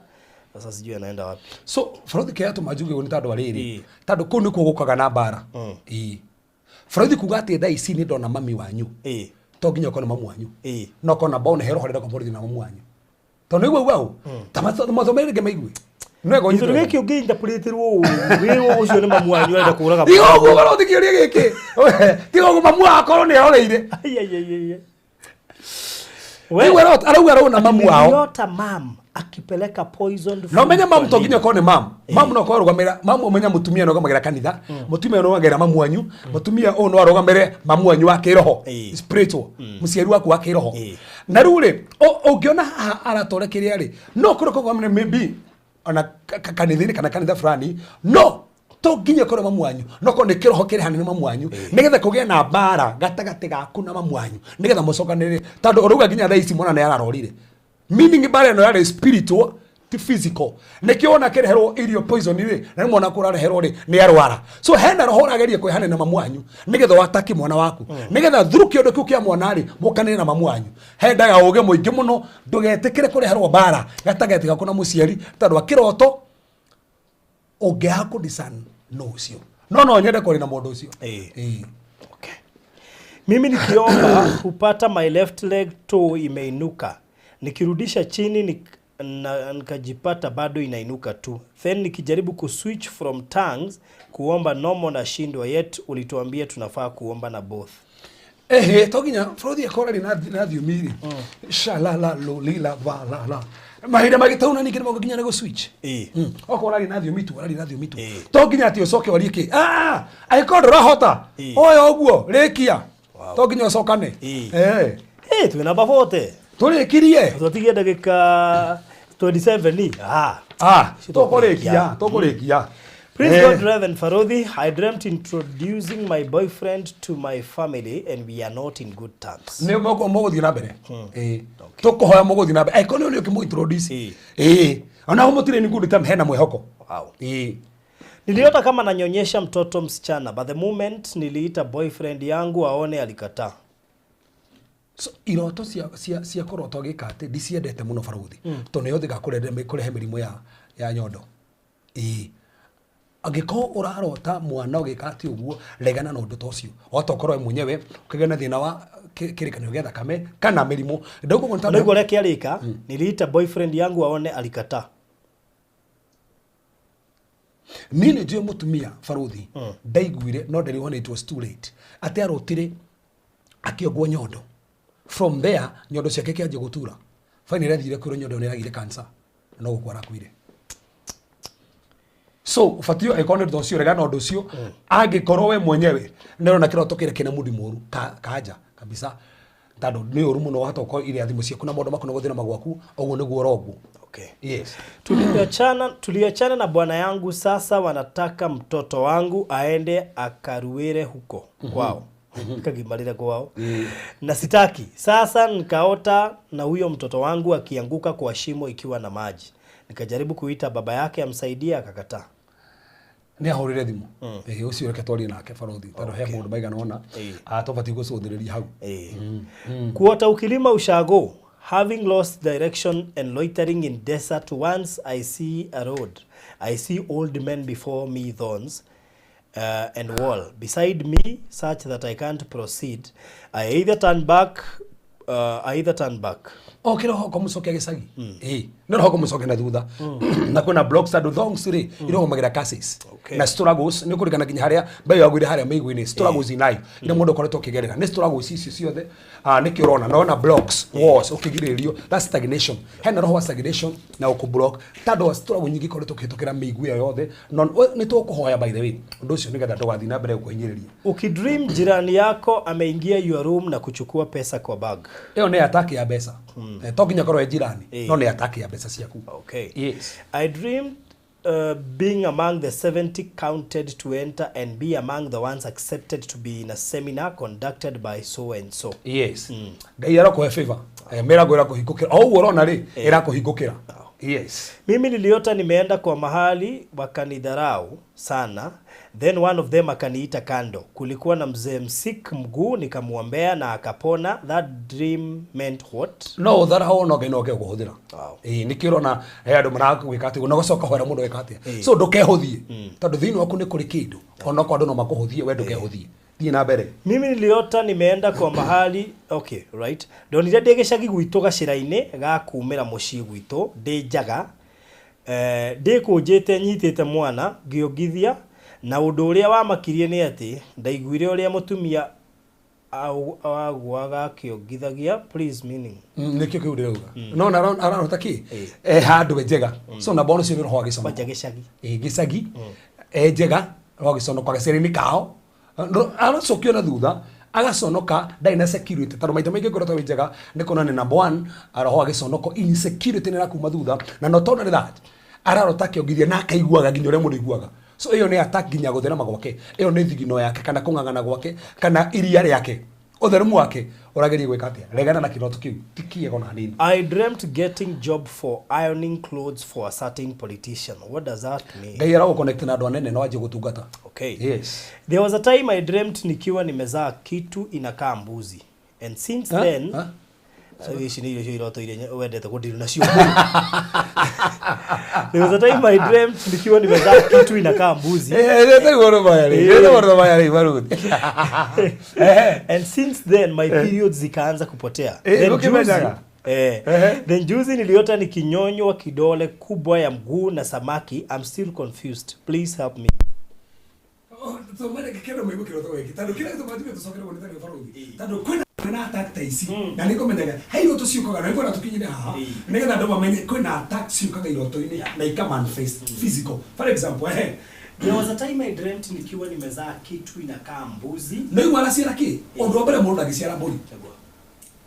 sasa sijui anaenda wapi. So bũrũthi kĩrĩa tũma njuge ũguo nĩ tondũ wa rĩrĩ, tondũ kũu nĩkuo gũkaga na mbara. Ĩĩ, bũrũthi kuga atĩ thaa ici nĩ ndona mami wanyu, to nginya ũkorwo na mamu wanyu, no korwo na mbona hero horera kwa na mamu wanyu, tondũ nĩguo uga ũũ ta mathome rĩngĩ maigue no ego. Gĩtũrũ gĩkĩ ũngĩinterpretirwo ũũ, wĩrwo ũcio nĩ mamu wanyu arenda kũraga. Tiga ũguo bũrũthi, kĩũria gĩkĩ tiga ũguo, mamu akorwo nĩ eroreire. Ai, ai, ai, ai, ai. Rĩu arauga arona mamu wao. Niliota mam akipeleka poisoned No food menya mamu kwa to nginya neighbor. korwo nĩ mamu. Mamu no korwo arũgamĩrĩra mamu, ũmenya mũtumia no arũgamagĩra kanitha, mũtumia no arũgamagĩra mamu wanyu, mũtumia ũyũ no arũgamĩrĩre mamu wanyu wa kĩroho, spiritual mũciari waku wa kĩroho. Na rĩu rĩ, ũngĩona haha aratwara kĩrĩa rĩ, no kũrĩ kũgamĩra maybe ona kanitha-inĩ kana kanitha fulani, no to nginya korwo mamu wanyu, no korwo nĩ kĩroho kĩrĩ hanene mamu wanyu, nĩgetha kũgĩe na mbara gatagatĩ gaku na mamu wanyu, nĩgetha mũcokanĩrĩre, tondũ ũrauga nginya thaa ici mwana nĩ ararorire, meaning mbara ĩno yarĩ spiritual, ti physical. Nĩkĩo wona akĩreherwo irio poison rĩ, na nĩ mwana kũrareherwo rĩ, nĩ arwara. So hena roho ũrageria kwĩhanĩra na mamu wanyu nĩgetha wataki mwana waku, nĩgetha through kĩũndũ kĩu kĩa mwana rĩ, mũkanĩre na mamu wanyu. Hendaga ũgĩ mũingĩ mũno, ndũgetĩkĩre kũreherwo mbara gatagatĩ gaku na mũciari, tondũ akĩroto ũngĩaga kũdiscern no ũcio, no nyende kwaria na mũndũ ũcio. Ĩĩ. Okay. Mimi nikiomba hupata my left leg toe imeinuka. Nikirudisha chini na nikajipata bado inainuka tu. Then nikijaribu kuswitch from tongues kuomba normal nashindwa, yet ulituambia tunafaa kuomba na both. Ehe, to nginya bũrũri akorwo arĩ na thiomi rĩ, shalala lolila valala, mahinda mangĩ tau na ningĩ nĩ nginya nĩ gũ-switch. Okorwo ũraria na thiomi tu, ũraria na thiomi tu, to nginya atĩ ũcoke warie kĩ, angĩkorwo ndũrahota, oya ũguo rĩkia, to nginya ũcokane. Hey, twĩ namba 40. Tũrĩkirie. Twatigia ndagĩka 27. Ah. Ah, Icio. Tũkũrĩkia, tũkũrĩkia. Praise God, Reverend Farodhi. I dreamt introducing my boyfriend to my family and we are not in good terms. Nĩ mũgũthiĩ na mbere. Ĩĩ, tũkũhoya mũgũthiĩ na mbere angĩkorwo nĩ ũrĩ ũkĩmũ-introduce. Ĩĩ, ona mũtirĩ in good term, hena mwĩhoko. Ĩĩ. Niliota kama nanyonyesha mtoto msichana, but the moment niliita boyfriend yangu aone, alikataa. So iroto cia kũrota ũgĩka atĩ ndiciendete mũno barũthi, tondũ nĩ ihũthĩkaga kũrehe mĩrimũ ya nyondo. Ĩĩ, angĩkorwo ũrarota mwana ũgĩka atĩ ũguo, regana na ũndũ ta ũcio, wahota ũkorwo we mwenyewe ũkĩgĩa na thĩna wa kĩrĩkanĩro gĩa thakame kana mĩrimũ ndauga ũguo nĩ tondũ. Ndio ũrĩa kĩarĩka, niliita boyfriend yangu aone, alikataa. Niĩ nĩ njũĩ mũtumia barũthi ndaiguire, no ndarĩ when it was too late, atĩ arotire akĩongwo nyondo. From there nyondo ciake kĩanjia gũtura. Finally athire kwĩrwo nyondo ĩyo nĩ ĩragire cancer na no gũkua arakuire. So ũbatiĩ angĩkorwo nĩ ũndũ ũcio, regana na ũndũ ũcio. Angĩkorwo we mwenyewe nĩ ũrona kĩroto kĩrĩa kĩna mundi mũru, kanja kabisa, tondũ nĩ ũru mũno, wahota gũkorwo irathimo ciaku na maũndũ maku na gũthĩna magwaku ũguo nĩguo ũrongwo. Yes. Tuliachana na bwana yangu, sasa wanataka mtoto wangu aende akaruere huko kwao. Kagimarire kwao. Na sitaki. Sasa nikaota na huyo mtoto wangu akianguka kwa shimo ikiwa na maji. Nikajaribu kuita baba yake amsaidie, akakataa. Nĩ ahũrĩre thimũ. Ĩĩ, ũcio reke twarie nake barothi, tondũ he maũndũ maigana ũna tũbatiĩ gũcũthĩrĩria hau. Kuota ukilima ushago, having lost direction and loitering in desert, once I see a road, I see old men before me, thorns and wall beside me such that I can't proceed. I either turn back. O kĩroho kũmũcokia gĩcagi. Ĩĩ, nĩ roho kũmũcokia na thutha, na kwĩna blocks, tondũ thongs rĩ irũgamagĩra curses na struggles. Nĩ kũringana nginya harĩa mbeũ yagwire, harĩa mĩigua-inĩ, struggles in life iria mũndũ ũkoretwo ũkĩgerera, nĩ struggles icio ciothe. Nĩkĩo ũrona nona blocks, walls, ũkĩgirĩrĩrio. That's stagnation. Hena roho wa stagnation na ũkũ-block, tondũ wa struggle nyingĩ ikoretwo ũkĩhĩtũkĩra mĩigua ĩyo yothe. No nĩ tũkũhoya, by the way, ũndũ ũcio nĩgetha ndũgathiĩ na mbere gũkũhinyĩrĩria. Ukidream jirani yako ameingia your room na kuchukua pesa kwa bag. Ĩyo nĩ attack ya mbeca. To nginya korwo e jirani, no nĩ attack ya mbeca ciaku. Yes. I dreamed being among the 70 counted to enter and be among the ones accepted to be in a seminar conducted by so and so. Yes, Ngai arakũhe favor. Mĩrango ĩrakũhingũkĩra o ũguo ũrona rĩ, ĩrakũhingũkĩra. Yes. Mimi niliota nimeenda kwa mahali wakanidharau sana, then one of them akaniita kando. Kulikuwa na mzee msik mguu, nikamwombea na akapona. That dream meant what? No ũtharahwo no Ngai no oke gũkũhũthĩra. Wow. Ĩĩ nĩkĩo ũrona he andũ maragwĩka atĩ na ũgacoka ũkahoera mũndũ weka atĩa. So ndũkehũthie tondũ thĩinĩ waku nĩ kũrĩ kĩndũ onokorwo andũ no makũhũthie we ndũkehũthie. Thiĩ na mbere. Mimi niliota nimeenda kwa mahali, okay, right. Ndonire ndĩ gĩcagi gwitũ gacĩra-inĩ ga kumĩra mũciĩ gwitũ ndĩ njaga, ndĩkũnjĩte nyitĩte mwana ngĩongithia, na ũndũ ũrĩa wamakirie nĩ atĩ ndaiguire ũrĩa mũtumia agũaga akĩongithagia. Please meaning. Nĩkĩo kĩu ndĩrauga no na ararota kĩ e handũ we njega, so namba one ũcio nĩ roho wa gĩconoko. Kwanja gĩcagi. Ĩ gĩcagi e njega, roho wa gĩconoko gacĩra-inĩ kao. Aracokio na thutha agaconoka ndarĩ na security tondũ maita maingĩ ngorotwo wĩ njega nĩ kuona nĩ number one roho wa gĩconoko, insecurity nĩ ĩrakuma thutha, na not only that ararota akĩongithia na akaiguaga nginya ũrĩa mũndũ aiguaga. So ĩyo nĩ attack nginya gũtherema gwake, ĩyo nĩ thigino yake kana kũng'ang'ana gwake kana iria rĩake ũtheremu wake ũrageria gwĩka atĩa. Regana na kĩroto kĩu, ti kĩega ona hanini. I dreamt getting job for ironing clothes for a certain politician. What does that mean? Ngai aragũconnect na andũ anene no anjie gũtungata. Okay. Yes. There was a time I dreamt nikiwa nimezaa kitu inakaa mbuzi. And since Huh? then Huh? Ici nĩ irio cio iroto iria wendete kũndiru nacio mũno. There was a time I dreamt nikiwa nimezaa kitu inakaa mbuzi. And since then my periods zikaanza kupotea. Then Ukimenyaga? Then juzi niliota nikinyonywa kidole kubwa ya mguu na samaki. I'm still confused. Please help me. Kwĩna attack ta ici na nĩ ngũmenyaga he iroto ciũkaga na nĩngwenda tũkinyire haha nĩgetha andũ mamenye kwĩna attack ciũkaga iroto-inĩ na ika manifest physical. For example, ehe. There was a time I dreamt nikiwa nimezaa kitu inakaa mbuzi. Nĩ igua araciara kĩ ũndũ wa mbere mũndũ ndangĩciara mbũri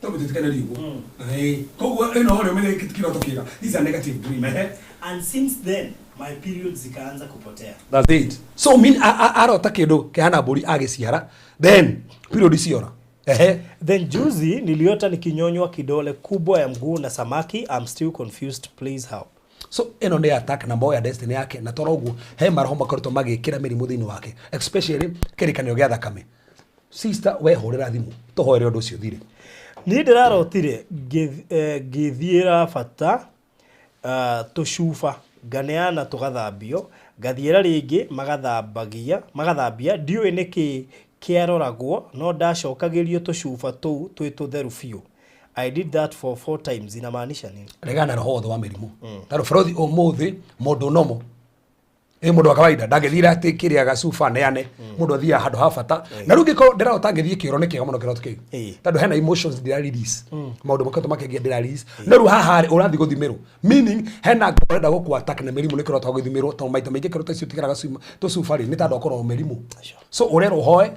tondũ tũtikanĩrie ũguo. Ĩĩ, koguo ĩno ũrĩa ũmenye kĩroto kĩega, this is a negative dream, ehe. And since then my periods zikaanza kupotea. That's it. So mean arota kĩndũ kĩhana mbũri agĩciara, then period ciora. Ehe. Then juzi niliota nikinyonywa kidole kubwa ya mguu na samaki. I'm still confused. Please help. So ĩno nĩ attack na mboya destiny yake na toro ũguo he maroho makoretwo magĩkĩra mĩrimũ thĩinĩ wake, especially kĩrĩkanĩro gĩa thakame. Sister, we hũrĩra thimũ tũhoere ũndũ ũcio ũthire. Niĩ ndĩrarotire ngĩthiĩra bata tũcuba nganeana tũgathambio ngathiĩra rĩngĩ magathambia ndiũĩ nĩkĩ kĩaroragwo no ndacokagĩrio tũcuba tũu twĩ tũtheru biũ. I did that for 4 times. Inamaanisha nini? Regana na roho wothe wa mĩrimũ tondũ bũrũthi ũmũthĩ mũndũ nomo ĩ mũndũ wa kawaida ndangĩthira atĩ kĩrĩa gacuba neane mũndũ athiaga handũ ha bata na rĩu ngĩkorwo ndĩrarota ngĩthiĩ kĩoro nĩ kĩega mũno kĩroto kĩu tondũ hena emotions ndĩra release maũndũ makoretwo makĩngia ndĩra release no rĩu haha rĩ ũrathiĩ gũthimĩrwo meaning hena ngoro ũrenda gũkũ attack na mĩrimũ nĩ kĩroto gũthimĩrwo tondũ maita maingĩ kĩroto icio ũtigaraga tũcuba rĩ nĩ ta andũ akorwo mĩrimũ. So ũrerwo ũhoe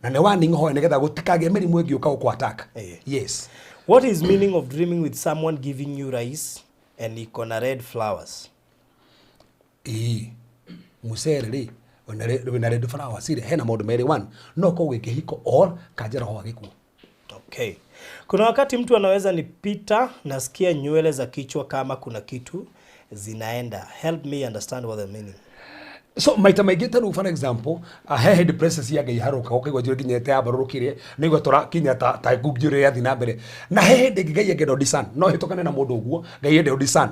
na nĩ warning ũhoe nĩgetha gũtikagĩe mĩrimũ ĩngĩũka gũkũ attack. Yes. What is meaning of dreaming with someone giving you rice and iko na red flowers? Ĩĩ mucere rĩ wĩna red flowers rĩ hena maũndũ merĩ, one no ũkorwo wĩ kĩhiko or kanja roho wa gĩkuũ. Okay. Kuna wakati mtu anaweza nipita nasikia nywele za kichwa kama kuna kitu zinaenda. Help me understand what the meaning. So maita maingĩ ta rĩu for example he hĩndĩ process ya Ngai harũka ũkaigua njuĩrĩ nginya ĩteyambarũrũkire nĩguo tũrakinya ta njuĩrĩ yathiĩ na mbere na he hĩndĩ ĩngĩ Ngai angĩenda ũdiscern no hĩtũkane na mũndũ ũguo Ngai ende ũdiscern.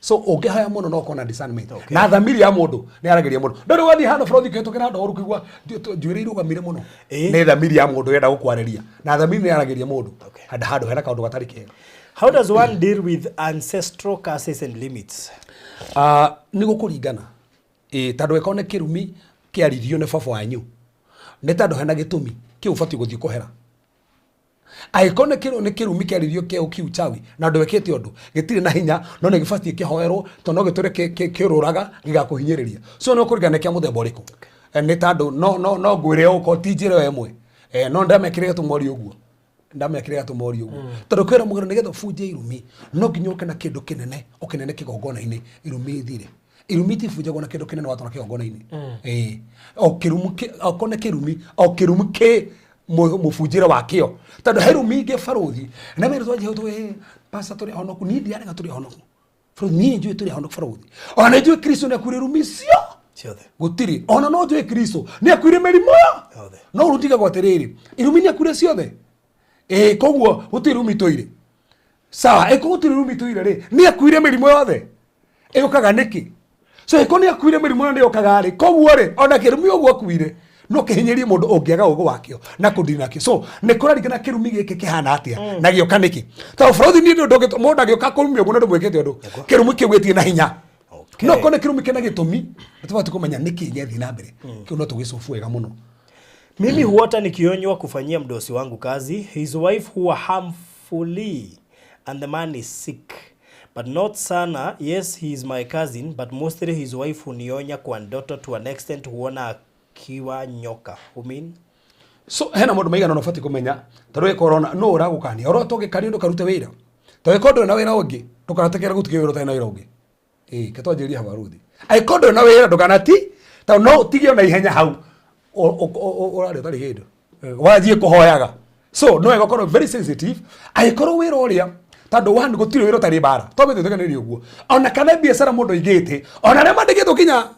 So ũngĩhoya mũno no ũkona discernment. Na thamiri ya mũndũ nĩ yaragĩria mũndũ. Ndũrĩ wathiĩ handũ bũrũri ũkĩhĩtũkĩra handũ horu ũkaigua njuĩrĩ irũgamire mũno. Nĩ thamiri ya mũndũ ĩrenda gũkwarĩria na thamiri nĩ yaragĩria mũndũ handũ handũ hena kaũndũ gatarĩ kega. How does one deal with ancestral curses and limits? Nĩ gũkũringana. Ĩĩ tondũ ĩkorwo nĩ kĩrumi kĩaririo nĩ baba wanyu nĩ tondũ hena gĩtũmi kĩu ũbatiĩ gũthiĩ kũhera. Angĩkorwo nĩ kĩrumi kĩaririo kĩa kĩuchawi na ndwĩkĩte ũndũ gĩtirĩ na hinya no nĩ gĩbatiĩ kĩhoerwo tondũ no gĩtũre kĩũrũraga gĩgakũhinyĩrĩria. So no kũringana nĩ kĩa mũthemba ũrĩkũ. Nĩ tondũ no ngwĩre ũko ti njĩra ĩyo ĩmwe. No ndamekĩrĩre tũmori ũguo. Ndamekĩrĩre tũmori ũguo. Tondũ kwĩra mũgũrũ nĩgetha ũbunje irumi no nginya ũke na kĩndũ kĩnene ũkĩnene kĩgongona-inĩ irumi ithire. Irumi itibunjagwo na kĩndũ kĩnene watwara kĩgongona-inĩ. Ĩĩ. O kĩrumi okorwo nĩ kĩrumi o kĩrumi kĩ mũbunjĩre wakĩo tondũ he rumi ingĩ barũthi na merĩ twanjia tũĩ pasta tũrĩ ahonoku niĩ ndiarega tũrĩ ahonoku. Bro, niĩ njũĩ tũrĩ ahonoku barũthi. Ona nĩ njũĩ Kristo nĩ akuire irumi cio Ciothe. Gũtirĩ. Ona no njũĩ Kristo nĩ akuire mĩrimũ Yothe. No rĩu ndigagwo atĩrĩrĩ, irumi nĩ akuire ciothe. Ĩĩ, koguo gũtirĩ irumi tũire. Sawa, ĩko gũtirĩ irumi tũire rĩ, nĩ akuire mĩrimũ yothe. Ĩũkaga nĩkĩ? So ĩko nĩ akuire mĩrimũ na nĩ yũkaga rĩ, koguo rĩ, ona kĩrumi ũguo akuire, no kĩhinyĩrie mũndũ ũngĩaga ũgĩ wakĩo na kũndini nakĩo. So nĩ kũraringana kĩrumi gĩkĩ kĩhana atĩa na gĩoka nĩkĩ. Tondũ bũrũri niĩ ndũ mũndũ angĩũka kũrumia ũguo na ndũmwĩkĩte ũndũ, kĩrumi kĩu gĩtirĩ na hinya. Okay. No korwo nĩ kĩrumi kĩna gĩtũmi, nĩ tũbatiĩ kũmenya nĩkĩ gĩathiĩ na mbere. Kĩu no tũgĩcobu wega mũno. Mimi huota nikionywa kufanyia mdosi wangu kazi. His wife huwa harmfully and the man is sick. But not sana. Yes, he is my cousin, but mostly his wife hunionya kwa ndoto to an extent huona akiwa nyoka. You mean? So hena maũndũ maigana ũna ũbatiĩ kũmenya tondũ ĩkorwo ũrona nũ ũragũkania ũrota ũgĩkanio ndũkarute wĩra tondũ ĩkorwo ndũrĩ na wĩra ũngĩ ndũkanatekere gũtiga wĩra ũtarĩ na wĩra ũngĩ. Ĩĩ, ke twanjĩrĩrie hau baruthi. Angĩkorwo ndũrĩ na wĩra ndũkanati tondũ no ũtige ona ihenya hau ũrarĩa ũtarĩ kĩndũ wanjie kũhoyaga. So no wega ũkorwo very sensitive angĩkorwo wĩra ũrĩa tondũ one gũtirĩ wĩra ũtarĩ mbara twambe twĩtĩkanĩrie ũguo ona kana biacara mũndũ aigĩte ona arĩa mandĩkĩtwo nginya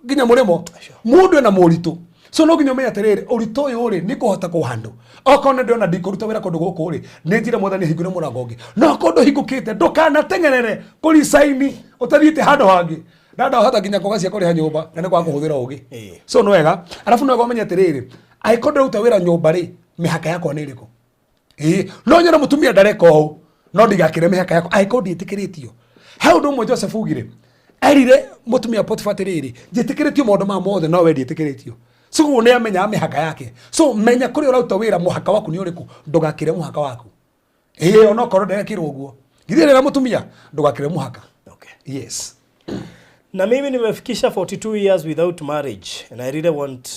nginya mũrĩmo mũndũ ena moritũ. So no nginya ũmenye atĩrĩrĩ, ũritũ ũyũ rĩ nĩ kũhota kũhandũ okorwo nĩ ndĩrona ndikũruta wĩra kũndũ gũkũ rĩ, nĩ njĩra Mwathani ahingũre mũrango ũngĩ. No okorwo ndũhingũkĩte, ndũkanateng'erere kũricaini ũtathiĩte handũ hangĩ na ndahota nginya kwaga cia kũrĩha nyũmba na nĩ kwaga kũhũthĩra ũgĩ. So nĩ wega arabu nĩ wega ũmenye atĩrĩrĩ, angĩkorwo ndĩraruta wĩra nyũmba rĩ, mĩhaka yakwa nĩ ĩrĩkũ? Ĩĩ, no nyone mũtumia ndareka ũũ no ndigakĩre mĩhaka yakwa angĩkorwo ndiĩtĩkĩrĩtio. He ũndũ ũmwe Joseph ugire, erire mũtumia Potifa atĩrĩrĩ, njĩtĩkĩrĩtio maũndũ maya mothe no we ndiĩtĩkĩrĩtio. So ũguo nĩ amenyaga mĩhaka yake. So menya kũrĩa ũraruta wĩra mũhaka waku nĩ ũrĩkũ, ndũgakĩre mũhaka waku. Ĩĩ, onokorwo nderekĩrwo ũguo githĩ rĩra mũtumia ndũgakĩre mũhaka. Okay. Yes. Na mimi nimefikisha 42 years without marriage and I really want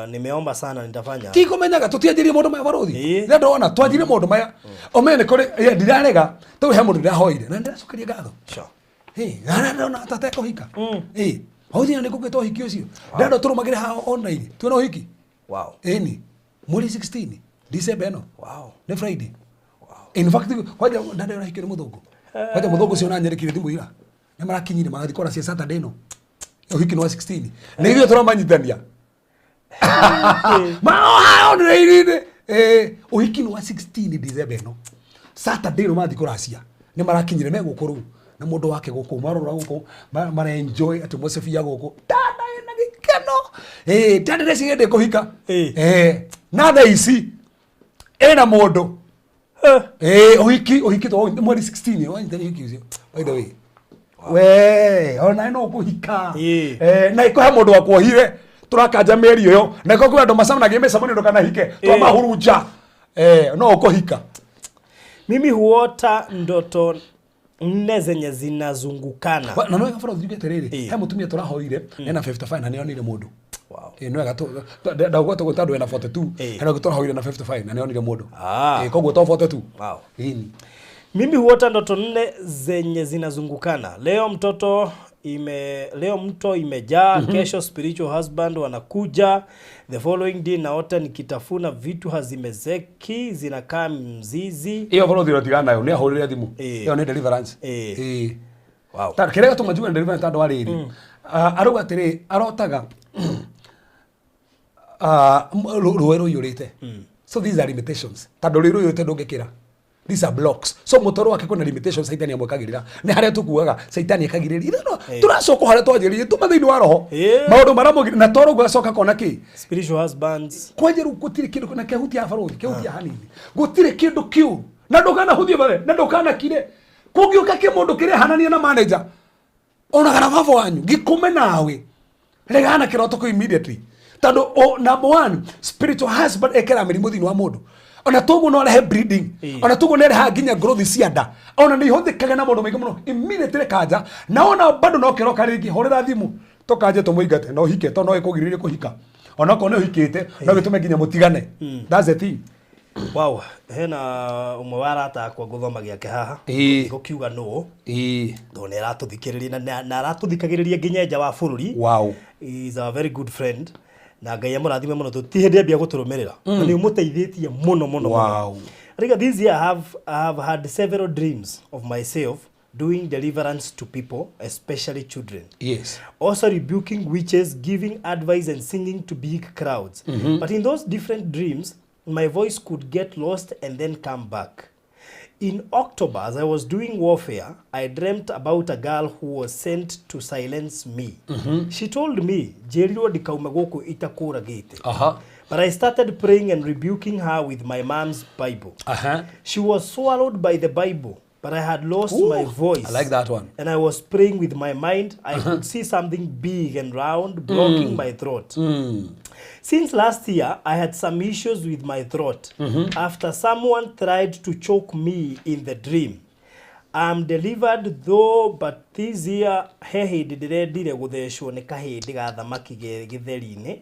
nimeomba sana nitafanya. Ti kũmenyaga tũtianjĩrie maũndũ maya barothi. Ĩĩ. Rĩrĩa ndona twanjirie maũndũ maya ũmenye nĩ kũrĩ ĩ, ndirarega tondũ he mũndũ ndĩrahoire na ndĩracokeria ngatho. Sure. Ĩ, na ndona tatekũhika. Ĩ, hau thĩna nĩ ngũkĩte ũhiki ũcio ndĩrenda tũrũmagĩre haha online twĩna ũhiki. Wow. Ĩni mweri 16 December ĩno. Wow. Nĩ Friday. In fact kwanja ndanda ũrahikio nĩ mũthũngũ, kwanja mũthũngũ ũcio ũranyandĩkire thimũ ira nĩ marakinyire magathiĩ kora cia Saturday ĩno ũhiki nĩ wa 16 nĩ ithuĩ tũramanyitania maohaonĩrĩirĩ ũhiki nĩ wa 16 December ĩno Saturday ĩno mathiĩ kũracia nĩ marakinyire me gũkũ rĩu na mũndũ wake gũkũ marora gũkũ mara enjoy atmosphere gũkũ dada ĩna gĩkeno. Ĩ, dada ndeciria ndĩ kũhika. Na thaa ici ĩna mũndũ. Ũhiki to mweri 16 wanyitani ũhiki ũcio, by the way we ona no kũhika. Na iko he mũndũ wakuohire tũrakanja mĩeri ĩyo na iko kwĩ andũ macemanagia mĩcemanio ndũkanahike twamahurunja. No ũkũhika. Mimi huota ndoto nne zenye zinazungukana. Na no wega bũrũri njuge atĩrĩrĩ, he mũtumia tũrahoire ena 55 na nĩonire mũndũ. Wow. Ĩ, nĩ wega ndauga tũgũ tondũ ena 42. Hena ũngĩ tũrahoire na 55 na nĩonire mũndũ. Ah. Ĩ, koguo to 42. Wow. Ĩni. Mimi huota ndoto nne zenye zinazungukana. Leo mto imejaa, kesho spiritual husband wanakuja. The following day naota nikitafuna vitu hazimezeki, zinakaa mzizi. Ĩyo bũrũri ũratigana nayo nĩ ahũrĩre thimũ. Ĩ. Ĩyo nĩ deliverance. Ĩ. Ĩ. Wow. Ta kĩrĩa gĩtũma njuge nĩ deliverance tondũ wa rĩrĩ. Arauga atĩrĩ, arotaga rũĩ rũiyũrĩte. So these are limitations. Tondũ rũĩ rũiyũrĩte ndũngĩkĩra. These are blocks. So mũtoro wake kwĩna limitations Saitani amwĩkagĩrĩra. Nĩ harĩa tũkuaga Saitani ekagirĩria. Ithuĩ no tũracoka harĩa twanjĩrĩirie tuma thĩinĩ wa roho. Maũndũ maramũgirĩrĩria na toro ũguo acoka kona kĩ? Spiritual husbands. Kwanja rĩu gũtirĩ kĩndũ na kĩhutia barũthi, kĩhutia hanini. Gũtirĩ kĩndũ kĩũru. Na ndũkanahũthie bare, na ndũkanakire. Kũngĩũka kĩmũndũ kĩrehanania na manager, ona kana baba wanyu, gĩkũme nawe. Regana kĩroto kĩu immediately. Tondũ number one, spiritual husband ekĩraga mĩrimũ thĩinĩ wa mũndũ. Ona toguo no arehe bleeding. Ona toguo nĩ arehaga nginya growth cia nda. Ona nĩ ihũthĩkaga na maũndũ maingĩ mũno. Immediately kanja. Na ona bado no kĩroka rĩngĩ, hũrĩra thimũ. Tũkanje tũmũingate na ũhike, tondũ no ĩkũgirĩrĩrie kũhika. Ona okorwo nĩ ũhikĩte, no gĩtũme nginya mũtigane. That's the thing. Wow, hena ũmwe wa arata akwa ngũthoma gĩake haha. Ngũkiuga nũ. Tondũ nĩ aratũthikĩrĩria na aratũthikagĩrĩria nginya nja wa bũrũri. Wow. He is a very good friend. Na Ngai amũrathime mũno tondũ ti hĩndĩ ambia gũtũrũmĩrĩra. Na nĩ ũmũteithĩtie mũno mũno mũno. Wow. Riga, this year I have had several dreams of myself Doing deliverance to people, especially children. Also rebuking witches, giving advice and singing to big crowds. But in those different dreams, my voice could get lost and then come back. In October, as I was doing warfare, I dreamt about a girl who was sent to silence me. She told me, "Njĩrirwo ndikaume gũkũ itakũragĩte." But I started praying and rebuking her with my mom's Bible. She was swallowed by the Bible, but I had lost Ooh, my voice. I like that one. And I was praying with my mind. I could see something big and round blocking my throat. Since last year, I had some issues with my throat after someone tried to choke me in the dream. I'm delivered though, but this year he hĩndĩ ndĩrendire gũthecwo nĩ kahĩndĩ ga thamaki gĩtheri-inĩ.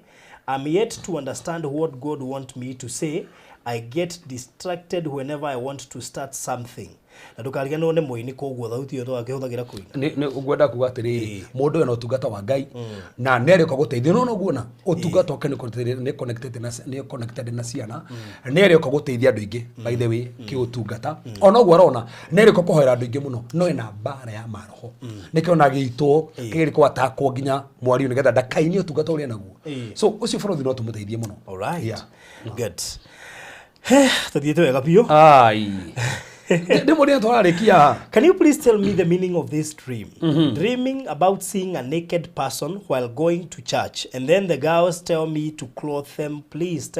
I'm yet to understand what God want me to say. I get distracted whenever I want to start something. Na ndũkariganĩrwo nĩ mũini, koguo thauti ĩyo twakĩhũthagĩra kũina. Nĩ ngwenda kuga atĩrĩrĩ, mũndũ ũyũ na ũtungata wa Ngai na nĩ arĩũka gũteithia no noguona ũtungata wake nĩ connected na ciana, nĩ arĩũka gũteithia andũ aingĩ, by the way, kĩũtungata ona ũguo arona nĩ arĩũka kũhoera andũ aingĩ mũno, no ena mbara ya maroho, nĩkĩo na gĩitwo kĩgeria kwatakwo nginya mwario nĩgetha ndakainie ũtungata ũrĩa naguo. So ũcio bũrũri no tũmũteithie mũno. All right. Good. Tũthiĩte wega biũ. Ai, ndĩ mũrĩa tũrarĩkia. Can you please tell me the meaning of this dream? Dreaming about seeing a naked person while going to church, and then the girls tell me to clothe them. Please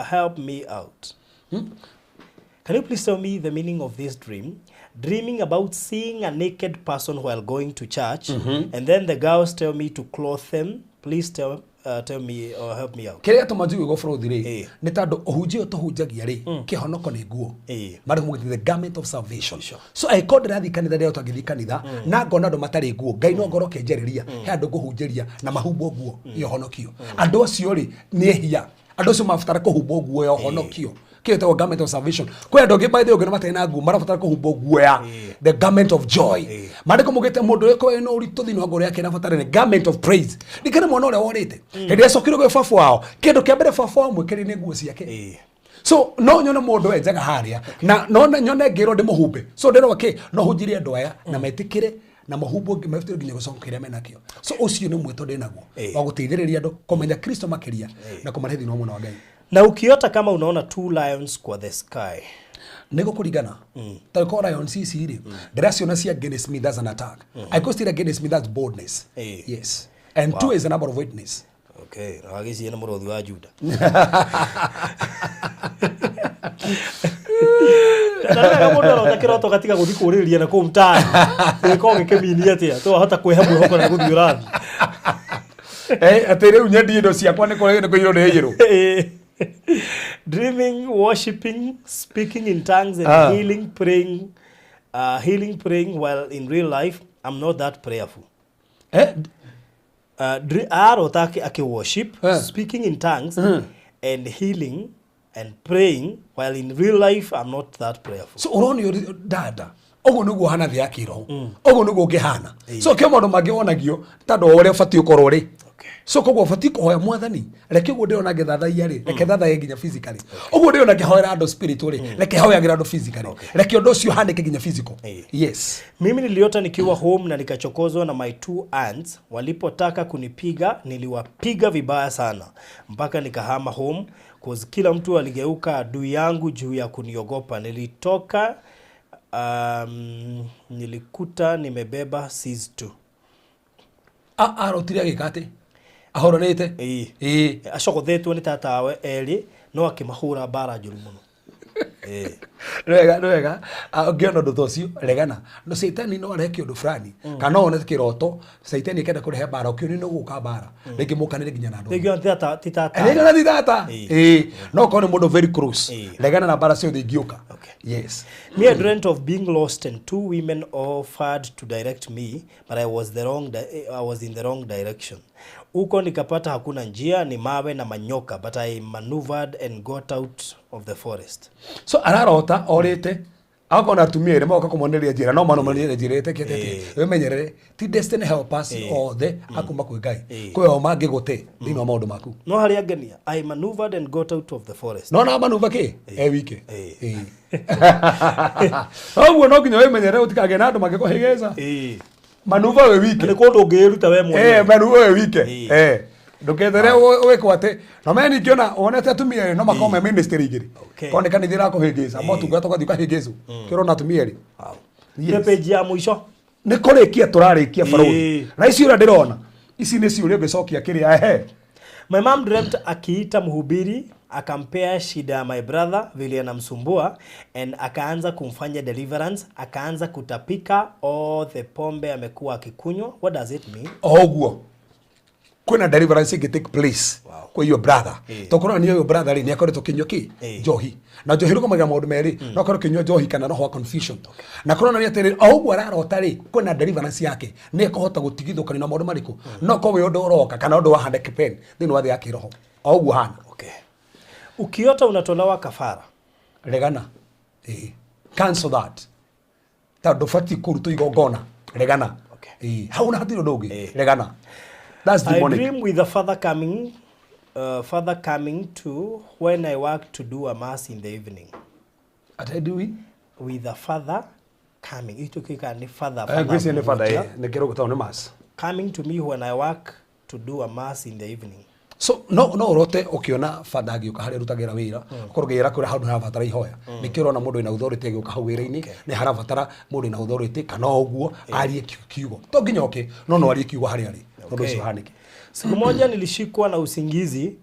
help me out. Can you please tell me the meaning of this dream? Dreaming about seeing a naked person while going to church, and then the girls tell me to clothe them. Please tell me or help me out. Kĩrĩa gĩatũma njuge ũguo bũrũri rĩ, nĩ tondũ ũhunjia ũyũ tũhunjagia rĩ, kĩhonoko nĩ nguo. Marĩ mugĩte the garment of salvation. So angĩkorwo ndĩrathiĩ kanitha, rĩrĩa twangĩthiĩ kanitha na ngona andũ matarĩ nguo, Ngai no ngoro kĩnjarĩria he andũ ngũhunjĩria na mahumbwo nguo ya ũhonokio. Andũ acio rĩ, nĩ ehia, andũ acio mabatara kũhumbwo nguo ya ũhonokio, kĩo ĩtagwo garment of salvation. Kwĩ andũ angĩ, by the way, ũngĩ matarĩ na nguo, marabatara kũhumbwo nguo ya the garment of joy. Maandĩko mugĩte mũndũ ũrĩa wĩna ũritũ thĩinĩ wa ngoro yake nabatara nĩ garment of praise. Ningĩ mwana ũrĩa worĩte hĩndĩ ĩrĩa acokire gwĩ baba wao, kĩndũ kĩa mbere baba wao mwĩkĩrĩ nĩ nguo ciake. So no nyone mũndũ enjaga harĩa na no nyone ngĩrwo ndĩmũhumbe, so ndĩrwo kĩ no hunjirie andũ aya na metĩkĩre na mahumbwo mabutire nginya gĩcongo kĩrĩa menakĩo. So ũcio nĩ mwĩto ndĩnaguo wa gũteithĩrĩria andũ kũmenya Kristo makĩria na kũmarehe thĩinĩ wa mwena wa Ngai. Na ukiota kama unaona two lions kwa the sky. Nĩ gũkũringana, ta ko lions ici rĩ, ndĩraciona cia against me, that's an attack. I consider against me, that's boldness. Yes, and two is a number of witness. Okay, na wagĩciĩ nĩ mũrũthi wa Juda. Na rĩrĩa mũndũ arota kĩroto gatiga gũthiĩ kũũrĩrĩria na kũu mtaani, gĩkorwo gĩkĩmini atĩa? Twahota kwĩhe mwĩhoko na gũthiĩ ũrathiĩ. Eh, atĩ rĩu nyendie indo ciakwa nĩ kũiyũrwo nĩ iyĩrwo. Dreaming, worshiping, speaking in tongues and healing, praying while in real life I'm not that prayerful. Arota aki worship, speaking in tongues and healing and praying while in real life I'm not that prayerful. So ũronio dada ũguo nĩguo hana thĩ ya kĩroho, ũguo nĩguo ũngĩhana. So kĩo maũndũ mangĩ wonagio tondũ wa ũrĩa ũbatiĩ ũkorwo rĩ. So koguo ũbatiĩ kũhoya Mwathani, reke ũguo ndĩrona ngĩthathaiya rĩ, reke thathaye nginya physically. Ũguo ndĩrona ngĩhoera andũ spiritual rĩ, reke hoyagĩra andũ physically. Reke ũndũ ũcio ũhanĩke nginya physical. Yes. Mimi niliota nikiwa home na nikachokozwa na my two aunts. Walipotaka kunipiga, niliwapiga vibaya sana mpaka nikahama home, 'cause kila mtu aligeuka adui yangu juu ya kuniogopa. Nilitoka nilikuta nimebeba size 2. Arotire agĩka atĩ ahũranĩte? Ĩĩ. Acogothetwo nĩ tatawe erĩ no akĩmahũra mbara njũru mũno. Ĩĩ. Nĩ wega. Ah, ũngĩona ũndũ ta ũcio, regana no caitani. No arehe kĩũndũ fulani kana no one kĩroto caitani akenda kũrehe mbara, ũkĩũrio nĩ gũka mbara rĩngĩ mũkanĩre nginya na andũ. Rĩngĩ ti tata. Rĩngĩ na ti tata. Ĩĩ, no korwo nĩ mũndũ very close, regana na mbara ciothe ingĩũka. Yes. Me, I dreamt of being lost, and two women offered to direct me, but I was in the wrong direction. Huko nikapata hakuna njia, ni mawe na manyoka, but I maneuvered and got out of the forest. So ararota orĩte Akorwo na atumia erĩ magoka kũmonereria njĩra, no manomonereria njĩra ĩtĩkĩte atĩ wĩmenyerere ti destiny helpers othe akuma kwĩ Ngai. Kwĩ o mangĩgũte thĩinĩ wa maũndũ maku. No harĩa ngenia, I maneuvered and got out of the forest. No na manuva kĩ e wike. Ĩĩ. Ũguo no nginya wĩmenyerere ũtikagĩe na andũ mangĩkũhĩgĩca. Manuva wĩ wike. Na nĩ kũndũ ũngĩĩruta we mwenyewe. Manuva wĩ wike. Ndũkethere wĩkwo atĩ na me ningĩ ona wonete atumia erĩ no makorwo me ministry igĩrĩ. Korwo nĩ kanitha ĩrakũhĩngĩca, motungata ũgathiĩ ũkahĩngĩcwo. Kĩrona atumia erĩ. Wow. Nĩ page ya mũico. Nĩ kũrĩkia tũrarĩkia barũthi. Na ici ũrĩa ndĩrona, ici nĩ ciũria ũngĩcokia kĩrĩa ehe. My mom dreamt akiita mhubiri akampea shida ya my brother vile anamsumbua and akaanza kumfanya deliverance, akaanza kutapika all the pombe amekuwa akikunywa. What does it mean? O ũguo kwĩna deliverance ĩngĩ take place kwĩ your brother. Tokorwo nĩ your brother rĩ, nĩ akoretwo kĩnyua kĩ njohi, na njohi rũgamagira maũndũ merĩ, no akorwo kĩnyua njohi kana roho wa confusion, na korwo nĩ atĩrĩ o ũguo ararota rĩ, kwĩna deliverance yake nĩ ekũhota gũtigithũkanio na maũndũ marĩkũ, no korwo wĩ ũndũ ũroka kana ũndũ wa handeken thĩinĩ wa thĩ ya kĩroho o ũguo hana. Ukiota unatolewa kafara. Regana. Cancel that. Tondũ ndũbatiĩ kũrutwo igongona. Regana. Hau na hatirĩ ũndũ ũngĩ. Regana. That's I demonic. dream with the father coming to when I work to do a mass in the evening. At I do it? With the father coming. Ituĩka nĩ father, father Grace nĩ father, mmoja. nĩ kĩroko tondũ nĩ mass. Coming to me when I work to do a mass in the evening. So no no urote ukiona father agĩũka harĩa arutagĩra wĩra, ũkorwo ũkĩra kwĩra handũ harabatara ihoya, nĩkĩo ũrona mũndũ wĩna authority agĩũka hau wĩra-inĩ, nĩ harabatara mũndũ wĩna authority kana o ũguo arie kiugo, to nginya oke, no no arie kiugo harĩa arĩ, ũndũ ũcio ũhanĩke. Siku moja nilishikwa na usingizi,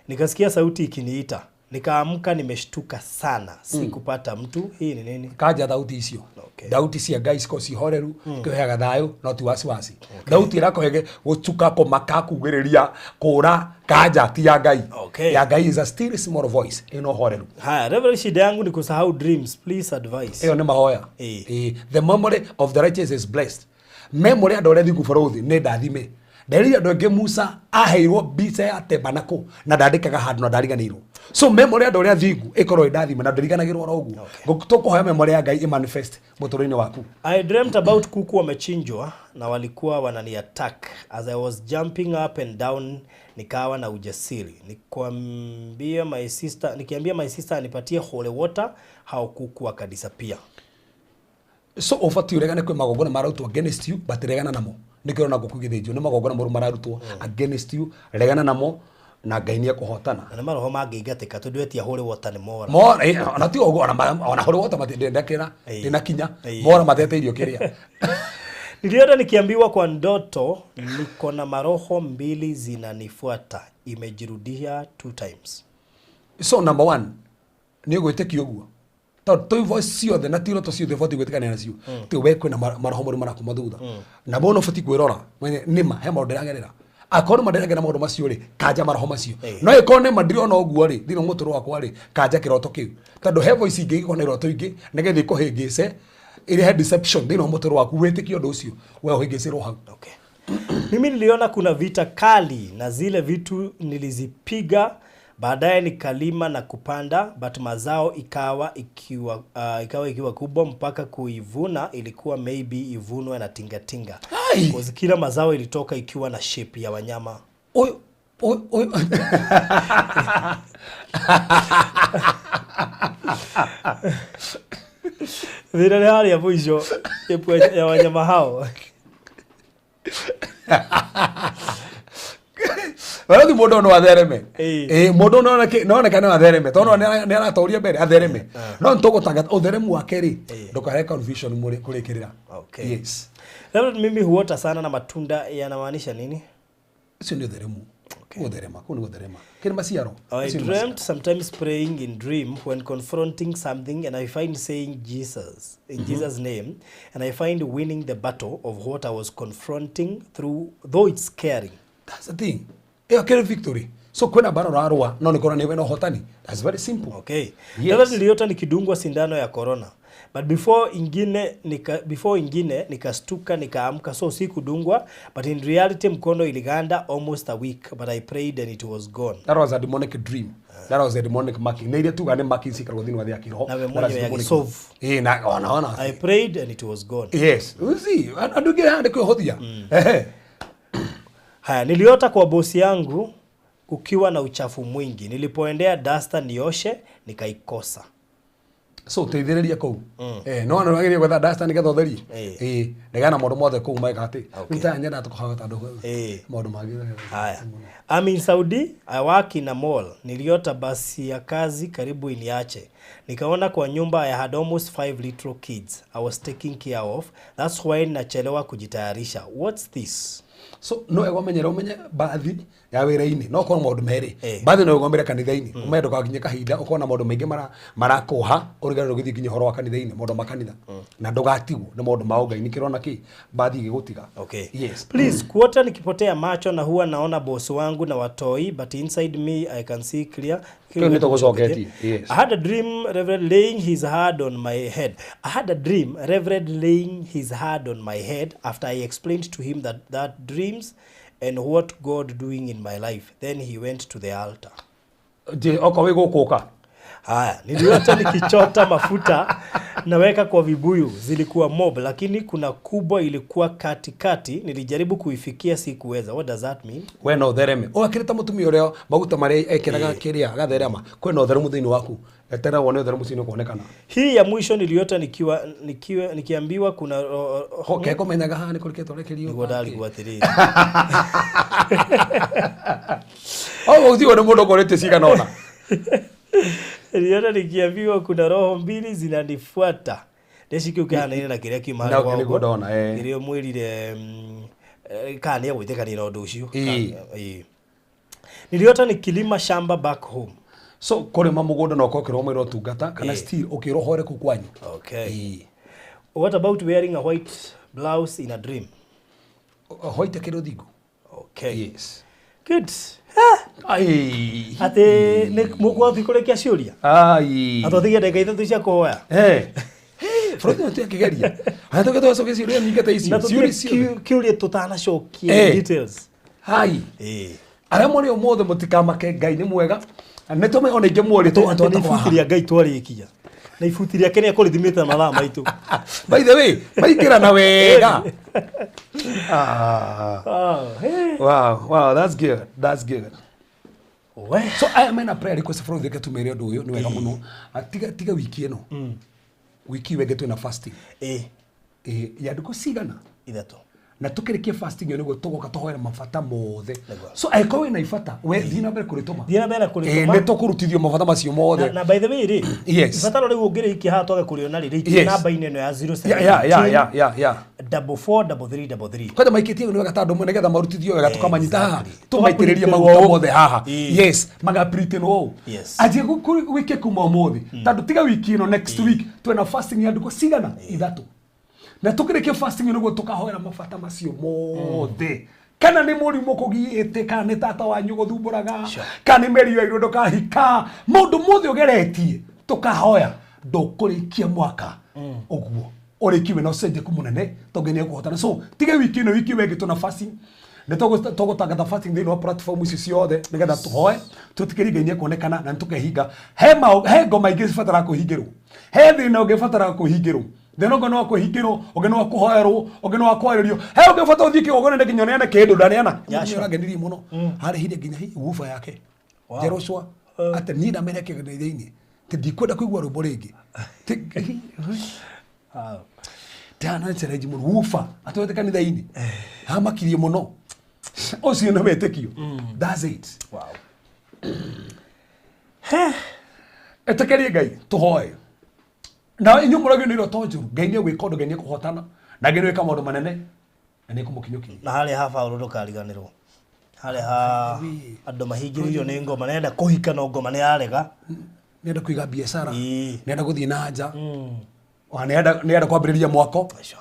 nikasikia sauti ikiniita, nikaamka nimeshtuka sana, sikupata mtu. Hii ni nini? Kanja thauti icio. Thauti cia Ngai cikorwo ci horeru, kĩheaga thayũ no ti wasiwasi. Thauti ĩrakũhe gũtuka, kũmaka, kugĩrĩria, kũra, kanja ti ya Ngai. Ya Ngai is a still small voice, ĩno horeru. Haya, Reverend, shida yangu ni kusahau dreams, please advise. Ĩyo nĩ mahoya. The memory of the righteous is blessed. Memory andũ arĩa thingu bũrũthi nĩ ndathime. Nderire andũ aingĩ Musa aheirwo mbica ya tebanako na ndandĩkaga handũ na ndariganĩirwo. So memory andũ arĩa thingu ĩkorwo ĩ ndathime na ndĩriganagĩrwo oro ũguo. Tũkũhoya memory ya Ngai ĩ manifest mũtũrĩre-inĩ waku. I dreamt about kuku wamechinjwa na walikuwa wanani attack. As I was jumping up and down nikawa na ujasiri. Nikiambia my sister anipatie holy water, hao kuku wakadisappear. So ũbatiĩ ũregane kwĩ magongona mararutwo against you, but regana namo. Nĩkĩo ũrona ngũkũ igĩthĩnjwo, nĩ magongona moru mararutwo against you, regana namo na Ngai nĩ ekũhotana. Na nĩ maroho mangĩingatĩka tondũ etia holy water nĩ mora. Mora, ona ti ũguo, ona holy water ndekĩra, ndĩnakinya, mora matete irio kĩrĩa. Niliota nikiambiwa kwa ndoto niko na maroho mbili zinanifuata, imejirudia 2 times. So number 1, nĩ ũgwĩtĩkia ũguo. Tondũ tũ voice ciothe na ti iroto ciothe ũbatiĩ gwĩtĩkania nacio. Ti we kwĩna maroho moru marakuma thutha. Na mũndũ ũbatiĩ kwĩrora, mwenye nĩma he maũndũ ndĩragerera. Akorwo nĩma ndĩragerera maũndũ macio rĩ, kanja maroho macio. No ĩkorwo nĩma ndirona ũguo rĩ, thĩinĩ wa mũtũrĩre wakwa rĩ, kanja kĩroto kĩu. Tondũ he voice ingĩ igĩkorwo na iroto ingĩ, nĩgetha ikũhĩngĩce, ĩrehe deception thĩinĩ wa mũtũrĩre waku, wĩtĩkie ũndũ ũcio, we ũhĩngĩcĩrwo hau. Mimi niliona kuna vita kali na zile vitu nilizipiga, baadaye nikalima na kupanda, but mazao ikawa ikiwa kubwa mpaka kuivuna ilikuwa maybe ivunwe na tingatinga. Ai! Because kila mazao ilitoka ikiwa na shape ya wanyama. Oi, oi, oi. Thĩna nĩ harĩa mũico, shape ya wanyama hao. Barathi mũndũ no athereme. Mũndũ no oneke, no oneke no athereme. Tondũ nĩ aratoria mbere athereme. No nĩtũgũtangatha ũtheremu wake rĩ, ndũkarehe confusion kũrĩkĩrĩra. Yes. Labda mimi huota sana na matunda yanamaanisha nini? Ũcio nĩ ũtheremu. Gũtherema, kũu nĩ gũtherema. Kĩrĩ maciaro. I Ũcio nĩ maciaro. dreamt sometimes praying in dream when confronting something and I find saying Jesus in Jesus name and I find winning the battle of what I was confronting through, though it's scary. That's the thing. Ĩyo kĩrĩ victory. So kwĩna mbara ũrarũa no nĩ kũronania wĩna ũhotani. That's very simple. Okay. Yes. Sasa niliota nikidungwa sindano ya corona. But before ingine nikastuka nikaamka, so sikudungwa, but in reality mkono iliganda almost a week, but I prayed and it was gone. That was a demonic dream. That was a demonic marking. Nä iria tuga nä marking cikaragwo thĩinĩ wa thĩ ya kĩroho. Na we That was mwenyewe demonic. agisolve. Ĩĩ, na ona ona. I prayed and it was gone. Yes. You see, andũ aingĩ haha nĩ kwĩhũthia. Ehe. Haya, niliota kwa bosi yangu kukiwa na uchafu mwingi. Nilipoendea duster nioshe, nikaikosa. So teithĩrĩria kũu. Eh, no no wagĩrĩire gwetha duster nĩgetha ũtherie. Ĩĩ. Ĩĩ, nĩgetha maũndũ mothe kũu meka atĩ. Okay. Rĩu ta nyendaga tũkahoya tondũ Ĩĩ. maũndũ mangĩ. Haya. I'm in Saudi, I work in a mall. Niliota basi ya kazi karibu iniache. Nikaona kwa nyumba I had almost 5 little kids I was taking care of. That's why nachelewa kujitayarisha. What's this? So no wega ũmenyere ũmenye bathi ya wĩra-inĩ no ũkorwo maũndũ merĩ. Eh. Bathi no ũgomere kanitha-inĩ ũmenye ndũgakinye kahinda ũkorwo na maũndũ maingĩ marakũha ũriganĩrwo ũgĩthiĩ nginya ũhoro wa kanitha-inĩ maũndũ ma kanitha na ndũgatigwo nĩ maũndũ ma ũngai nĩkĩrona kĩ bathi ĩgĩgũtiga. Okay. Yes. Please, kuota nikipotea macho na huwa naona boss wangu na watoi, but inside me I can see clear. Kĩu nĩ tũgũcoketie. Yes. I had a dream Reverend laying his hand on my head. I had a dream Reverend laying his hand on my head after I explained to him that dreams and what God doing in my life. Then he went to the altar. Je, okorwo wĩ gũkũ ũka. Haya, niliota nikichota mafuta naweka kwa vibuyu, zilikuwa mob, lakini kuna kubwa ilikuwa katikati, nilijaribu kuifikia sikuweza. What does that mean? We no ũthereme ũgakĩrĩ ta mũtumia ũrĩa maguta marĩa ekĩraga kĩrĩa agatherema kwĩna ũtheremu thĩinĩ waku eterera wone ũtheremu ũcio nĩ ũkuonekana. Hii ya mwisho niliota nikiwa, nikiwa nikiambiwa kuna Kekũmenyaga haha nĩ kũrĩ kĩtwarekerio. niguo ndarigwo atiriri. O ũthiĩ nĩ mũndũ ũkorĩte cigana ũna. Niliota nikiambiwa kuna roho mbili zinanifuata. Ndeci kĩu kĩhanaine na kĩrĩa kiuma Na, harĩ kwa nĩguo ũguo. ndona, eh. Kĩrĩa ũmwĩrire kana nĩ egwĩtĩkania na ũndũ ũcio. Ĩĩ. Ĩĩ. Niliota nikilima shamba back home. So kũrĩma mũgũnda no ũkorwo ũkĩrwo mwĩra ũtungata kana Ĩĩ. still ũkĩrwo ũhore kũu kwanyu. Okay. Ĩĩ. What about wearing a white blouse in a dream? Hoite kĩrĩ ũthingu. Okay. Yes. Good. Ai. Atĩ nĩ mũgũthiĩ kũrĩkia ciũria? Ai. Na twatigia ndagĩka ithatũ cia kũhoya. Eh. Bũrũri ũyũ akĩgeria. Haya tũke tũgacokia ciũria nyingĩ ta icio. Na Ciũria tũtirĩ ciothe. kĩũria tũtanacokia Eh. details. Hai. Ĩĩ. Arĩa mũrĩ ũmũthĩ mũtikamake Ngai nĩ mwega. Nĩ tũme ona ingĩ muoria Atĩ nĩ tũhota ibuti rĩa Ngai twarĩkia. Na ibuti rĩake nĩ ekũrĩthimĩte mathaa maitũ. By the way, maingĩra na wega. Ah. Ah, hey. Wow, wow, that's good. That's good. We. So aya mena prayer request from the tumere ũndũ ũyũ nĩ wega mũno. Tiga tiga wiki ĩno. Wiki wege twĩna fasting. Ĩĩ. Eh, ya ndukũ cigana. Ithatũ. Na tũkĩrĩkia fasting ĩyo nĩguo tũgoka tũhoere mabata mothe. Nĩguo. So angĩkorwo wĩna ibata, we thiĩ na mbere kũrĩtũma. Thiĩ na mbere kũrĩtũma. Eh, nĩ tũkũrutithio mabata macio mothe. Na by the way rĩ, Yes. ibataro rĩu ũngĩrĩikia haha twage kũrĩona rĩ, rĩikie Yes. namba-inĩ ĩno ya 017 Yeah, yeah, yeah, yeah, yeah, yeah. 443333. Kwanja maikĩtie nĩ wega tondũ nĩgetha marutithio wega tũkamanyita haha Exactly. tũmaitĩrĩrie Tũgaprintĩrwo maguta ũũ. mothe haha. Ĩĩ. Yes, magaprintĩrwo ũũ. Yes. Anjie gwĩke kuma ũmũthĩ tondũ tiga wiki ĩno next week twĩna fasting ya ndukũ cigana ithatũ na tũkĩrĩkia fasting ĩyo nĩguo tũkahoera mabata macio mothe kana nĩ mũrimũ kũgiĩte kana nĩ tata wanyu gũthumbũraga Sure. kana nĩ meri yairwo ndũkahika maũndũ mothe ũgeretie tũkahoya ndũkũrĩkia mwaka ũguo ũrĩki wĩna ũcenjeku mũnene tondũ nĩ ekũhotana. So tiga wiki ĩno wiki ĩyo ĩngĩ tũna fasting nĩ tũgũtangatha fasting thĩinĩ wa platform ici ciothe nĩgetha tũhoe twĩtĩkĩrie Ngai nĩekuonekana na nĩtũkehinga. He he ngoma ingĩ cibataraga kwĩhingĩrwo, he thĩna ũngĩ ũbataraga kwĩhingĩrwo, thĩna ũngĩ nĩ wa kwĩhingĩrwo, ũngĩ nĩ wa kũhoerwo, ũngĩ nĩ wa kwarĩrio, he ũngĩ ũbata ũthiĩ kĩgongona nginya ũneane kĩndũ ndaneana. Yeah, sure. Ũrangenirie mũno harĩhire nginya hi wuba yake Wow. Jeroshua atĩ niĩ ndamere kĩgongona thĩinĩ atĩ ndikwenda kũigua rwĩmbo rĩngĩ. Ah. Ndana challenge mũno wuba atwete kanitha-inĩ hamakirie mũno ũcio nĩ wĩtĩkio. That's it. Wow. Ĩtĩkĩrie Ngai tũhoe na inyuĩ mũragio nĩ iroto njũru Ngai nĩ egwĩka ũndũ, Ngai nĩ ekũhotana na Ngai nĩ egwĩka maũndũ manene na nĩ ekũmũkinyũkia. Na harĩa ha Paũlũ ndũkariganĩrwo. Harĩa ha andũ mahingĩrĩirio nĩ ngoma nenda kũhika no ngoma nĩ yarega. Nĩenda kũiga biacara, Ĩĩ. nĩenda gũthiĩ na nja, ona nĩenda kwambĩrĩria mwako. Sure.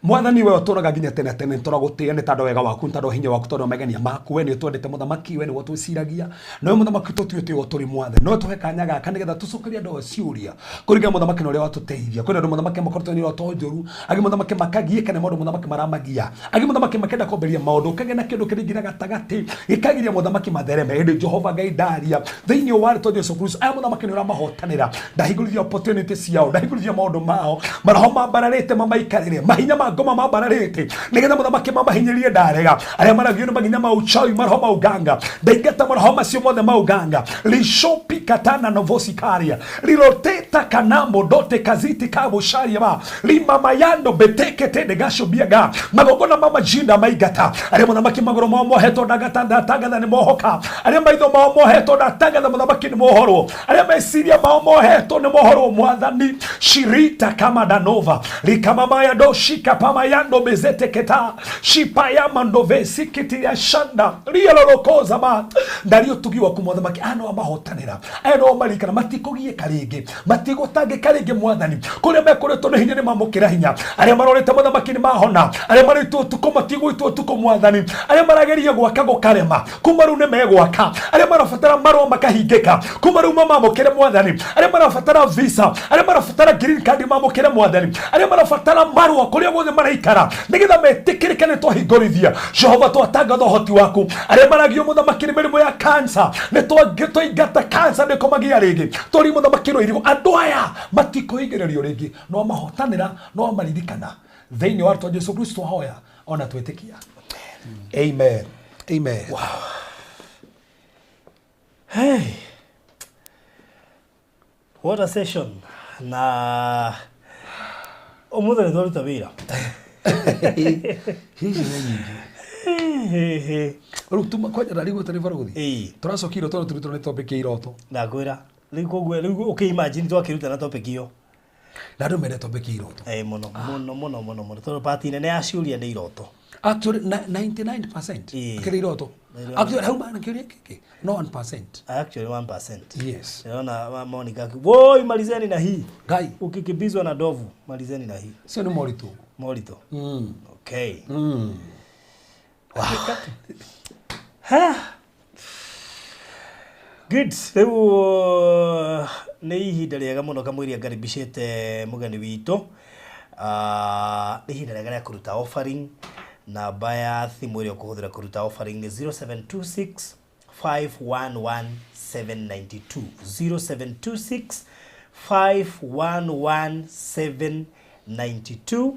Mwathani we ũtũraga nginya tene tene tũragũtĩĩa nĩ tondũ wega waku nĩ tondũ hinya waku tondũ magenia maku we nĩ ũtwendete mũthamaki we nĩwe twĩciragia nowe mũthamaki tũtuĩte tũrĩ mwathani no tũhe kanya gaka nĩgetha tũcokerie andũ aya ciũria kũringana mũthamaki na ũrĩa watũteithia. Kwĩna andũ mũthamaki makoretwo nĩ iroto njũru, angĩ mũthamaki makagiĩka nĩ maũndũ mũthamaki maramagia, angĩ mũthamaki makenda kwambĩrĩria maũndũ ũkagĩa na kĩndũ kĩringĩra gatagatĩ gĩkagiria mũthamaki mathereme. Ĩndĩ Jehova Ngai ndaria thĩinĩ wa rĩtwa Jesu Kristo, aya mũthamaki nĩ ũramahotanĩra, ndahingũrithia opportunity ciao, ndahingũrithia maũndũ mao, maroho mambararĩte mamaikarĩre, mahinya ma ngoma mambararĩte nĩgetha mũthamaki mamahinyĩrie. Ndarega arĩa maragio nĩ mahinya ma uchawi, maroho ma uganga, ndaingata maroho macio mothe ma uganga lishopi katana novosikaria liloteta kanambo dote kaziti kabusharia ba limamayando betekete degasho biaga magongona ma majinda maigata arĩa mũthamaki magũrũ mao mohetwo ndagata ndatangatha nĩ mohoka, arĩa maitho mao mohetwo ndatangatha mũthamaki nĩ mohorwo, arĩa meciria mao mohetwo nĩ mohorwo mwathani shirita kama danova likamamaya do shika pamayando bezete keta shipayamandove sikiti ya shanda rialolokoza ma ndario tugi waku mothamaki aya no amahotanĩra, aya no maririkana, matikũgiĩka rĩngĩ, matigũtangĩka rĩngĩ mwathani. Kũrĩa mekũrĩtwo nĩ hinya nĩ mamũkĩra hinya, arĩa marorĩte mũthamaki nĩ mahona, arĩa marĩtwo ũtukũ matigũitwo ũtukũ mwathani, arĩa marageria gwaka gũkarema kuma rĩu nĩ megwaka, arĩa marabatara marũa makahingĩka kuma rĩu mamamũkĩre mwathani, arĩa marabatara visa, arĩa marabatara green card mamũkĩre mwathani, arĩa marabatara marũa kũrĩa guothe maraikara nĩgetha metĩkĩrĩke nĩ twahingũrithia Jehova twatangatha ũhoti waku, arĩa maragio mũthamaki nĩ mĩrimũ ya cancer nĩ twaingata cancer ndĩkũmagia rĩngĩ, tũri mũthamaki rũirigo andũ aya matikũhingĩrĩrio rĩngĩ, no mahotanĩra no maririkana thĩinĩ wa rĩtwa Jesu Kristo hoya ona twĩtĩkia. Amen. Amen. Wow. Hey. What a session. Na ũmũthĩ nĩ twaruta wĩra. Hihi nĩ nyingĩ. Rĩu tuma kwanja ndarigwo tarĩ barũthi. Ĩĩ. Tũracokire tondũ tũrutwo nĩ topic ya iroto. Ndakwĩra. Rĩu koguo rĩu ũkĩ-imagine twakĩruta na topic ĩyo. Na andũ mende topic ya iroto. Eh mũno mũno mũno mũno mũno tondũ part nene ya ciũria nĩ iroto. Actually 99% Ĩĩ. akĩrĩ iroto. Actually hau mana kĩũria kĩngĩ no 1%. Actually 1%. Yes. Naona Monica woi malizeni na hii. Ngai. Ukikimbizwa na ndovu malizeni na hii. Sio nĩ moritũ. Moritũ. Okay. Ha. Good. Rĩu nĩ ihinda rĩega mũno kamũiria ngaribicĩte mũgeni witũ. Nĩ ihinda rĩega rĩa kũruta offering. Namba ya thimũ ĩrĩa ũkũhũthĩra kũruta offering nĩ 0726 511 792, 0726 511 792.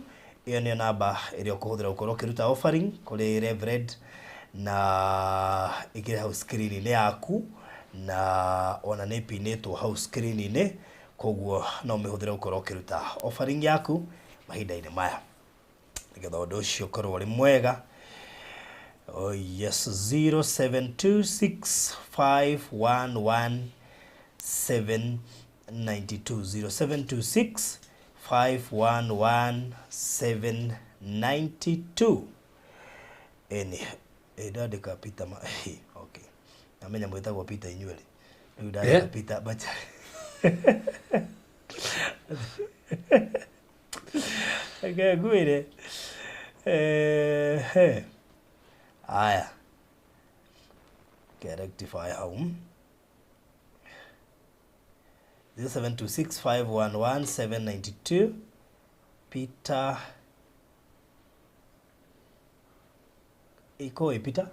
Ĩyo nĩyo namba ĩrĩa ũkũhũthĩra gũkorwo ũkĩruta offering kũrĩ Reverend, na ĩkĩrĩ hau screen-inĩ yaku, na ona nĩ ĩpinĩtwo hau screen-inĩ, koguo no ũmĩhũthĩre gũkorwo ũkĩruta offering yaku mahinda-inĩ maya nĩgetha ũndũ ũcio ũkorwo ũrĩ mwega. Oh yes, 0726 511 792, 0726 511 792. Eni ndandĩka Peter ma okay, namenya mwĩtagwo Peter inyuerĩ rĩu ndandĩka Peter Macha. Reke ngwĩre, he aya ke rectify hau. 0726 511 792, Peter iko Peter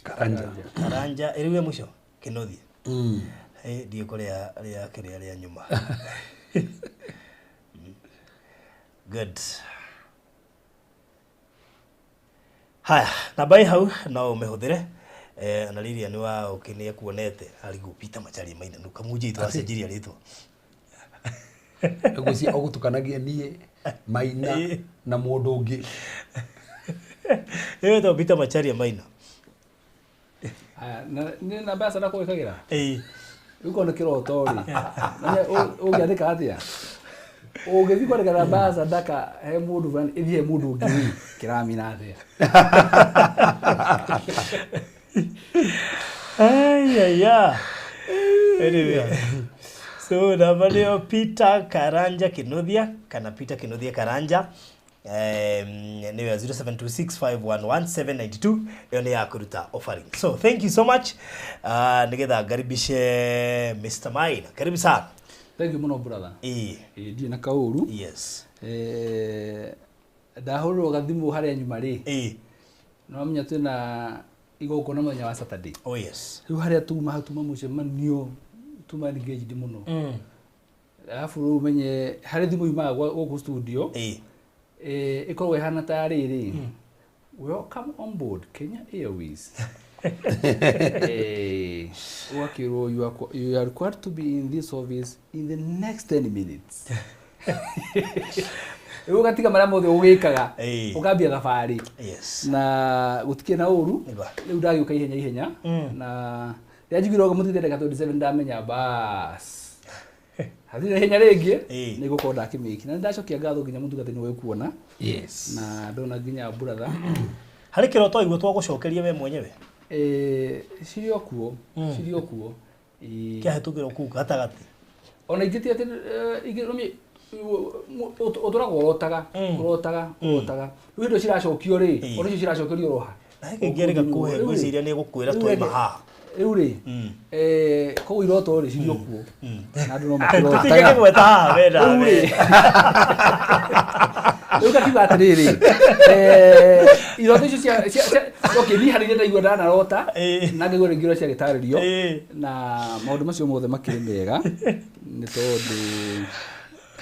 Karanja. Karanja ĩrĩu ya mũico Kĩnuthia. Ndiĩ kũrĩa rĩa kĩrĩa rĩa nyuma. Good. Haya, namba ĩ hau no ũmĩhũthĩre. Na Lilian wa ũkĩ nĩ ekuonete arigwo Peter Macharia Maina nũ kamunjĩ twacenjirie rĩtwa. Ngwĩciria ũgũtukanagia niĩ Maina na mũndũ ũngĩ. Ĩyo Peter Macharia Maina. Aya, nĩ namba ya sadaka wĩkagĩra? Ĩĩ. Rĩu korwo nĩ kĩroto rĩ, ũngĩandĩka atĩa? Ũngĩthiĩ kwandĩka namba ya sadaka he mũndũ fulani ĩthiĩ he mũndũ ũngĩ rĩ, kĩramina atĩa? Ai, ai, Anyway, so namba nĩyo Peter Karanja Kinuthia kana Peter Kinuthia Karanja. Nĩyo ya 0726511792, ĩyo nĩ ya kũruta offering. So thank you so much. Nĩgetha ngaribishe Mr. Maina, karibu sana. Thank you mũno, brother. Ĩĩ. Ĩĩ, ndirĩ na kaũru. Ndahũrĩrwo gathimũ harĩa nyuma rĩ, nĩwamenya twĩna igongona mũthenya wa Saturday. Oh yes. Rĩu harĩa tuma hau, tuma mũcemanio, tuma engaged mũno, arabu rĩu ũmenye harĩ thimũ yumaga gũkũ studio, ĩkoragwo ĩhana ta rĩrĩ, "Welcome on board Kenya Airways." Ũgakĩrwo, "You are required to be in this office in the next 10 minutes." Rĩu ũgatiga marĩa mothe ũgĩkaga, ũkambia thabarĩ, na gũtikĩrĩ na ũru. Nĩguo. Rĩu ndagĩũka ihenya ihenya, na rĩrĩa njiguire ũguo mũtigĩte ndagĩka 27, ndamenya bas hatirĩ na ihenya rĩngĩ, nĩ ngũkorwo ndakĩmĩki, na nĩ ndacokia ngatho nginya mũtungatĩri nĩ kuona na ndona nginya brother. Harĩ kĩroto igua twagũcokeria we mwenyewe? Cirĩ o kuo, cirĩ o kuo. Ĩĩ. Kĩahĩtũkĩrwo kũu gatagatĩ. Ona ingĩ ti atĩ ingĩ rũmi ũtũraga ũrotaga, ũrotaga, ũrotaga, rĩu indo ciracokio rĩ, ona icio ciracokerio roha. Na hĩndĩ ĩngĩ kũhe ngwĩciria nĩ gũkwĩra twaima haha. Rĩu rĩ, koguo iroto rĩ cirĩ o kuo na andũ no tũtingĩ makĩrotaga. gweta haha we Rĩu nawe. rĩ, rĩu ngakiuga atĩrĩrĩ, iroto icio okay, niĩ harĩ iria ndaigua ndanarota, na ngaigua rĩngĩ ũrĩa ciagĩtarĩrio, na maũndũ macio mothe makĩrĩ mega, nĩ tondũ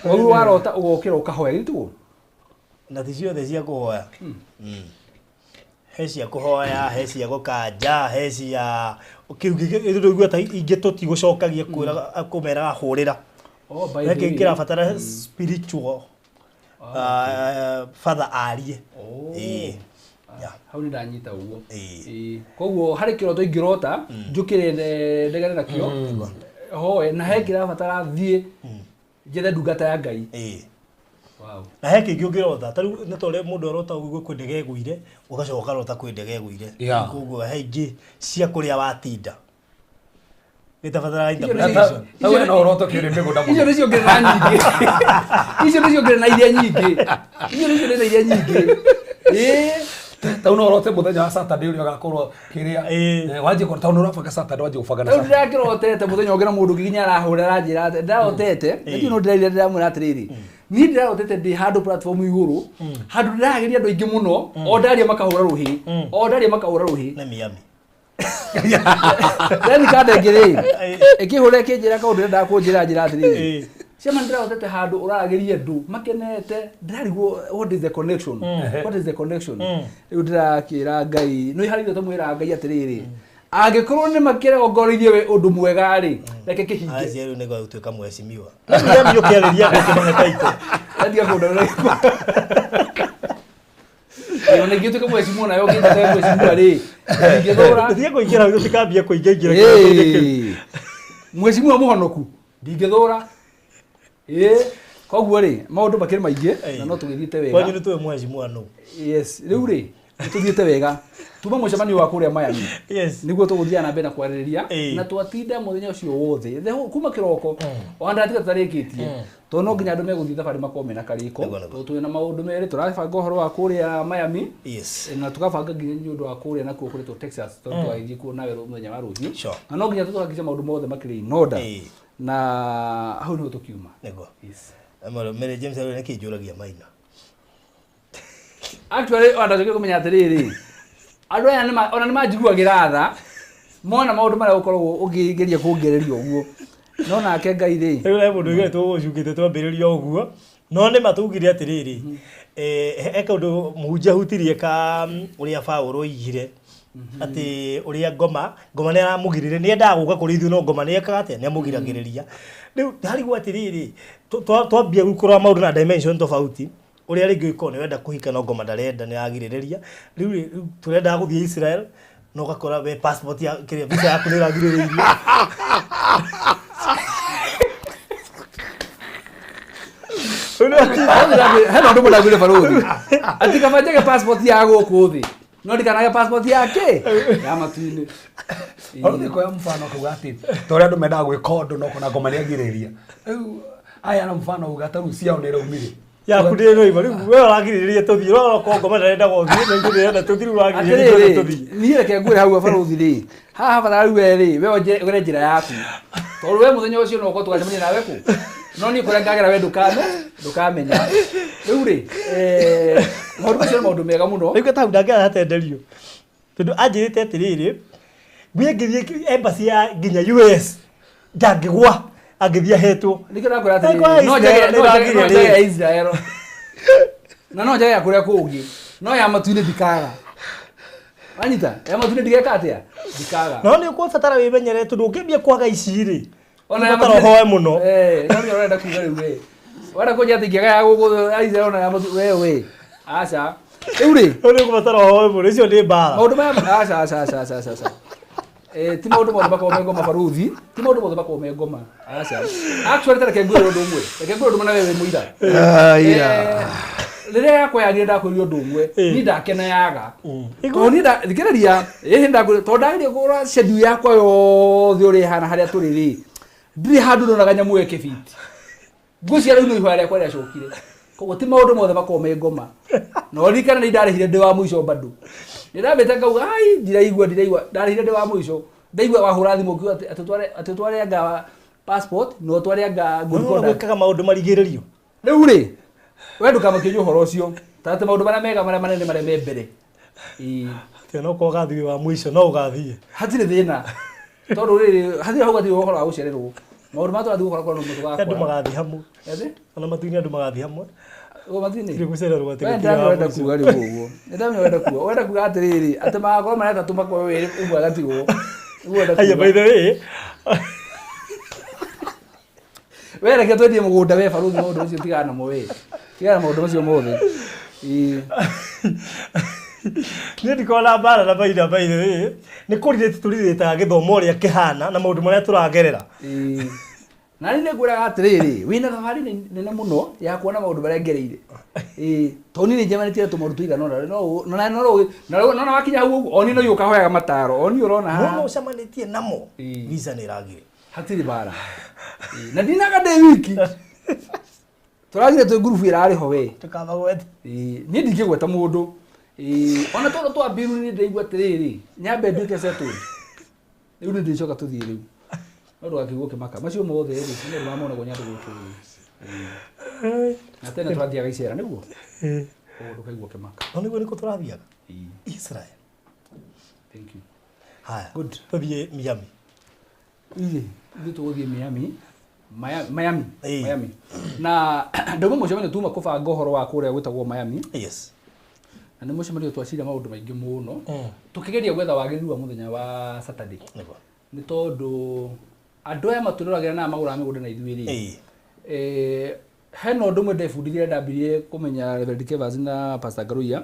waigua warota ũgokĩra ũkahoya, githĩ tiguo? Na ti ciothe cia kũhoya. He cia kũhoya, he cia gũkanja, he cia kĩu ndũigua ta ingĩ tũtigũcokagia kwĩra kũmeraga hũrĩra. Oh, by He the way. kĩngĩ kĩrabatara spiritual father arie. Oh. Ĩĩ. Yeah. Hau nĩ ndanyita ũguo. Ĩĩ. Ĩĩ. Koguo harĩ kĩroto ingĩrota njũkĩre ndegane nakĩo, hoe, na he kĩrabatara thiĩ njethe ndungata ya Ngai. Wow. Na he kĩngĩ ũngĩrota ta rĩu nĩ ta ũrĩa mũndũ arota ũguo kwĩ ndege ĩgũire, ũgacoka ũkarota kwĩ ndege ĩgũire. Koguo he ingĩ cia kũrĩa watinda gĩtabataraga Icio nĩcio- interpretation. Ta we no ũroto kĩrĩ mĩgũnda Icio mũno. nĩcio ngerera nyingĩ, icio nĩcio ngerera iria nyingĩ, icio nĩcio ngerera iria nyingĩ. Ĩĩ. Tau no ũrote mũthenya wa Saturday ũrĩa ũgakorwo kĩrĩa, wanjie tau nĩ ũrabanga Saturday, wanjie gũbanga na Rĩu Saturday. ndĩrakĩrotete mũthenya ũngĩ na mũndũ ũngĩ nginya arahũra aranjĩra atĩ ndĩrarotete nĩkĩo, no ndĩraire ndĩramwĩra atĩrĩrĩ, niĩ ndĩrarotete ndĩ handũ platform igũrũ, handũ ndĩrageria andũ aingĩ mũno, o ndaria makahũra rũhĩ, o ndaria makahũra rũhĩ. Nĩ Miami. Then kanda ĩngĩ rĩ ĩkĩhũra ĩkĩnjĩra kaũndũ ĩrendaga kũnjĩra, njĩra atĩrĩrĩ, ciama ndĩrarotete handũ ũraragĩria andũ makenete, ndĩrarigwo what is the connection, what is the connection. Rĩu ndĩrakĩra Ngai nĩ harĩ irio tũmwĩraga Ngai atĩrĩrĩ, angĩkorwo nĩ makĩrongoririe we ũndũ mwega rĩ, reke kĩhinge. Acia rĩu nĩ gũtuĩka mheshimiwa. Nĩ Miami ũkĩarĩria andũ ũkĩmahe title. Ndandiga kũndora ona ingĩtuĩka mheshimiwa nayo ngĩtuĩka mheshimiwa rĩ, ndingĩthũra. Tũtige kũingĩra, tũtikambie kũingĩra kĩrabu-inĩ kĩu. Ĩĩ. Mheshimiwa mũhonoku ndingĩthũra. Ĩĩ, koguo rĩ maũndũ makĩrĩ maingĩ na no tũgĩthiĩte Kwanyu wega. nĩ tũĩ mheshimiwa nũ. Yes, rĩu rĩ nĩ tũthiĩte wega tuma mũcemanio wa kũrĩa Miami, nĩguo tũgũthiaga na mbere na kwarĩrĩria, na twatinda mũthenya ũcio wothe, the whole- kuma kĩroko ona ndatiga tũtarĩkĩtie, tondũ no nginya andũ megũthiĩ thabarĩ makorwo mena karĩko, Nĩguo, nĩguo. tondũ twĩna maũndũ merĩ tũrabanga ũhoro wa kũrĩa Miami, na tũkabanga nginya nĩ ũndũ wa kũrĩa nakuo kũrĩtwo Texas, tondũ tũgagĩthiĩ kuo nawe mũthenya wa rũciũ, na no nginya tũtũhakice maũndũ mothe makĩrĩ in order, na hau nĩho tũkiuma. Nĩguo. Yes. Mary James rĩu nĩkĩ njũragia Maina? Actually ona ndacokire kũmenya atĩrĩrĩ, andũ aya ona nĩ manjiguagĩra tha mona maũndũ marĩa ũkoragwo ũngĩgeria kũngereria ũguo, no nake Ngai rĩ. Rĩu he mũndũ ũigĩte tũgũcukĩte twambĩrĩria ũguo, no nĩ matugire atĩrĩrĩ, he kaũndũ mũhunjia ahutirie ka ũrĩa Paũlũ oigire atĩ ũrĩa ngoma ngoma nĩ aramũgirire, nĩ endaga gũka kũrĩ ithuĩ, no ngoma nĩ ekaga atĩa, nĩ amũgiragĩrĩria. Rĩu harigwo atĩrĩrĩ, twambia kũrora maũndũ na dimension tofauti, ũrĩa rĩngĩ ũkorwo nĩ wenda kũhika no ngoma ndarenda, nĩ aragirĩrĩria. Rĩu rĩ, rĩu tũrendaga gũthiĩ Israel no ũgakora we passport ya kĩrĩa visa yaku nĩ ĩragirĩrĩirio. Hena ũndũ mũndagwire barũthi atĩ kaba njage passport ya gũkũ thĩ no ndikanage passport yake ya matu-inĩ. Barũthi koya mfano akauga atĩ ta ũrĩa andũ mendaga gwĩka ũndũ no kona ngoma nĩ agirĩrĩria. Rĩu aya na mfano auga ta rĩu ciao nĩ ĩraumire. Yaku ndĩroima rĩu we ũragirĩrĩria tũthiĩ ũrora ko ngoma ndarenda gũthiĩ na ithuĩ ndĩrenda tũthiĩ rĩu ũragirĩrĩria Atĩrĩrĩ, tũthiĩ. niĩ reke ngwĩre hau abarũthi rĩ, haha batara rĩu we rĩ, we ũgere njĩra yaku, tondũ we mũthenya ũcio no ũkorwo tũgacemania nawe kũ, no niĩ kũrĩa ngagera we ndũkamenya. Rĩu rĩ, maũndũ macio nĩ maũndũ mega mũno. Rĩu ta hau ndangĩaga hatenderio tondũ anjĩrĩte atĩrĩrĩ, niĩ ngĩthiĩ embassy ya nginya US ndangĩgwa angĩthiĩ ahetwo. Nĩkĩo ndakwĩra Kwa atĩrĩrĩ, no njage Israel no njage no nĩragire njage ya rĩ. Israel na no njage ya kũrĩa kũngĩ, no ya matu-inĩ ndikaga. Wanyita? Ya matu-inĩ ndigeka atĩa? Ndikaga. No nĩ ũkũbatara wĩmenyerere tondũ ũngĩambia kwaga ici rĩ, Ona ya ũbatara matu-inĩ- ũhoe mũno. Eh, no nĩ ũrenda kuga rĩu we. Wenda kũnjĩra atĩ ingĩaga ya gũkũ ya Israel na ya matu we we. Aca. Rĩu rĩ, No nĩ ũkũbatara ũhoe mũno, icio nĩ mbara. maũndũ maya aca aca aca aca aca aca. Ti maũndũ mothe makoragwo me ngoma baruthi, ti maũndũ mothe makoragwo me ngoma. Aca. Actually ta reke ngwĩre ũndũ ũmwe. Reke ngwĩre ũndũ ũmwe na we wĩ mũira. Rĩrĩa yakwa yagire ndakwĩrire ũndũ ũmwe, niĩ ndakena yaga. Tondũ niĩ thikĩrĩria, ĩhĩ ndakwĩrire, tondũ ndageria kũrora schedule yakwa yothe ũrĩa ĩhana harĩa tũrĩ rĩ, ndirĩ handũ ndonaga nyamũ ĩyo ĩkĩbiti. Ngwĩciria rĩu nĩ ihoya rĩakwa rĩacokire. Koguo ti maũndũ mothe makoragwo me ngoma. Na ũririkane nĩ ndarĩhire ndĩ wa mũico bado. Nĩ ndambĩte ngauga, ai ndiraigua ndiraigua, ndarĩhire ndĩ wa mũico. Ndaigua wahũra thimũ ũkiuga atĩ atĩ ũtware anga passport na ũtware anga good No conduct. gwĩkaga maũndũ marigĩrĩrio. Rĩu rĩ, we ndũkamakio nĩ ũhoro ũcio. Ta atĩ maũndũ marĩa mega marĩa manene marĩa me mbere. Ĩĩ. Atĩ no korwo ũgathiĩ wa mũico no ũgathiĩ. Hatirĩ thĩna. Tondũ rĩrĩ, hatirĩ hau hatirĩ ũhoro wa gũcererwo. Maũndũ marĩa tũrathiĩ gũkora korwo nĩ Andũ tũgakora. magathiĩ hamwe. Ethĩ? Ona matu-inĩ andũ magathiĩ hamwe. Ũguo matu-inĩ? Gũtirĩ gũcererwo atĩ We gũtirĩ ndamenya wa ũrenda mũico. kuga rĩu ũguo. Nĩ ndamenya ũrenda kuga. Ũrenda kuga atĩrĩrĩ, atĩ magakorwo marĩ atatũ makorwo wĩrĩ ũmwe agatigwo. Ũguo ũrenda Haya, kuga. by the way, We reke twendie mũgũnda we barũthi, maũndũ macio tigana namo we. Tigana na maũndũ macio mothe. Ĩĩ. Niĩ ndikoragwo na mbara na Maina, by the way, nĩ kũrirĩti tũrirĩtaga gĩthomo ũrĩa kĩhana na maũndũ marĩa tũragerera. Ĩĩ. Na niĩ nĩngwĩraga atĩrĩrĩ, wĩna thabarĩ nene mũno ya kuona maũndũ marĩa ngereire. Ĩĩ, tondũ niĩ nĩnjemanĩtie na tũmaũndũ tũigana ũna, no na no na no wakinya hau ũguo, o niĩ no ũkahoyaga mataro, o niĩ ũrona haha. Mũno ũcemanĩtie namo, Ĩĩ. visa nĩ ĩragire. Hatirĩ mbara. Ĩĩ, na ndinaga ndĩ wiki. Tũragire twĩ ngurubu ĩrarĩ ho we. Tũkamagweta. Ĩĩ, niĩ ndingĩgweta mũndũ. Ĩĩ, ona tondũ twambiru nĩ ndaigua atĩrĩrĩ, nyambe nduĩke settled. Rĩu nĩ ndĩcoka tũthiĩ rĩu. No ndũgakĩigua ũkĩmaka. Macio mothe rĩ, nĩ maũndũ marĩa monagwo nĩ andũ gũkũ rĩ. Ĩĩ. Na tene tũrathiaga icera nĩguo? Ĩĩ. Koguo ndũkaigua ũkĩmaka. No nĩguo nĩkũ tũrathiaga? Ĩĩ. Israel. Thank you. Haya. Good. Tũthiĩ Miami. Ithuĩ ithuĩ tũgũthiĩ Miami. Miami. Ĩĩ. Miami. Na ndauma mũcemanio tuma kũbanga ũhoro wa kũrĩa gwĩtagwo Miami. Yes. Na nĩ mũcemanio twacira maũndũ maingĩ mũno. Tũkĩgeria gwetha wagĩrĩru wa mũthenya wa Saturday. Nĩguo. Nĩ tondũ andũ aya matũroragĩra na magũraga mĩgũnda na ithuĩ rĩ. Ĩĩ. Hena ũndũ ũmwe ndebundithirie ndambirie kũmenya Reverend Kevas na Pastor Ngaruiya.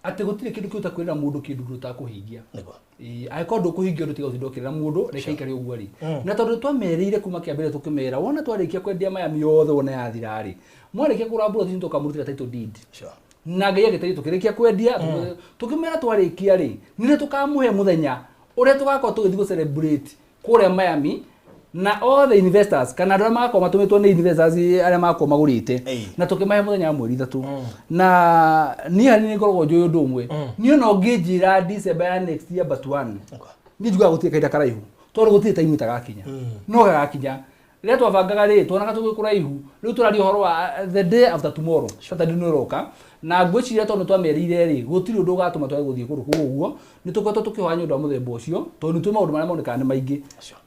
Atĩ gũtirĩ kĩndũ kĩu ũtakwĩrĩra mũndũ kĩndũ ũtakũhingia. Nĩguo. Ĩĩ, angĩkorwo ndũkũhingia ũndũ tiga gũtinda ũkĩrĩra mũndũ, reke aikare ũguo rĩ. Na tondũ twamerĩire kuma kĩambĩrĩria tũkĩmera, wona twarĩkia kwendia Miami yothe wona yathira rĩ, mwarĩkia kũgũra mburoti nĩtũkamũrutĩra title deed. Sure. Na Ngai agĩteithia tũkĩrĩkia kwendia, tũkĩmera twarĩkia rĩ, nĩrĩo tũkamũhe mũthenya ũrĩa tũgakorwo tũgĩthiĩ gũ celebrate kũrĩa Miami na all the investors kana andũ arĩa magakorwo matũmĩtwo nĩ investors arĩa magakorwo magũrĩte. Ĩĩ. Na tũkĩmahe mũthenya wa mweri 3. Na niĩ harĩ nĩ ngoragwo njũĩ ũndũ ũmwe. Niĩ ona ũngĩnjĩra December ya next year but one. Niĩ njugaga gũtirĩ kahinda karaihu tondũ gũtirĩ time ĩtagakinya. No gagakinya. Rĩrĩa twabangaga rĩ, tuonaga tũgĩ kũraihu. Rĩu tũraria ũhoro wa the day after tomorrow, Saturday nĩ ũroka. Na ngwĩciria tondũ twamerĩire rĩ, gũtirĩ ũndũ ũgatũma twage gũthiĩ kũndũ kũu ũguo. Nĩ tũkoretwo tũkĩhoya nĩ ũndũ wa mũthemba ũcio, tondũ nĩ tũĩ maũndũ marĩa monekaga nĩ maingĩ.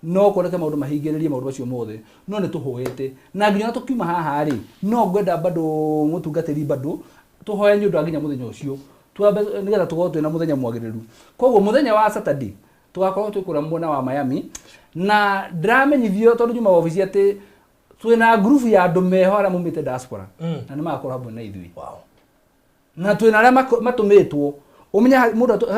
No kuoneke maũndũ mahingĩrĩrie maũndũ macio mothe. No nĩ tũhoete. Na nginya ona tũkiuma haha rĩ, no ngwenda bado mũtungatĩri bado, tũhoe nĩ ũndũ wa nginya mũthenya ũcio. Twambe nĩgetha tũkorwo twĩna mũthenya mwagĩrĩru. Koguo mũthenya wa Saturday, tũgakorwo twĩ kũrĩa mwena wa Miami. Na ndĩramenyithio tondũ nyuma wabici atĩ twĩna ngurubu ya andũ meho arĩa maumĩte diaspora. Na nĩ magakorwo hamwe na ithuĩ. Wow. Na twĩna arĩa matũmĩtwo. Ũmenye he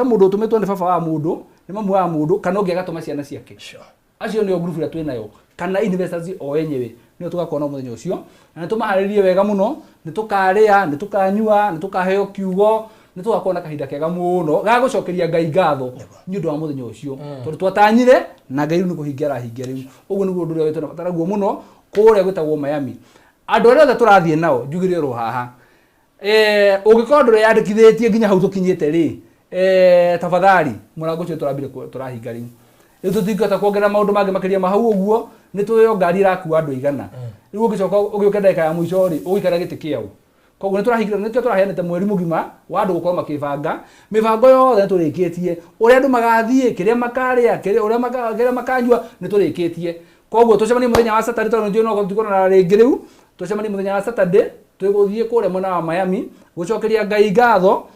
mũndũ ũtũmĩtwo nĩ baba wa mũndũ, nĩ mamu wa mũndũ, kana ũngĩ agatũma ciana ciake. Sure. Acio nĩo ngurubu ĩrĩa twĩnayo, kana investors o enyewe nĩo tũgakorwo nao mũthenya ũcio. Na nĩtũmaharĩrie wega mũno, nĩtũkarĩa, nĩtũkanyua, nĩtũkaheo kiugo, nĩtũgakorwo na kahinda kega mũno ga gũcokeria Ngai ngatho nĩ ũndũ wa mũthenya ũcio. Tondũ twatanyire na Ngai rĩu nĩ kũhingia arahingia rĩu. Ũguo nĩguo ũndũ ũrĩa wĩtũ nabatara guo mũno kũrĩa gwĩtagwo Miami. Andũ arĩa othe tũrathiĩ nao njugire oro haha, ũngĩkorwo ndũreyandĩkithĩtie nginya hau tũkinyĩte rĩ, tafadhali mũrango ũcio tũrambire tũrahinga rĩu. Rĩu tũtingĩhota kuongerera maũndũ mangĩ makĩria ma hau ũguo, nĩ tũĩ o ngari ĩrakua andũ aigana. Rĩu ũngĩcoka ũgĩũke ndagĩka ya mũico rĩ, ũgũikara gĩtĩ kĩaũ? Koguo nĩ tũrahingĩra, nĩkĩo tũraheanĩte mweri mũgima wa andũ gũkorwo makĩbanga mĩbango yothe. Nĩ tũrĩkĩtie ũrĩa andũ magathiĩ, kĩrĩa makarĩa, kĩrĩa makanyua, nĩ tũrĩkĩtie. Koguo tũcemanie mũthenya wa Saturday, tondũ nĩnjũĩ no tũtikonana rĩngĩ. Rĩu tũcemanie mũthenya wa Saturday, twĩgũthiĩ kũrĩa mwena wa Miami gũcokeria Ngai ngatho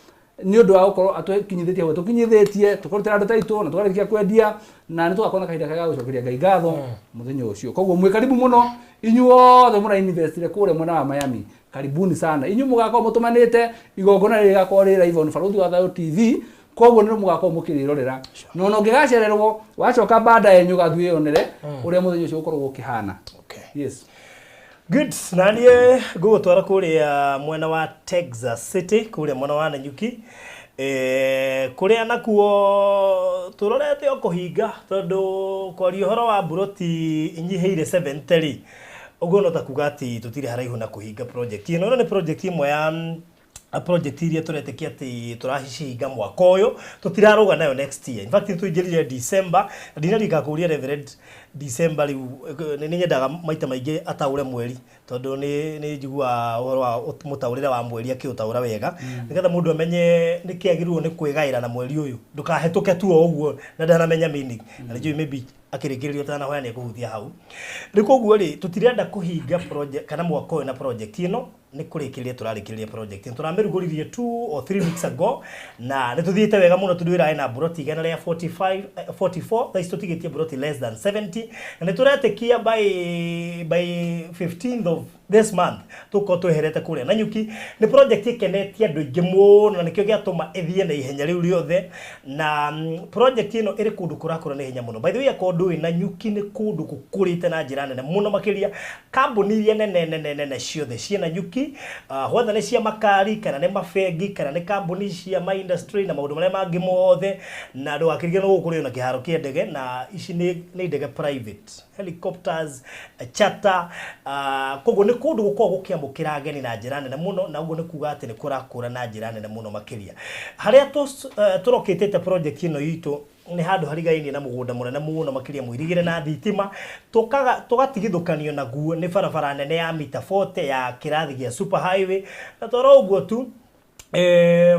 nĩ ũndũ wa gũkorwo atũkinyithĩtie hau tũkinyithĩtie, tũkarutĩra andũ taitũ na tũkarĩkia kwendia, na nĩ tũgakorwo na kahinda kega ga gũcokeria Ngai ngatho mũthenya ũcio. Koguo mwĩ karibu mũno inyuothe mũra investire kũrĩa mwena wa Miami, karibuni sana. Inyuĩ mũgakorwo mũtũmanĩte igongona rĩrĩ rĩgakorwo rĩ live on Barũthi wa Thayũ TV, koguo nĩ mũgakorwo mũkĩrĩrorera, na ona ũngĩgacererwo wacoka baadaye nĩ ũgathiĩ wĩyonere ũrĩa mũthenya ũcio ũkoragwo ũkĩhana. Yes. Good. Na niĩ ngũgũtwara kũrĩa mwena wa Texas City, kũrĩa mwena wa Nanyuki, kũrĩa nakuo tũrorete o kũhinga, tondũ kwaria ũhoro wa mburoti inyihĩire 70 rĩ, ũguo no ta kuga atĩ tũtirĩ haraihu na kũhinga project ĩno. Ĩno nĩ project ĩmwe ya project iria tũretĩkia atĩ tũracihinga mwaka ũyũ, tũtirarũga nayo next year. In fact, nĩ tũingĩrire December na ndinarika kũria Reverend December rĩu, nĩ nyendaga maita maingĩ ataũre mweri, tondũ nĩ njiguaga ũhoro wa mũtaũrĩre wa mweri akĩũtaũra wega, nĩgetha mũndũ amenye nĩkĩ agĩrĩirwo nĩ kwĩgaĩra na mweri ũyũ, ndũkahĩtũke tu o ũguo na ndanamenya meaning. Na nĩ njũĩ maybe akĩrĩkĩrĩria ũtanahoya nĩ ekũhutia hau. Rĩu koguo rĩ, tũtirenda kũhinga project kana mwaka ũyũ na project ĩno. Nĩ kũrĩkĩrĩria tũrarĩkĩrĩria project ĩno, tũramĩrugũririe 2 or 3 weeks ago, na nĩ tũthiĩte wega mũno, tondũ ĩrarĩ na mburoti 145, 44, thaa ici tũtigĩtie mburoti less than 70, na nĩ tũretĩkia by 15th of this month tũkorwo tweherete kũrĩa Nanyuki. Nĩ project ĩkenetie andũ aingĩ mũno, na nĩkĩo gĩatũma ĩthiĩ na ihenya rĩu rĩothe. Na project ĩno ĩrĩ kũndũ kũrakũra na ihenya mũno. By the way, akorwo ndũĩ, Nanyuki nĩ kũndũ gũkũrĩte na njĩra nene mũno makĩria. Kambuni iria nene nene nene ciothe ciĩ Nanyuki, whether nĩ cia makari, kana nĩ mabengi, kana nĩ kambuni cia ma industry na maũndũ marĩa mangĩ mothe. Na ndũgakĩriganĩrwo gũkũ kũrĩ na kĩharo kĩa ndege, na ici nĩ ndege private helicopters, charter. Koguo nĩ kũndũ gũkoragwo gũkĩamũkĩra ageni na njĩra nene mũno, na ũguo nĩ kuga atĩ nĩ kũrakũra na njĩra nene mũno makĩria. Harĩa tũrokĩtĩte project ĩno itũ nĩ handũ harigainie na mũgũnda mũnene mũno makĩria, mũirigĩre na thitima, tũgatigithũkanio naguo nĩ barabara nene ya mita 40 ya kĩrathi gĩa super highway. Na toro ũguo tu,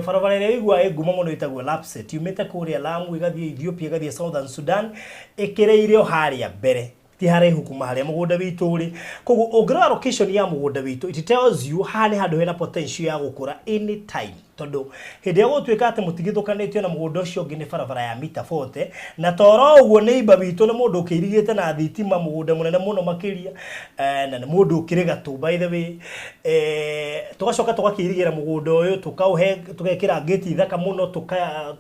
barabara ĩrĩa ĩiguaga ĩ ngumo mũno ĩtagwo Lapsset, yumĩte kũrĩa Lamu ĩgathiĩ Ethiopia, ĩgathiĩ Southern Sudan, ĩkĩrĩire o harĩa mbere, ti haraihu kuma harĩa mũgũnda witũ ũrĩ. Koguo ũngĩrora location ya mũgũnda witũ, it tells you haha nĩ handũ hena potential ya gũkũra anytime, tondũ hĩndĩ ĩrĩa gũtuĩka atĩ mũtigithũkanĩtio na mũgũnda ũcio ũngĩ nĩ barabara ya mita 40, na toro ũguo neighbor witũ nĩ mũndũ ũkĩirigĩte na thitima, mũgũnda mũnene mũno makĩria, na nĩ mũndũ ũkĩrĩ gatũ, by the way. Tũgacoka tũgakĩirigĩra mũgũnda ũyũ, tũkaũhe, tũgekĩra ngĩti thaka mũno,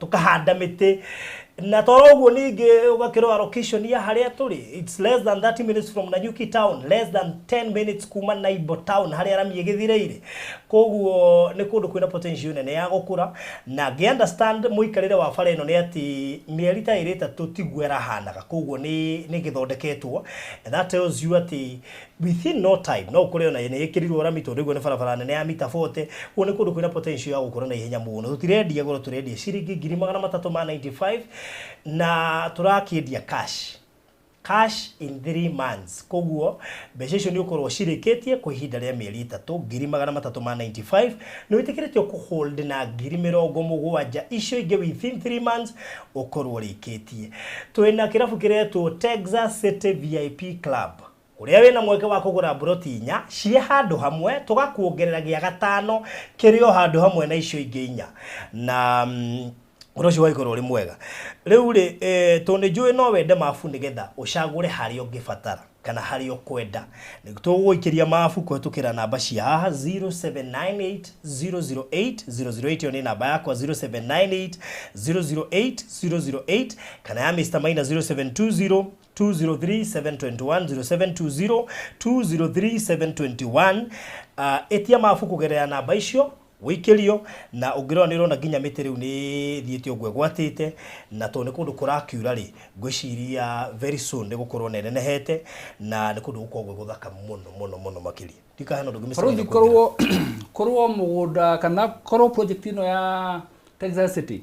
tũkahanda mĩtĩ. Na toro ũguo ningĩ ũgakĩrora location ya harĩa tũrĩ, it's less than 30 minutes from Nanyuki town, less than 10 minutes kuma Naibo town harĩa rami ĩgĩthirĩire. Koguo nĩ kũndũ kwĩna potential nene ya gũkũra. Na ngĩ understand mũikarĩre wa bara ĩno nĩ atĩ mĩeri ta ĩrĩ ĩtatũ tiguo ĩrahanaga, koguo nĩ gĩthondeketwo, and that tells you atĩ within no time no ũkore ona nĩ ĩkĩrirwo rami, tondũ ĩguo nĩ barabara nene ya mita 40. Koguo nĩ kũndũ kwĩna potential ya gũkũra na ihenya mũno. Tũtirendia goro, tũrendia ciringi 395,000, na tũrakĩendia cash cash in 3 months. Koguo mbeca icio nĩ ũkorwo cirĩkĩtie kwa ihinda rĩa mĩeri 3. 395,000 nĩ wĩtĩkĩrĩtio kũ hold na 70,000 icio ingĩ, within 3 months ũkorwo ũrĩkĩtie. Twĩna kĩrabu kĩretwo Texas City VIP Club, ũrĩa wĩna mweke wa kũgũra mburoti inya ciĩ handũ hamwe, tũgakuongerera gĩa gatano kĩrĩ o handũ hamwe na icio ingĩ inya, na ũndũ ũcio ũgagĩkorwo ũrĩ mwega. Rĩu rĩ, tondũ nĩ njũĩ no wende mabu nĩgetha ũcagũre harĩa ũngĩbatara kana harĩa ũkwenda, tũgũgũikĩria mabu kũhetũkĩra namba cia haha, 0798 008 008. Ĩyo nĩ namba yakwa, 0798 008 008, kana ya Mr. Maina, 0720 203 721, 0720 203 721. Ĩtia mabu kũgerera namba icio. Wĩikĩrio na ũngĩrora nĩ ũrona nginya mĩtĩ rĩu nĩ ĩthiĩte ũguo ĩgwatĩte, na tondũ nĩ kũndũ kũrakiura rĩ, ngwĩciria very soon nĩ gũkorwo na ĩnenehete, na nĩ kũndũ gũkoragwo gwĩ gũthaka mũno mũno mũno makĩria. Ndikahena ũndũ ũngĩ Mr. Barothi. Maina. Korwo mũgũnda kana korwo project ĩno ya Texas City,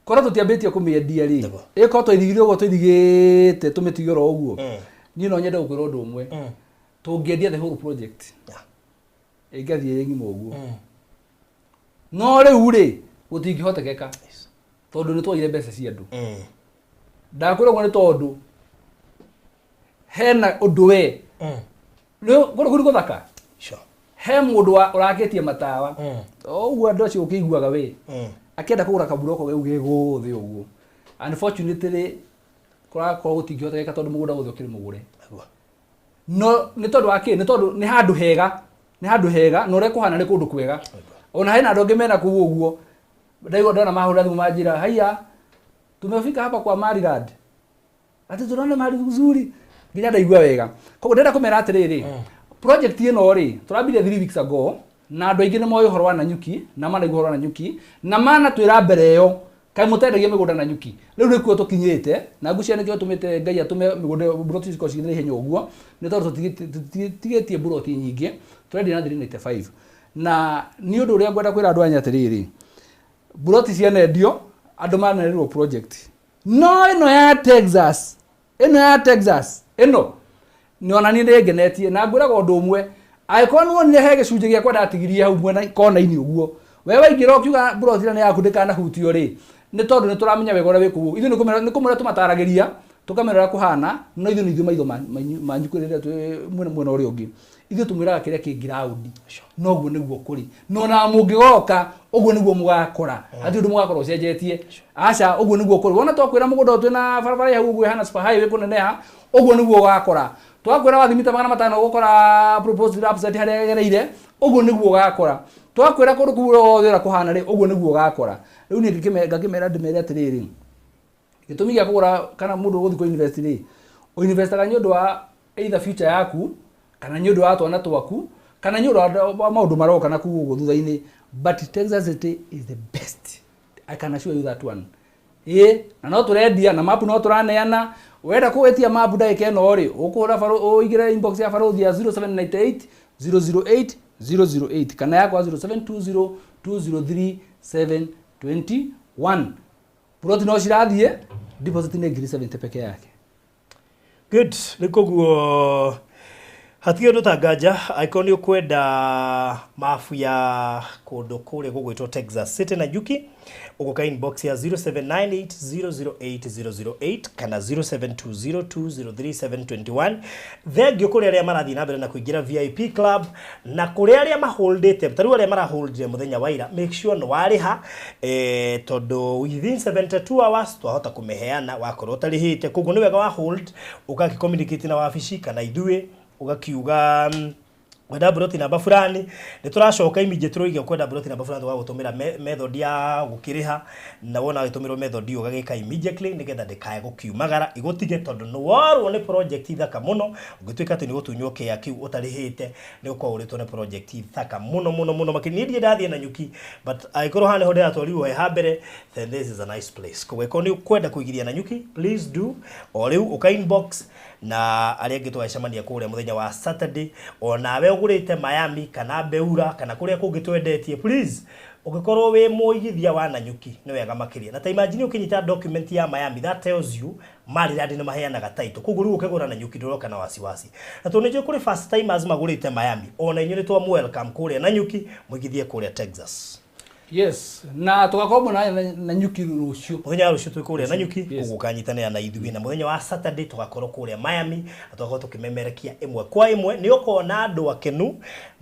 korwo tũtiambĩtie kũmĩendia rĩ, ĩkorwo twairigire ũguo tũirigĩte tũmĩtige oro ũguo, niĩ no nyende gũkwĩra ũndũ ũmwe: tũngĩendia the whole project, ĩngathiĩ ĩ ng'ima ũguo. No rĩu rĩ, gũtingĩhotekeka tondũ nĩ twaire mbeca cia andũ. Ndakwĩra ũguo nĩ tondũ hena ũndũ we rĩu kũndũ kũu nĩ gũthaka. He mũndũ ũrakĩtie matawa o ũguo, andũ acio ũkĩiguaga we akĩenda kũgũra kaburoko gau gĩ gũthĩ ũguo. Unfortunately, kũrakorwo gũtingĩhotekeka tondũ mũgũnda wothe ũkĩrĩ mũgũre. No nĩ tondũ wa kĩ? Nĩ tondũ nĩ handũ hega, nĩ handũ hega, na ũrĩa kũhana nĩ kũndũ kwega. Ona hena andũ angĩ mena kũu ũguo, ndaigua ndona mahũra thimũ manjĩra, "Haiya, tumefika hapa kwa Maryland, ati tunaona mahali nzuri." Nginya ndaigua wega. Koguo ndĩrenda kũmera atĩrĩrĩ, project ĩno rĩ, tũrambirie 3 weeks ago, na andũ aingĩ nĩ moĩ ũhoro wa Nanyuki na manaigua ũhoro wa Nanyuki na manatwĩra mbere ĩyo, "Kaĩ mũtendagia mĩgũnda Nanyuki?" Rĩu nĩkuo tũkinyĩte, na ngwĩciria nĩkĩo tũmĩte Ngai atũme mĩgũnda ĩyo, mburoti cikorwo cigĩthiĩ na ihenya ũguo, nĩ tondũ tũtigĩtie mburoti nyingĩ, tũrendia na 395. Na nĩ ũndũ ũrĩa ngwenda kwĩra andũ aya atĩrĩrĩ, mburoti cianendio, andũ manerĩrwo project, no ĩno ya Texas, ĩno ya Texas ĩno nĩ ona niĩ nĩ ngenetie. Na ngwĩraga ũndũ ũmwe, angĩkorwo nĩ wonire he gĩcunjĩ gĩakwa ndatigirie hau mwena kona-inĩ ũguo, we waingĩra ũkiuga mburoti ĩno nĩ yaku, ndĩkanahutio rĩ, nĩ tondũ nĩ tũramenya wega ũrĩa wĩ kũu. Ithuĩ nĩ kũmwĩra tũmataragĩria, tũkamera ũrĩa kũhana, no ithuĩ nĩ ithuĩ maitho manyu rĩrĩa twĩ mwena ũrĩa ũngĩ. Ithuĩ tũmwĩraga kĩrĩa kĩ ground, noguo nĩguo kũrĩ, no na mũngĩgoka ũguo nĩguo mũgakora, hatirĩ ũndũ mũgakora ũcenjetie. Aca, ũguo nĩguo kũrĩ. Wona twakwĩra mũgũnda ũyũ twĩna barabara ĩ hau ũguo ĩhana super highway kũneneha, ũguo nĩguo ũgakora. Twakwĩra wathi mita 500 ũgũkora proposed upset harĩa ĩgereire, ũguo nĩguo ũgakora. Twakwĩra kũndũ kũu wothe ũrĩa kũhana rĩ, ũguo nĩguo ũgakora. Rĩu niĩ ngakĩmera, ndĩmere atĩrĩrĩ, gĩtũmi gĩa kũgũra kana mũndũ ũgũthiĩ kũ invest rĩ, ũinvestaga nĩ ũndũ wa either future yaku, kana nĩ ũndũ wa twana twaku, kana nĩ ũndũ wa maũndũ maroka na kũu ũguo thutha-inĩ. But Texas City is the best, I can assure you that one. Ĩ na no tũrendia na mapu, no tũraneana. Wenda kũgĩtia mapu ndagĩka ĩno rĩ, ũkũhũra ũingĩre inbox ya barothi ya 0798 008 008 kana yakwa 0720 203 721. Ploti no cirathiĩ, deposit nĩ ngiri 70 peke yake. Good. Nĩ koguo hatirĩ ũndũ ta nganja. Angĩkorwo nĩ ũkwenda mabu ya kũndũ kũrĩa gũgwĩtwo Texas City na Nanyuki, ũgũka inbox ya 0798008008 kana 0720203721. Thengiũ kũrĩ arĩa marathiĩ na mbere na kũingĩra VIP club, na kũrĩ arĩa maholdĩte, ta rĩu arĩa maraholdire mũthenya wa ira, make sure nĩ warĩha, tondũ within 72 hours twahota kũmĩheana wakorwo ũtarĩhĩte. Koguo nĩ wega wa hold, ũgakĩ communicate na wabici kana ithuĩ, ũgakiuga kwenda broti namba fulani. Nĩ tũracoka immediately tũroiga kwenda broti namba fulani, tũgagũtũmĩra method ya gũkĩrĩha, na wona wagĩtũmĩrwo method ĩyo ũgagĩka immediately nĩgetha ndĩkae gũkiumagara igũtige, tondũ nĩ worwo nĩ project thaka mũno. Ũngĩtuĩka atĩ nĩ gũtunywo kĩa kĩu ũtarĩhĩte, nĩ ũkorwo ũrĩtwo nĩ project thaka mũno mũno mũno makĩria. Niĩ ndirĩ ndathiĩ Nanyuki, but angĩkorwo haha nĩho ndĩratwarirwo he ha mbere, then this is a nice place. Koguo angĩkorwo nĩ ũkwenda kũigithia Nanyuki, please do o rĩu, ũka inbox, na arĩa angĩ tũgacemania kũrĩa mũthenya wa Saturday. Onawe ũgũrĩte Miami kana Beura kana kũrĩa kũngĩ twendetie, please, ũngĩkorwo wĩ mũigithia wa Nanyuki nĩ wega makĩria. Na ta imagine ũkĩnyita document ya Miami, that tells you Maryland nĩ maheanaga title. Koguo rĩu ũkĩgũra Nanyuki ndũroka na wasiwasi. Na tondũ nĩ njũĩ kũrĩ first timers magũrĩte Miami, ona inyuĩ nĩ twa welcome kũrĩa Nanyuki, mũigithie kũrĩa Texas. Yes, na tugakorwo na Nyuki rũciũ. Mũthenya wa rũciũ twĩ kũrĩa Nanyuki. Yes. Koguo ũkanyitanĩra na ithuĩ, na mũthenya wa Saturday tũgakorwo kũrĩa Miami na tũgakorwo tũkĩmemerekia ĩmwe kwa ĩmwe. Nĩ ũkona andũ akenu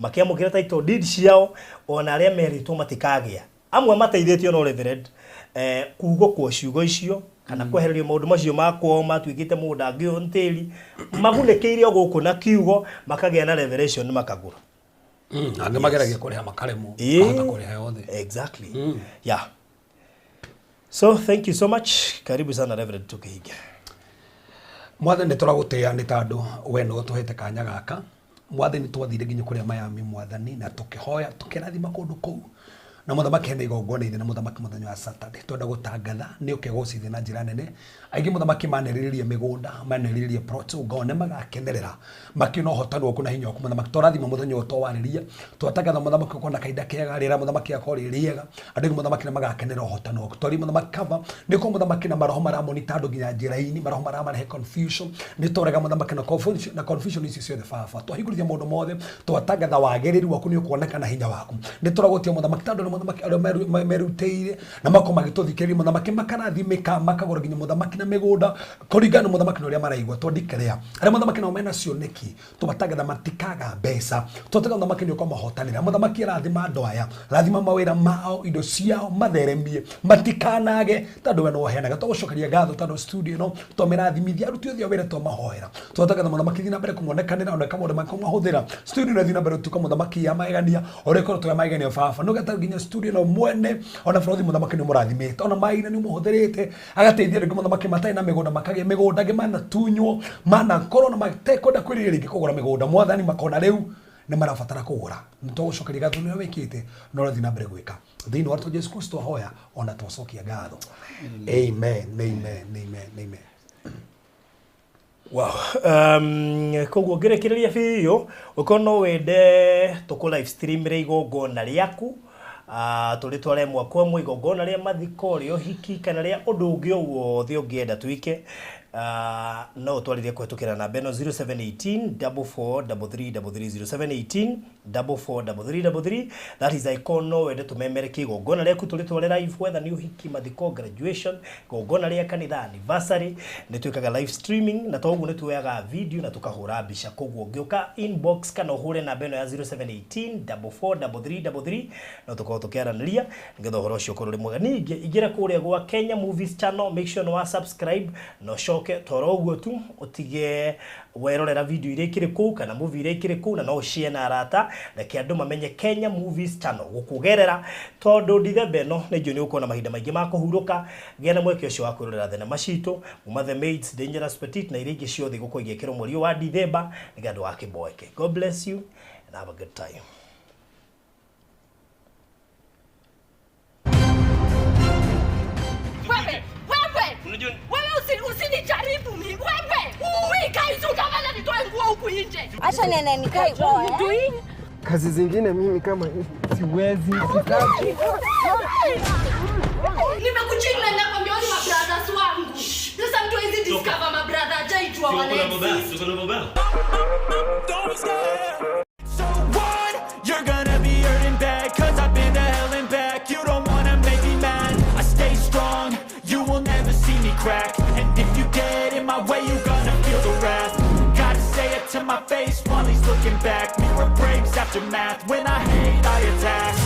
makĩamũkĩra title deed ciao, ona arĩa merĩtwo matikagĩa, amwe mateithĩtio no reverend kugo kwa ciugo icio kana kwehererio maũndũ macio makwao matuĩkĩte mũgũnda angĩ ntĩri magunĩkĩire o gũkũ na kiugo, makagĩa na revelation, makagũra. Angĩ mageragia kũrĩha makaremwo, mahota kũrĩha yothe. Exactly. Yeah, so thank you so much. Karibu sana, Reverend, tukihinga. Mwathani, nĩ tũragũtĩĩa nĩ tondũ we nĩ ũtũhete kanya gaka. Mwathani twathire nginya kũrĩa Miami mwathani na tũkĩhoya tũkĩrathima kũndũ kũu na mũthamaki hena igongona inene mũthamaki mũthenya wa Saturday twenda gũtangatha nĩ ũkegocithia na njĩra nene aingĩ mũthamaki manerĩrĩria mĩgũnda manerĩrĩria plot ngao nĩ magakenerera makiona ũhotani waku na hinya waku mũthamaki tũrathima mũthenya ũyũ twawarĩria twatangatha mũthamaki ũkorwo na kahinda kega rĩera mũthamaki akorwo rĩ rĩega andũ aingĩ mũthamaki nĩ magakenera ũhotani waku twari mũthamaki cover nĩ ũkorwo mũthamaki na maroho maramonita andũ nginya njĩra-inĩ maroho maramarehe confusion nĩ twarega mũthamaki na confusion na confusion icio ciothe baba twahingũrithia maũndũ mothe twatangatha wagĩrĩru waku nĩ ũkuoneka na hinya waku nĩ tũragũtia mũthamaki tondũ nĩ mũthamaki arĩa merutĩire na makorwo magĩtũthikĩrĩria mũthamaki makarathimĩka makagũra nginya mũthamaki na mĩgũnda kũringana na mũthamaki na ũrĩa maraigua twandikĩrĩa arĩa mũthamaki nao mena cioneki tũmatangatha matikaga mbeca twatangatha mũthamaki nĩ ũkamahotanĩra mũthamaki arathima andũ aya rathima mawĩra mao indo ciao matheremie matikanage tondũ we nĩwoheanaga twagũcokeria ngatho tondũ studio ĩno twamĩrathimithia aruti othe a wĩra twamahoera twatangatha mũthamaki thiĩ na mbere kũmonekanĩra ona maũndũ makũmahũthĩra studio ĩno thiĩ na mbere gũtuĩka mũthamaki ya magegania ũrĩa ĩkorwo ya magegania baba nĩũgeta nginya studio ĩno mwene ona bũrũri mũthamaki nĩ ũmũrathimĩte ona maina nĩ ũmũhũthĩrĩte agateithia rĩngĩ mũthamaki matarĩ na mĩgũnda makagĩa mĩgũnda angĩ manatunywo manakorwo na matekwenda kwĩrirĩria rĩngĩ kũgũra mĩgũnda mwathani makona rĩu nĩ marabatara kũgũra nĩ tũgũcokeria ngatho nĩ ũrĩa wĩkĩte na ũrathiĩ na mbere gwĩka thĩinĩ wa rĩtwa Jesu Kristo ahoya ona twacokia ngatho amen amen amen amen. Wow. Koguo ngĩrĩkĩrĩria biũ ũkorwo no wende tũkũ live stream rĩ igongona rĩaku tũrĩtware ĩmwe kwa ĩmwe igongona rĩa mathiko rĩa ũhiki kana rĩa ũndũ ũngĩ o wothe ũngĩenda twĩke no ũtwarĩrie kũhetũkĩra namba ĩno 0718 443333 0718 443333 that is icon no wende tũmemerekie igongona rĩaku tũrĩtware live whether nĩ ũhiki mathiko graduation igongona rĩa kanitha anniversary nĩ twĩkaga live streaming na toguo nĩ tuoyaga video na tũkahũra mbica koguo ũngĩũka inbox kana ũhũre namba ĩno ya 0718 443333 no tũkorwo tũkĩaranĩria nĩgetha ũhoro ũcio ũkorwo ũrĩ mwega ningĩ ingĩra kũrĩa gwa Kenya Movies Channel make sure nĩ wa subscribe na ũcoke toro ũguo tu ũtige werorera video iria ikĩrĩ kũu kana movie iria ikĩrĩ kũu na no ũshare na arata reke andũ mamenye Kenya Movies Channel gũkũgerera tondũ Dithemba ĩno nĩ njũĩ nĩ ũkuona mahinda maingĩ ma kũhurũka gĩa na mweke ũcio wa kwĩrorera thenema citũ kuma The Maids, Dangerous Petite na iria ingĩ ciothe igũkorwo igĩkĩrwo mweri ũyũ wa Dithemba nĩgetha ndũgakĩboeke. God bless you and have a good time. Wewe, wewe. Wewe usinijaribu mimi. Wewe. Uwi guys utafanya nitoe nguo huku nje. Acha nene nikae. What are you doing? Kazi zingine mimi kama siwezi, sitaki. Nimekuchinda na kwambia ni mabrothers wangu. Sasa mtu hizi discover mabrother hajaijua wana exist. So what? You're gonna be hurting bad, cause I've been to hell and back. You don't wanna make me mad, I stay strong, you will never see me crack. And if you get in my way, you gonna feel the wrath. Gotta say it to my face while he's looking back. Mirror breaks after math, when I hate, I attack.